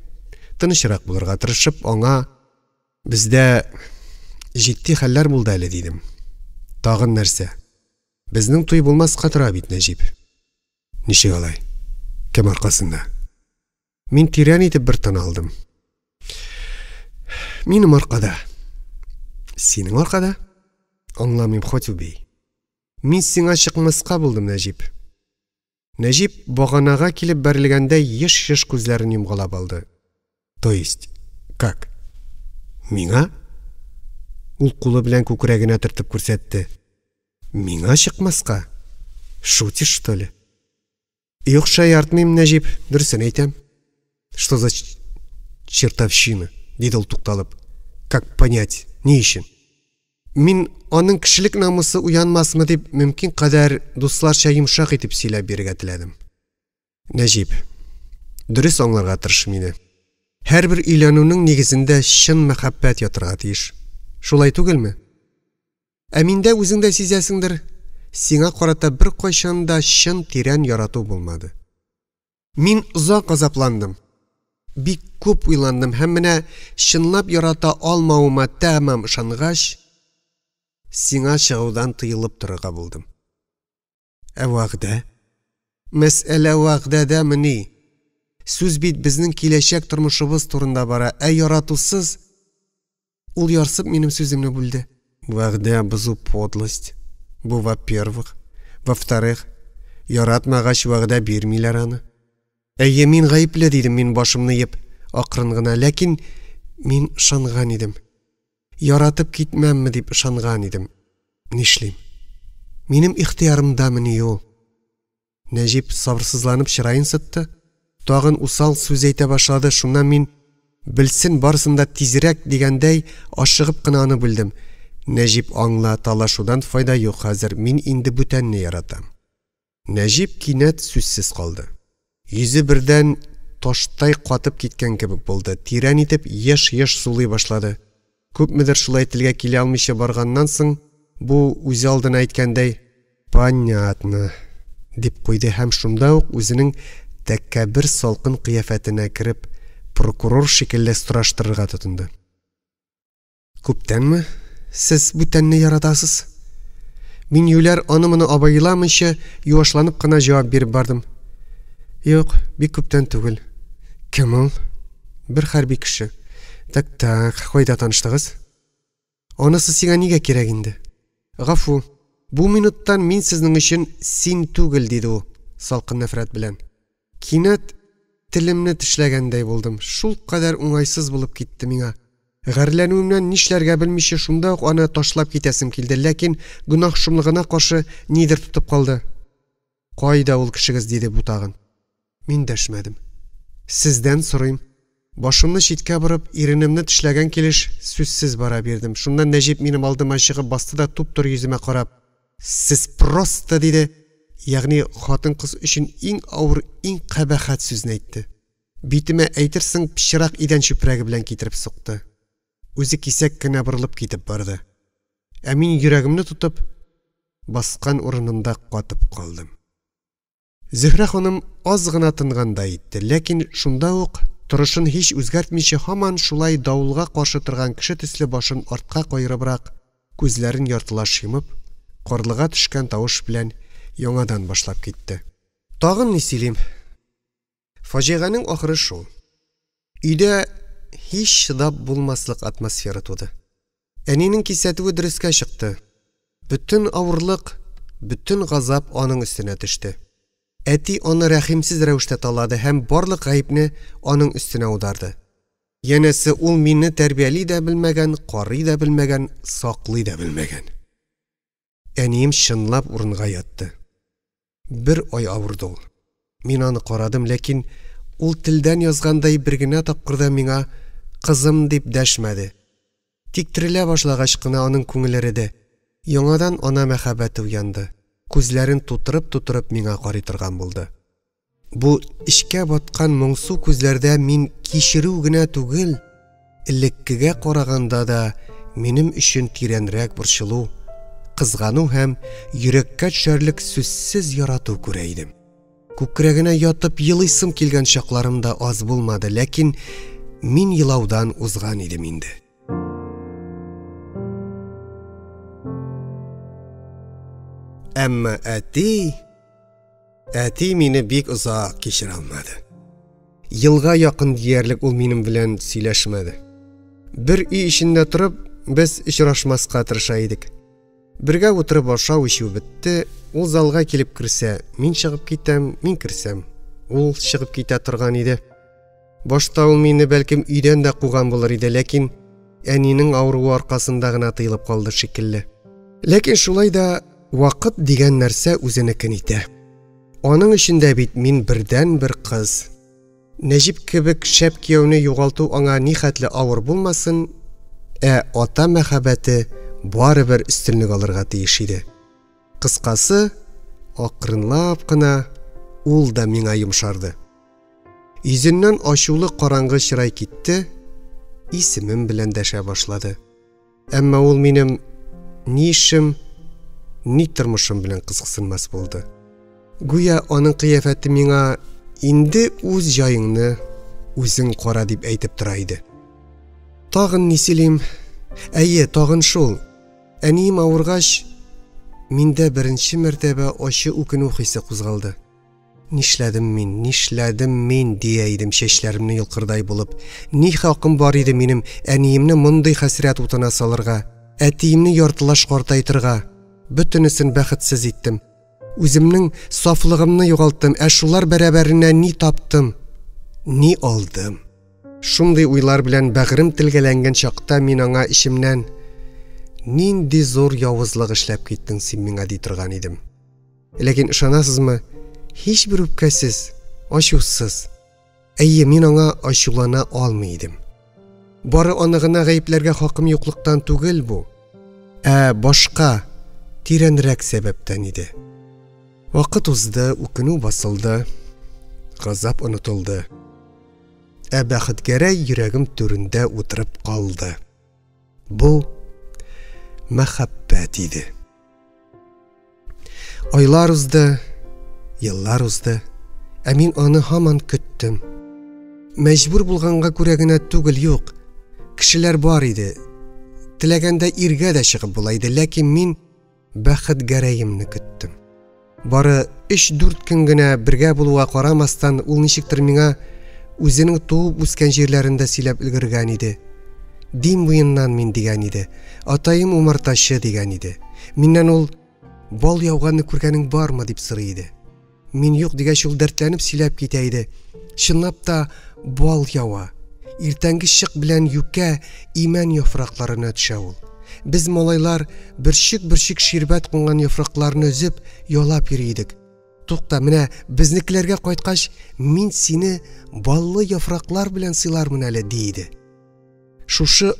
тынычрак булырга тырышып, аңа бездә җитди хәлләр булды әле, дидем. Тагын нәрсә? Безнең туй булмаска тора бит, Нәҗип. Ничек алай? Кем аркасында? Мин тирән итеп бер тын алдым. Минем аркада. Синең аркада? Аңламыйм, хоть убей. Мин сиңа чыкмаска булдым, Нәҗип. Нәҗип баганага килеп бәрелгәндәй еш-еш күзләрен йомгалап алды. То есть, как? Миңа? Ул кулы белән күкрәгенә төртеп күрсәтте. Миңа чыкмаска? Шутишь, что ли? Юк, шаяртмыйм, Нәҗип, дөресен әйтәм. Что за чертовщина? Диде ул тукталып. Как понять? Ни өчен? Мин аның кешелек намусы уянмасмы дип мөмкин кадәр дусларча йомшак итеп сөйләп бирергә теләдем. Нәҗип, дөрес аңларга тырыш мине. Һәрбер өйләнүнең нигезендә чын мәхәббәт ятырга тиеш. Шулай түгелме? Ә миндә үзең дә сизәсеңдер, сиңа карата беркайчан да чын тирән ярату булмады. Мин озак азапландым. Бик күп уйландым һәм менә чынлап ярата алмавыма тәмам ышангач, сиңа чыгудан тыелып торырга булдым. Ә вәгъдә? Мәсьәлә вәгъдәдәмени? Сүз бит безнең киләчәк тормышыбыз турында бара, ә яратусыз... Ул ярсып минем сүземне бүлде. Вәгъдә бозу подлость. Бу во-первых. Во-вторых, яратмагач вәгъдә бирмиләр аны. Әйе, мин гаепле, дидем мин башымны иеп, акрын гына, ләкин мин ышанган идем. Яратып китмәмме дип ышанган идем. Нишлим? Минем ихтыярымдамыни ул? Нәҗип сабырсызланып чыраен сытты, тагын усал сүз әйтә башлады, шуннан мин белсен барысын да тизрәк дигәндәй, ашыгып кына аны бүлдем. Нәҗип, аңла, талашудан файда юк хәзер, мин инде бүтәнне яратам. Нәҗип кинәт сүзсез калды. Йөзе бердән таштай катып киткән кебек булды, тирән итеп еш-еш сулый башлады. Күпмедер шулай телгә килә алмыйча барганнан соң, бу үзе алдына әйткәндәй, Понятно, дип куйды һәм шунда ук үзенең тәкәббер салкын кыяфәтенә кереп, прокурор шикелле сораштырырга тотынды. Күптәнме сез бүтәнне яратасыз? Мин юләр аны-моны абайламыйча, юашланып кына җавап биреп бардым. Юк, бик күптән түгел. Кем ул? Бер хәрби кеше. Так, так, кайда таныштыгыз? Анысы сиңа нигә кирәк инде? Гафу, бу минуттан мин сезнең өчен син түгел, диде ул, салкын нәфрәт белән. Кинәт телемне тешләгәндәй булдым. Шул кадәр уңайсыз булып китте миңа. Гарьләнүемнән нишләргә белмичә, шунда ук аны ташлап китәсем килде, ләкин гөнаһ шомлыгына каршы нидер тотып калды. Кайда ул кешегез, диде бу тагын. Мин дәшмәдем. Сездән сорыйм. Башымны читкә борып, иренемне тешләгән килеш сүзсез бара бирдем. Шуннан Нәҗип минем алдыма чыгып басты да туп-туры йөземә карап, Сез просто, диде. Ягъни хатын-кыз өчен иң авыр, иң кабахәт сүзне әйтте. Битемә әйтерсең пычрак идән чүпрәге белән китереп сукты. Үзе кисәк кенә борылып китеп барды. Ә мин йөрәгемне тотып, баскан урынымда катып калдым. Зөһрә ханым аз гына тынгандай итте, ләкин шунда ук, торышын һич үзгәртмичә, һаман шулай давылга каршы торган кеше төсле башын артка каерыбрак, күзләрен яртылаш йомып, карлыга төшкән тавыш белән яңадан башлап китте. Тагын ни сөйлим? Фаҗиганең ахыры шул. Өйдә һич чыдап булмаслык атмосфера туды. Әнинең кисәтүе дөрескә чыкты. Бөтен авырлык, бөтен газап аның өстенә төште. Әти аны рәхимсез рәвештә талады һәм барлык гаепне аның өстенә аударды. Янәсе, ул мине тәрбияли дә белмәгән, карый да белмәгән, саклый да белмәгән. Әнием чынлап урынга ятты. Бер ай авырды ул. Мин аны карадым, ләкин Ул телдән язгандай бер генә тапкыр да миңа кызым дип дәшмәде. Тик терелә башлагач кына аның күңеле эреде. Яңадан ана мәхәббәте уянды. Күзләрен тутырып-тутырып миңа карый торган булды. Бу эчкә баткан моңсу күзләрдә мин кичерү генә түгел, элеккегә караганда да минем өчен тирәнрәк борчылу, кызгану һәм йөрәккә төшәрлек сүзсез ярату күрә идем. Күкрәгенә ятып елыйсым килгән чакларым да аз булмады, ләкин мин елаудан узган идем инде. Әмма әти, әти мине бик озак кичерә алмады. Елга якын диярлек ул минем белән сөйләшмәде. Бер өй эчендә торып, без очрашмаска тырыша идек. Бергә утырып ашау-эчү бетте, ул залга килеп керсә, мин чыгып китәм, мин керсәм, ул чыгып китә торган иде. Башта ул мине бәлкем өйдән дә куган булыр иде, ләкин әнинең авыруы аркасында гына тыелып калды шикелле. Ләкин шулай да вакыт дигән нәрсә үзенекен итә. Аның өчен дә бит мин бердәнбер кыз. Нәҗип кебек шәп кияүне югалту аңа нихәтле авыр булмасын, ә ата мәхәббәте барыбер өстенлек алырга тиеш иде. Кыскасы, акрынлап кына ул да миңа йомшарды. Йөзеннән ачулы караңгы чырай китте, исемем белән дәшә башлады. Әмма ул минем ни эшем, ни тормышым белән кызыксынмас булды. Гүя аның кыяфәте миңа инде үз җаеңны үзең кара дип әйтеп тора иде. Тагын ни сөйлим? Әйе, тагын шул. Әнием авыргач, миндә беренче мәртәбә ачы үкенү хисе кузгалды. Нишләдем мин, нишләдем мин, дия идем чәчләремне йолкырдай булып. Ни хакым бар иде минем әниемне мондый хәсрәт утына салырга, әтиемне яртылаш картайтырга? Бөтенесен бәхетсез иттем. Үземнең сафлыгымны югалттым, ә шулар бәрабәренә ни таптым, ни алдым? Шундый уйлар белән бәгърем телгәләнгән чакта мин аңа эчемнән Нинди зур явызлык эшләп киттең син миңа ди торган идем. Ләкин ышанасызмы, һичбер үпкәсез, ачусыз. Әйе, мин аңа ачулана алмый идем. Бары аны гына гаепләргә хакым юклыктан түгел бу, ә башка, тирәнрәк сәбәптән иде. Вакыт узды, үкенү басылды, газап онытылды. Ә Бәхетгәрәй йөрәгем түрендә утырып калды. Бу мәхәббәт иде. Айлар узды, еллар узды, ә мин аны һаман көттем. Мәҗбүр булганга күрә генә түгел, юк. Кешеләр бар иде. Теләгәндә иргә дә чыгып була иде, ләкин мин Бәхетгәрәемне көттем. Бары өч-дүрт көн генә бергә булуга карамастан, ул ничектер миңа үзенең туып үскән җирләрен дә сөйләп өлгергән иде. Дим буеннан мин дигән иде. Атаем умартачы дигән иде. Миннән ул бал яуганны күргәнең бармы дип сорый иде. Мин юк дигәч, ул дәртләнеп сөйләп китә иде. Чынлап та бал ява. Иртәнге чык белән юкә, имән яфракларына төшә ул. Без малайлар бөрчек-бөрчек ширбәт кунган яфракларны өзеп, ялап йөри идек. Тукта, менә безнекеләргә кайткач, мин сине баллы яфраклар белән сыйлармын әле, ди иде. Шушы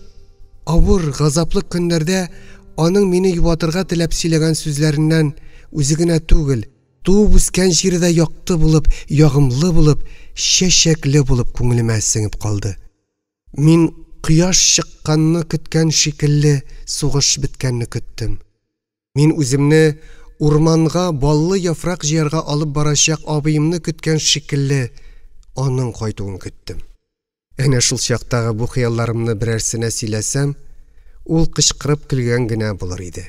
авыр, газаплы көннәрдә аның мине юатырга теләп сөйләгән сүзләреннән үзе генә түгел, туып үскән җире дә якты булып, ягымлы булып, чәчәкле булып күңелемә сеңеп калды. Мин кояш чыкканны көткән шикелле сугыш беткәнне көттем. Мин үземне урманга баллы яфрак җыярга алып барачак абыемны көткән шикелле аның кайтуын көттем. Әнә шул чактагы бу хыялларымны берәрсенә сөйләсәм, ул кычкырып көлгән генә булыр иде.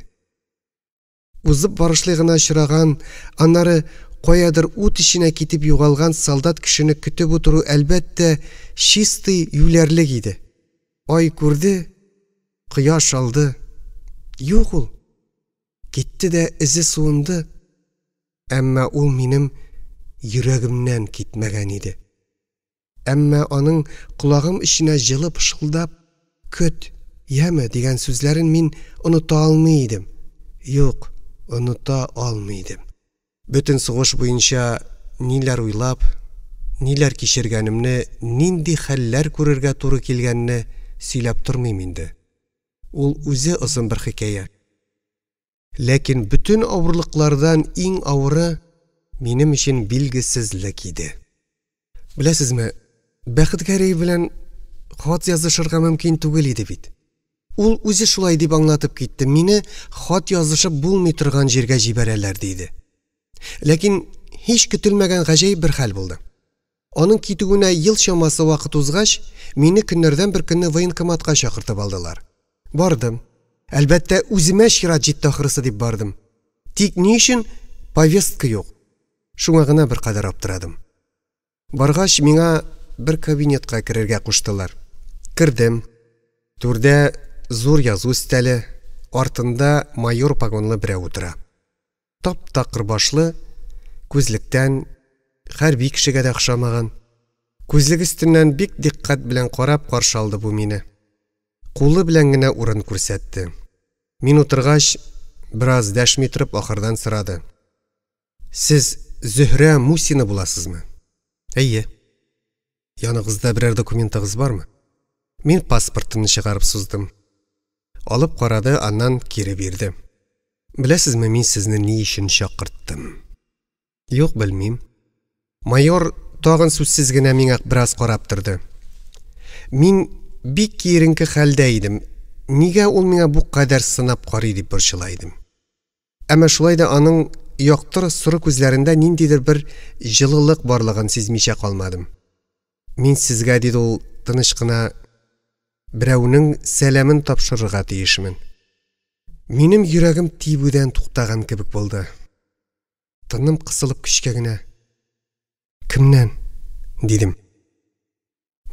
Узып барышлый гына очраган, аннары каядыр ут эченә китеп югалган солдат кешене көтеп утыру, әлбәттә, чистый юләрлек иде. Ай күрде, кояш алды. Юк ул. Китте дә эзе суынды. Әмма ул минем йөрәгемнән китмәгән иде. Әмма аның колагым эченә җылы пышылдап, Көт, яме, дигән сүзләрен мин оныта алмый идем. Юк, оныта алмый идем. Бөтен сугыш буенча ниләр уйлап, Ниләр кичергәнемне, нинди хәлләр күрергә туры килгәнне сөйләп тормыйм инде. Ул үзе озын бер хикәя. Ләкин бөтен авырлыклардан иң авыры минем өчен билгесезлек иде. Беләсезме, Бәхетгәрәй белән хат язышырга мөмкин түгел иде бит. Ул үзе шулай дип аңлатып китте, мине хат язышып булмый торган җиргә җибәрәләр, диде. Ләкин һич көтелмәгән гаҗәеп бер хәл булды. Аның китүенә ел чамасы вакыт узгач, мине көннәрдән бер көнне военкоматка чакыртып алдылар. Бардым. Әлбәттә, үземә чират җитте ахрысы дип бардым. Тик ни өчен повестка юк? Шуңа гына беркадәр аптырадым. Баргач, миңа бер кабинетка керергә куштылар. Кердем. Түрдә зур язу өстәле, артында майор погонлы берәү утыра. Тап-такыр башлы, күзлектән, хәрби кешегә дә охшамаган. Күзлек өстеннән бик дикъкать белән карап каршы алды бу мине. Кулы белән генә урын күрсәтте. Мин утыргач, бераз дәшми торып, ахырдан сорады. Сез Зөһрә Мусина буласызмы? Әйе. Яныгызда берәр документыгыз бармы? Мин паспортымны чыгарып суздым. Алып карады, аннан кире бирде. Беләсезме, мин сезне ни өчен чакырттым? Юк, белмим. Майор тагын сүзсез генә миңа бераз карап торды. Мин бик киеренке хәлдә идем. Нигә ул миңа бу кадәр сынап карый дип борчыла идем. Әмма шулай да аның яктыр соры күзләрендә ниндидер бер җылылык барлыгын сизмичә калмадым. Мин сезгә, диде ул тыныч кына, берәүнең сәламен тапшырырга тиешмен. Минем йөрәгем тибүдән туктаган кебек булды. Тыным кысылып көчкә генә. Кемнән? дидем.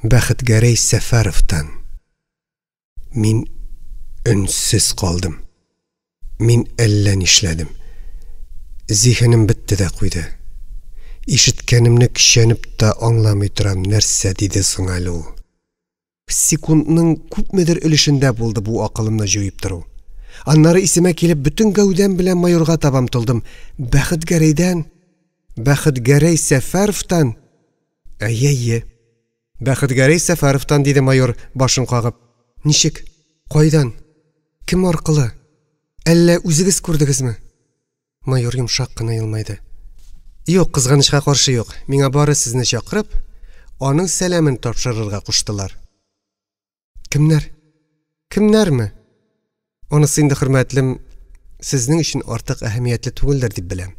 Бәхетгәрәй Сәфәровтан. Мин өнсез калдым. Мин әллә нишләдем. Зиһенем бетте дә куйды. Ишеткәнемне көчәнеп тә аңламый торам, нәрсә диде соң әле ул? Секундның күпмедер өлешендә булды бу акылымны җуеп тору. Аннары исемә килеп, бөтен гәүдәм белән майорга таба омтылдым. Бәхетгәрәйдән? Бәхетгәрәй Сәфәровтан? Әйе, әйе. Бәхетгәрәй Сәфәровтан, диде майор, башын кагып. Ничек? Кайдан? Кем аркылы? Әллә үзегез күрдегезме? Майор йомшак кына елмайды. Юк, кызганычка каршы юк. Миңа бары сезне чакырып, аның сәламен тапшырырга куштылар. Кемнәр? Кемнәрме? Анысы инде, хөрмәтлем, сезнең өчен артык әһәмиятле түгелдер дип беләм.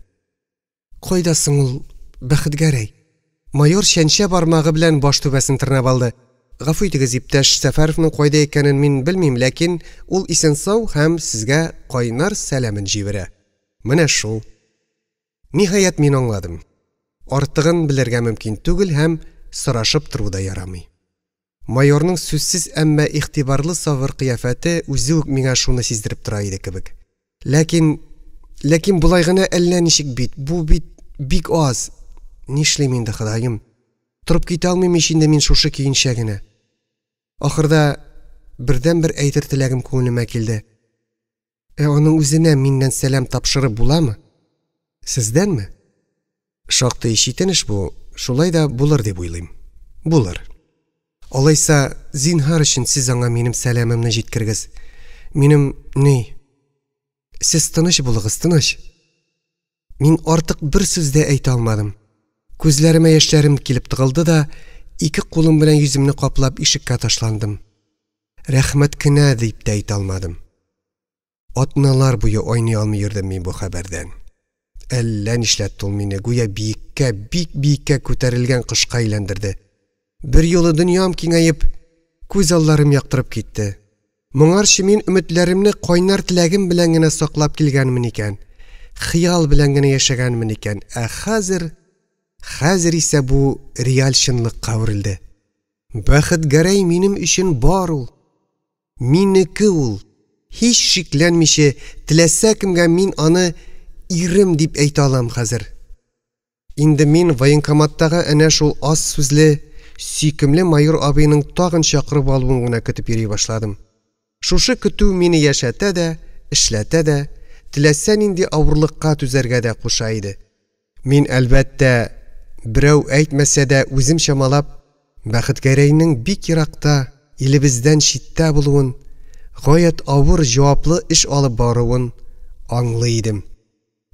Кайда соң ул Бәхетгәрәй? Майор чәнчә бармагы белән баш түбәсен тырнап алды. Гафу итегез, иптәш Сәфәровның кайда икәнен мин белмим, ләкин ул исән-сау һәм сезгә кайнар сәламен җибәрә. Менә шул. Ниһаять, мин аңладым. Артыгын белергә мөмкин түгел һәм сорашып тору да ярамый. Майорның сүзсез, әмма игътибарлы сабыр кыяфәте үзе үк миңа шуны сиздереп тора иде кебек. Ләкин, ләкин болай гына әллә ничек бит, бу бит бик аз. Нишлим инде, Ходаем? Торып китә алмыйм ич инде мин шушы көенчә генә. Ахырда бердәнбер әйтер теләгем күңелемә килде. Ә аның үзенә миннән сәлам тапшырып буламы? Сездәнме? Шактый читен эш бу, шулай да булыр дип уйлыйм. Булыр. Алайса, зинһар өчен сез аңа минем сәламемне җиткергез. Минем ни? Сез тыныч булыгыз, тыныч. Мин артык бер сүз дә әйтә алмадым. Күзләремә яшьләрем килеп тыгылды да, ике кулым белән йөземне каплап ишеккә ташландым. Рәхмәт кенә дип тә әйтә алмадым. Атналар буе айный алмый йөрдем мин бу хәбәрдән. Әллә нишләтте ул мине, гүя биеккә, бик биеккә күтәрелгән кошка әйләндерде. Берьюлы дөньям киңәеп, күз алларым яктырып китте. Моңарчы мин өметләремне кайнар теләгем белән генә саклап килгәнмен икән, хыял белән генә яшәгәнмен икән, ә хәзер, хәзер исә бу реаль чынлыкка әверелде. Бәхетгәрәй минем өчен бар ул. Минеке ул. Һич шикләнмичә, теләсә кемгә мин аны ирем дип әйтә алам хәзер. Инде мин военкоматтагы әнә шул аз сүзле, сөйкемле майор абыйның тагын чакырып алуын гына көтеп йөри башладым. Шушы көтү мине яшәтә дә, эшләтә дә, теләсә нинди авырлыкка түзәргә дә куша иде. Мин, әлбәттә, Берәү әйтмәсә дә, үзем чамалап, Бәхетгәрәйнең бик еракта, илебездән читтә булуын, гаять авыр, җаваплы эш алып баруын аңлый идем.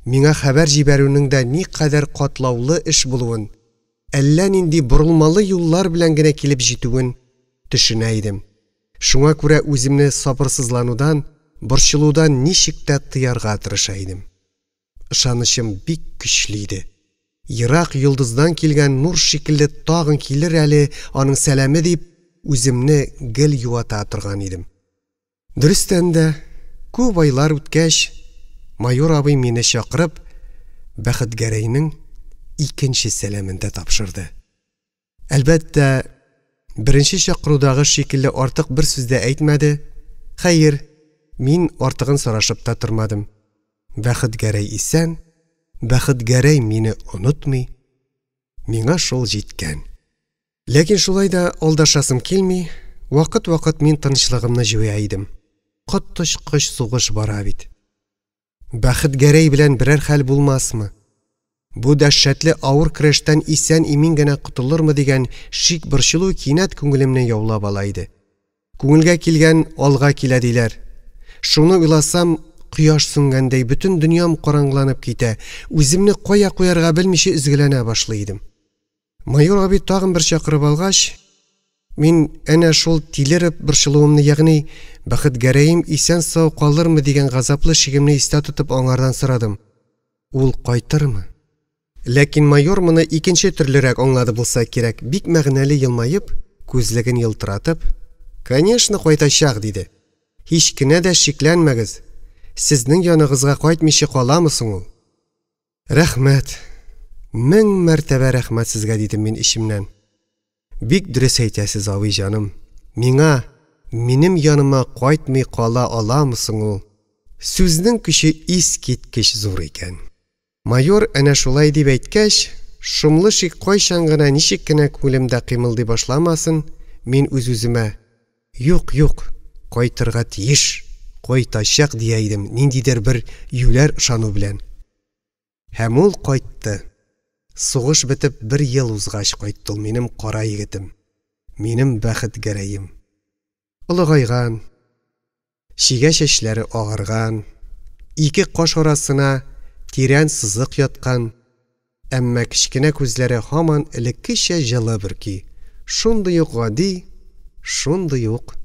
Миңа хәбәр җибәрүнең дә никадәр катлаулы эш булуын, әллә нинди борылмалы юллар белән генә килеп җитүен төшенә идем. Шуңа күрә үземне сабырсызланудан, борчылудан ничек тә тыярга тырыша идем. Ышанычым бик көчле иде. Ерак йолдыздан килгән нур шикелле тагын килер әле аның сәламе дип, үземне гел юата торган идем. Дөрестән дә, күп айлар үткәч, майор абый мине чакырып, Бәхетгәрәйнең икенче сәламен дә тапшырды. Әлбәттә, беренче чакырудагы шикелле артык бер сүз дә әйтмәде. Хәер, мин артыгын сорашып та тормадым. Бәхетгәрәй исән, Бәхетгәрәй мине онытмый, миңа шул җиткән. Ләкин шулай да алдашасым килми, вакыт-вакыт мин тынычлыгымны җуя идем. Коточкыч сугыш бара бит. Бәхетгәрәй белән берәр хәл булмасмы? Бу дәһшәтле авыр көрәштән исән-имин генә котылырмы дигән шик-борчылу кинәт күңелемне яулап ала иде. Күңелгә килгән алга килә диләр. Шуны уйласам, кояш сүнгәндәй бөтен дөньям караңгыланып китә, үземне кая куярга белмичә өзгәләнә башлый идем. Майор абый тагын бер чакырып алгач, мин әнә шул тилереп борчылуымны, ягъни Бәхетгәрәем исән-сау калырмы дигән газаплы шигемне истә тотып аңардан сорадым. Ул кайтырмы? Ләкин майор моны икенче төрлерәк аңлады булса кирәк, бик мәгънәле елмаеп, күзлеген елтыратып, «Конечно, кайтачак», диде. Һич кенә дә шикләнмәгез, сезнең яныгызга кайтмыйча каламы соң ул? Рәхмәт, мең мәртәбә рәхмәт сезгә, дидем мин эчемнән. Бик дөрес әйтәсез, абый җаным. Миңа, минем яныма кайтмый кала аламы соң ул? Сүзнең көче искиткеч зур икән. Майор әнә шулай дип әйткәч, шомлы шик кайчан гына ничек кенә күңелемдә кыймылдый башламасын, мин үз-үземә: Юк, юк, кайтырга тиеш, кайтачак, дия идем, ниндидер бер юләр ышану белән. Һәм ул кайтты. Сугыш бетеп бер ел узгач кайтты ул минем кара егетем, минем Бәхетгәрәем. Олыгайган, чигә чәчләре агарган, ике каш арасына тирән сызык яткан, әмма кечкенә күзләре һаман элеккечә җылы бөрки, шундый ук гади, шундый ук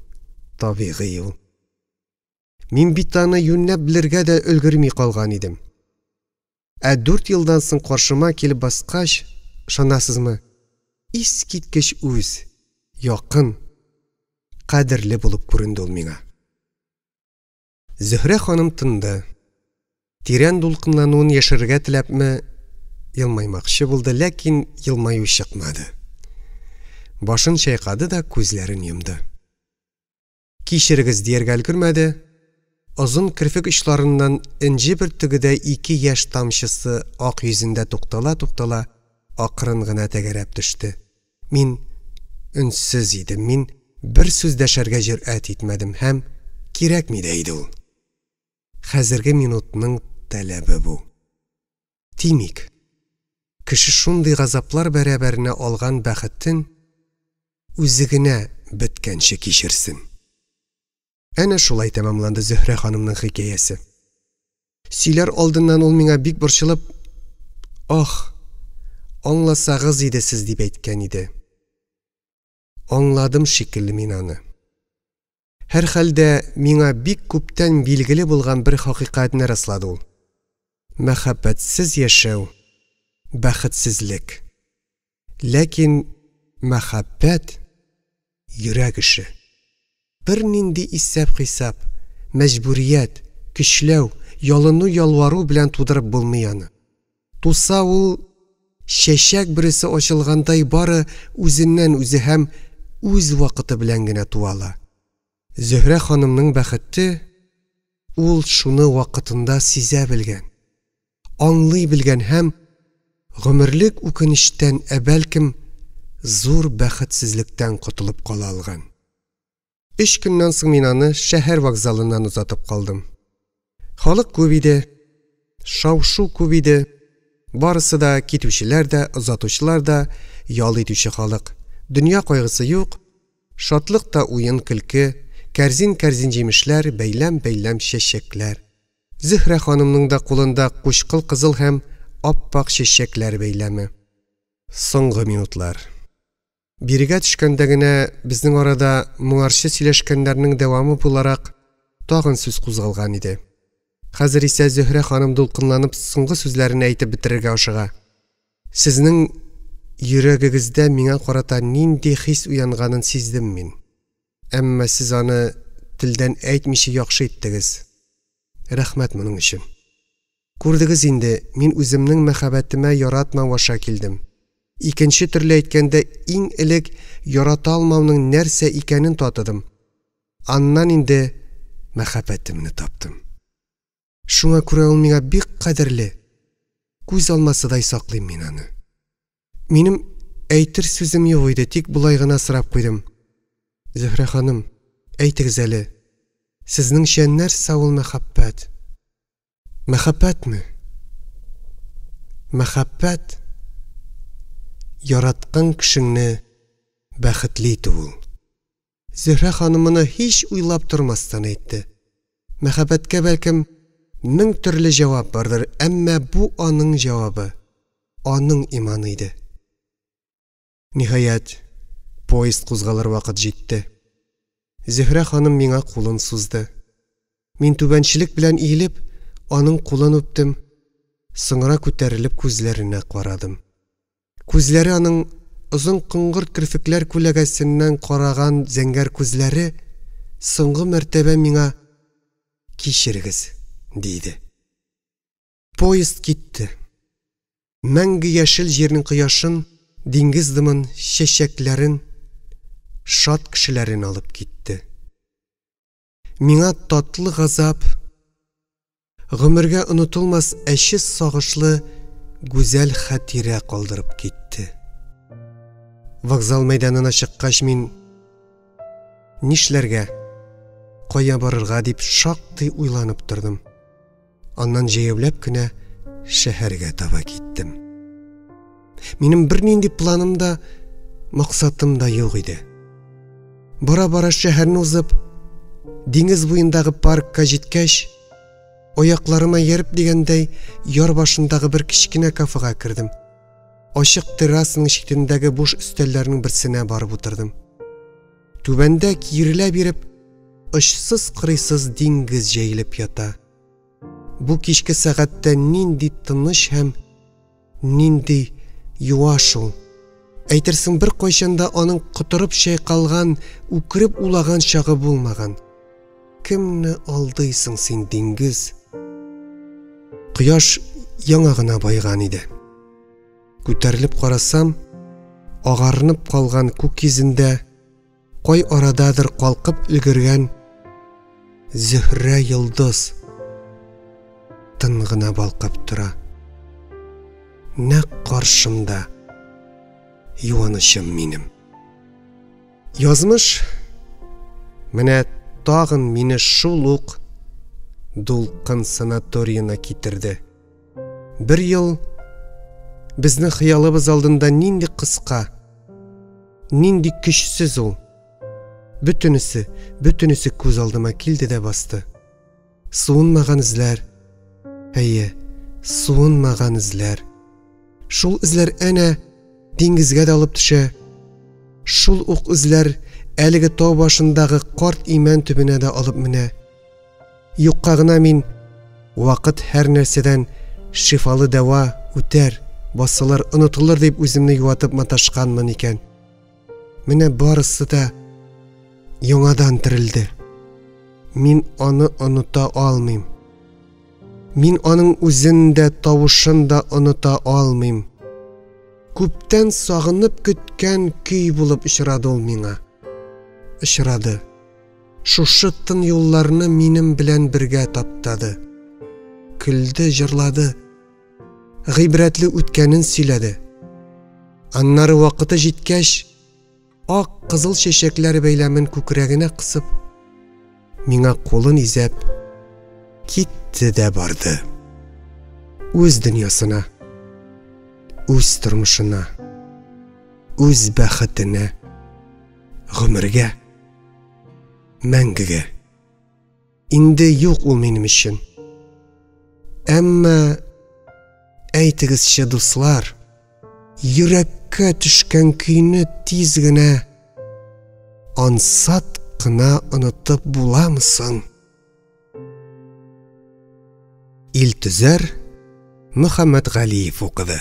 табигый ул. Мин бит аны юньләп белергә дә өлгерми калган идем. Ә 4 елдан соң каршыма килеп баскач, ышанасызмы, искиткеч үз, якын, кадерле булып күренде ул миңа. Зөһрә ханым тынды. Тирән дулкынлануын яшерергә теләпме, елмаймакчы булды, ләкин елмаю чыкмады. Башын чайкады да күзләрен йомды. Кичерегез дияргә өлгермәде, озын керфек очларыннан энҗе бөртегедәй ике яшь тамчысы ак йөзендә туктала-туктала акрын гына тәгәрәп төште. Мин өнсез идем, мин бер сүз дәшәргә җөрьәт итмәдем һәм кирәкми дә иде ул. Хәзерге минутның таләбе бу. Тимик, кеше шундый газаплар бәрабәренә алган бәхетен үзе генә беткәнче кичерсен. Әнә шулай тәмамланды Зөһрә ханымның хикәясе. Сөйләр алдыннан ул миңа бик борчылып, «Ах, аңласагыз иде сез», дип әйткән иде. Аңладым шикелле мин аны. Һәрхәлдә миңа бик күптән билгеле булган бер хакыйкатьне раслады ул. Мәхәббәтсез яшәү бәхетсезлек. Ләкин мәхәббәт йөрәк эше. Бернинди исәп-хисап, мәҗбүрият, көчләү, ялыну-ялвару белән тудырып булмый аны. Туса ул чәчәк бөресе ачылгандай бары үзеннән үзе һәм үз вакыты белән генә туа ала. Зөһрә ханымның бәхете ул шуны вакытында сизә белгән, аңлый белгән һәм гомерлек үкенечтән, ә бәлкем зур бәхетсезлектән котылып кала алган. 3 көннән соң мин аны шәһәр вокзалыннан озатып калдым. Халык күп иде, шау-шу күп иде. Барысы да, китүчеләр дә, озатучылар да, ял итүче халык. Дөнья кайгысы юк, шатлык та уен-көлке, кәрзин-кәрзин җимешләр, бәйләм-бәйләм чәчәкләр. Зөһрә ханымның да кулында кучкыл кызыл һәм ап-ак чәчәкләр бәйләме. Соңгы минутлар. Бирегә төшкәндә генә безнең арада моңарчы сөйләшкәннәрнең дәвамы буларак тагын сүз кузгалган иде. Хәзер исә Зөһрә ханым дулкынланып соңгы сүзләрен әйтеп бетерергә ашыга. Сезнең йөрәгегездә миңа карата нинди хис уянганын сиздем мин. Әмма сез аны телдән әйтмичә яхшы иттегез. Рәхмәт моның өчен. Күрдегез инде, мин үземнең мәхәббәтемә яратмау аша килдем. Икенче төрле әйткәндә, иң элек ярата алмауның нәрсә икәнен татыдым. Аннан инде мәхәббәтемне таптым. Шуңа күрә ул миңа бик кадерле. Күз алмасыдай саклыйм мин аны. Минем әйтер сүзем юк иде, тик болай гына сорап куйдым. Зөһрә ханым, әйтегез әле, сезнеңчә нәрсә ул мәхәббәт? Мәхәббәтме? Мәхәббәт яраткан кешеңне бәхетле итү ул. Зөһрә ханым моны һич уйлап тормастан әйтте. Мәхәббәткә бәлкем мең төрле җавап бардыр, әмма бу аның җавабы, аның иманы иде. Ниһаять, поезд кузгалыр вакыт җитте. Зөһрә ханым миңа кулын сузды. Мин түбәнчелек белән иелеп, аның кулын үптем, соңра күтәрелеп күзләренә карадым. Күзләре аның озын коңгырт керфекләр күләгәсеннән караган зәңгәр күзләре соңгы мәртәбә миңа кичерегез, диде. Поезд китте. Мәңге яшел җирнең кояшын, диңгез дымын, чәчәкләрен, шат кешеләрен алып китте. Миңа татлы газап, гомергә онытылмас әче сагышлы гүзәл хатирә калдырып китте. Вокзал мәйданына чыккач мин нишләргә, кая барырга дип шактый уйланып тордым. Аннан җәяүләп кенә шәһәргә таба киттем. Минем бернинди планым да, максатым да юк иде. Бара-бара шәһәрне узып, диңгез буендагы паркка җиткәч, аякларыма ияреп дигәндәй, яр башындагы бер кечкенә кафега кердем. Ачык террасаның читендәге буш өстәлләрнең берсенә барып утырдым. Түбәндә киерелә биреп, очсыз-кырыйсыз диңгез җәелеп ята. Бу кичке сәгатьтә нинди тыныч һәм нинди юаш ул. Әйтерсең бер кайчан да аның котырып чайкалган, үкереп улаган чагы булмаган. Кемне алдыйсың син, диңгез? Кояш яңа гына байган иде. Күтәрелеп карасам, агарынып калган күк йөзендә кай арададыр калкып өлгергән Зөһрә йолдыз тын гына балкып тора. Нәкъ каршымда юанычым минем. Язмыш менә тагын мине шул ук Дулкын санаториена китерде. Бер ел безнең хыялыбыз алдында нинди кыска, нинди көчсез ул. Бөтенесе, бөтенесе күз алдыма килде дә басты. Суынмаган эзләр. Әйе, суынмаган эзләр. Шул эзләр әнә диңгезгә дә алып төшә. Шул ук эзләр әлеге тау башындагы карт имән төбенә дә алып менә. Юкка гына мин вакыт һәр нәрсәдән шифалы дәва үтәр, басылыр, онытылыр дип үземне юатып маташканмын икән. Менә барысы да яңадан терелде. Мин аны оныта алмыйм. Мин аның үзен дә, тавышын да оныта алмыйм. Күптән сагынып көткән көй булып очрады ул миңа. Очрады. Шушы тын юлларны минем белән бергә таптады. Көлде, җырлады. Гыйбрәтле үткәнен сөйләде. Аннары вакыты җиткәч, ак кызыл чәчәкләр бәйләмен күкрәгенә кысып, миңа кулын изәп китте дә барды. Үз дөньясына. Үз тормышына, үз бәхетенә, гомергә, мәңгегә. Инде юк ул минем өчен. Әмма әйтегезче, дуслар, йөрәккә төшкән көйне тиз генә, ансат кына онытып буламы соң? Илтөзәр Мөхәммәтгалиев укыды.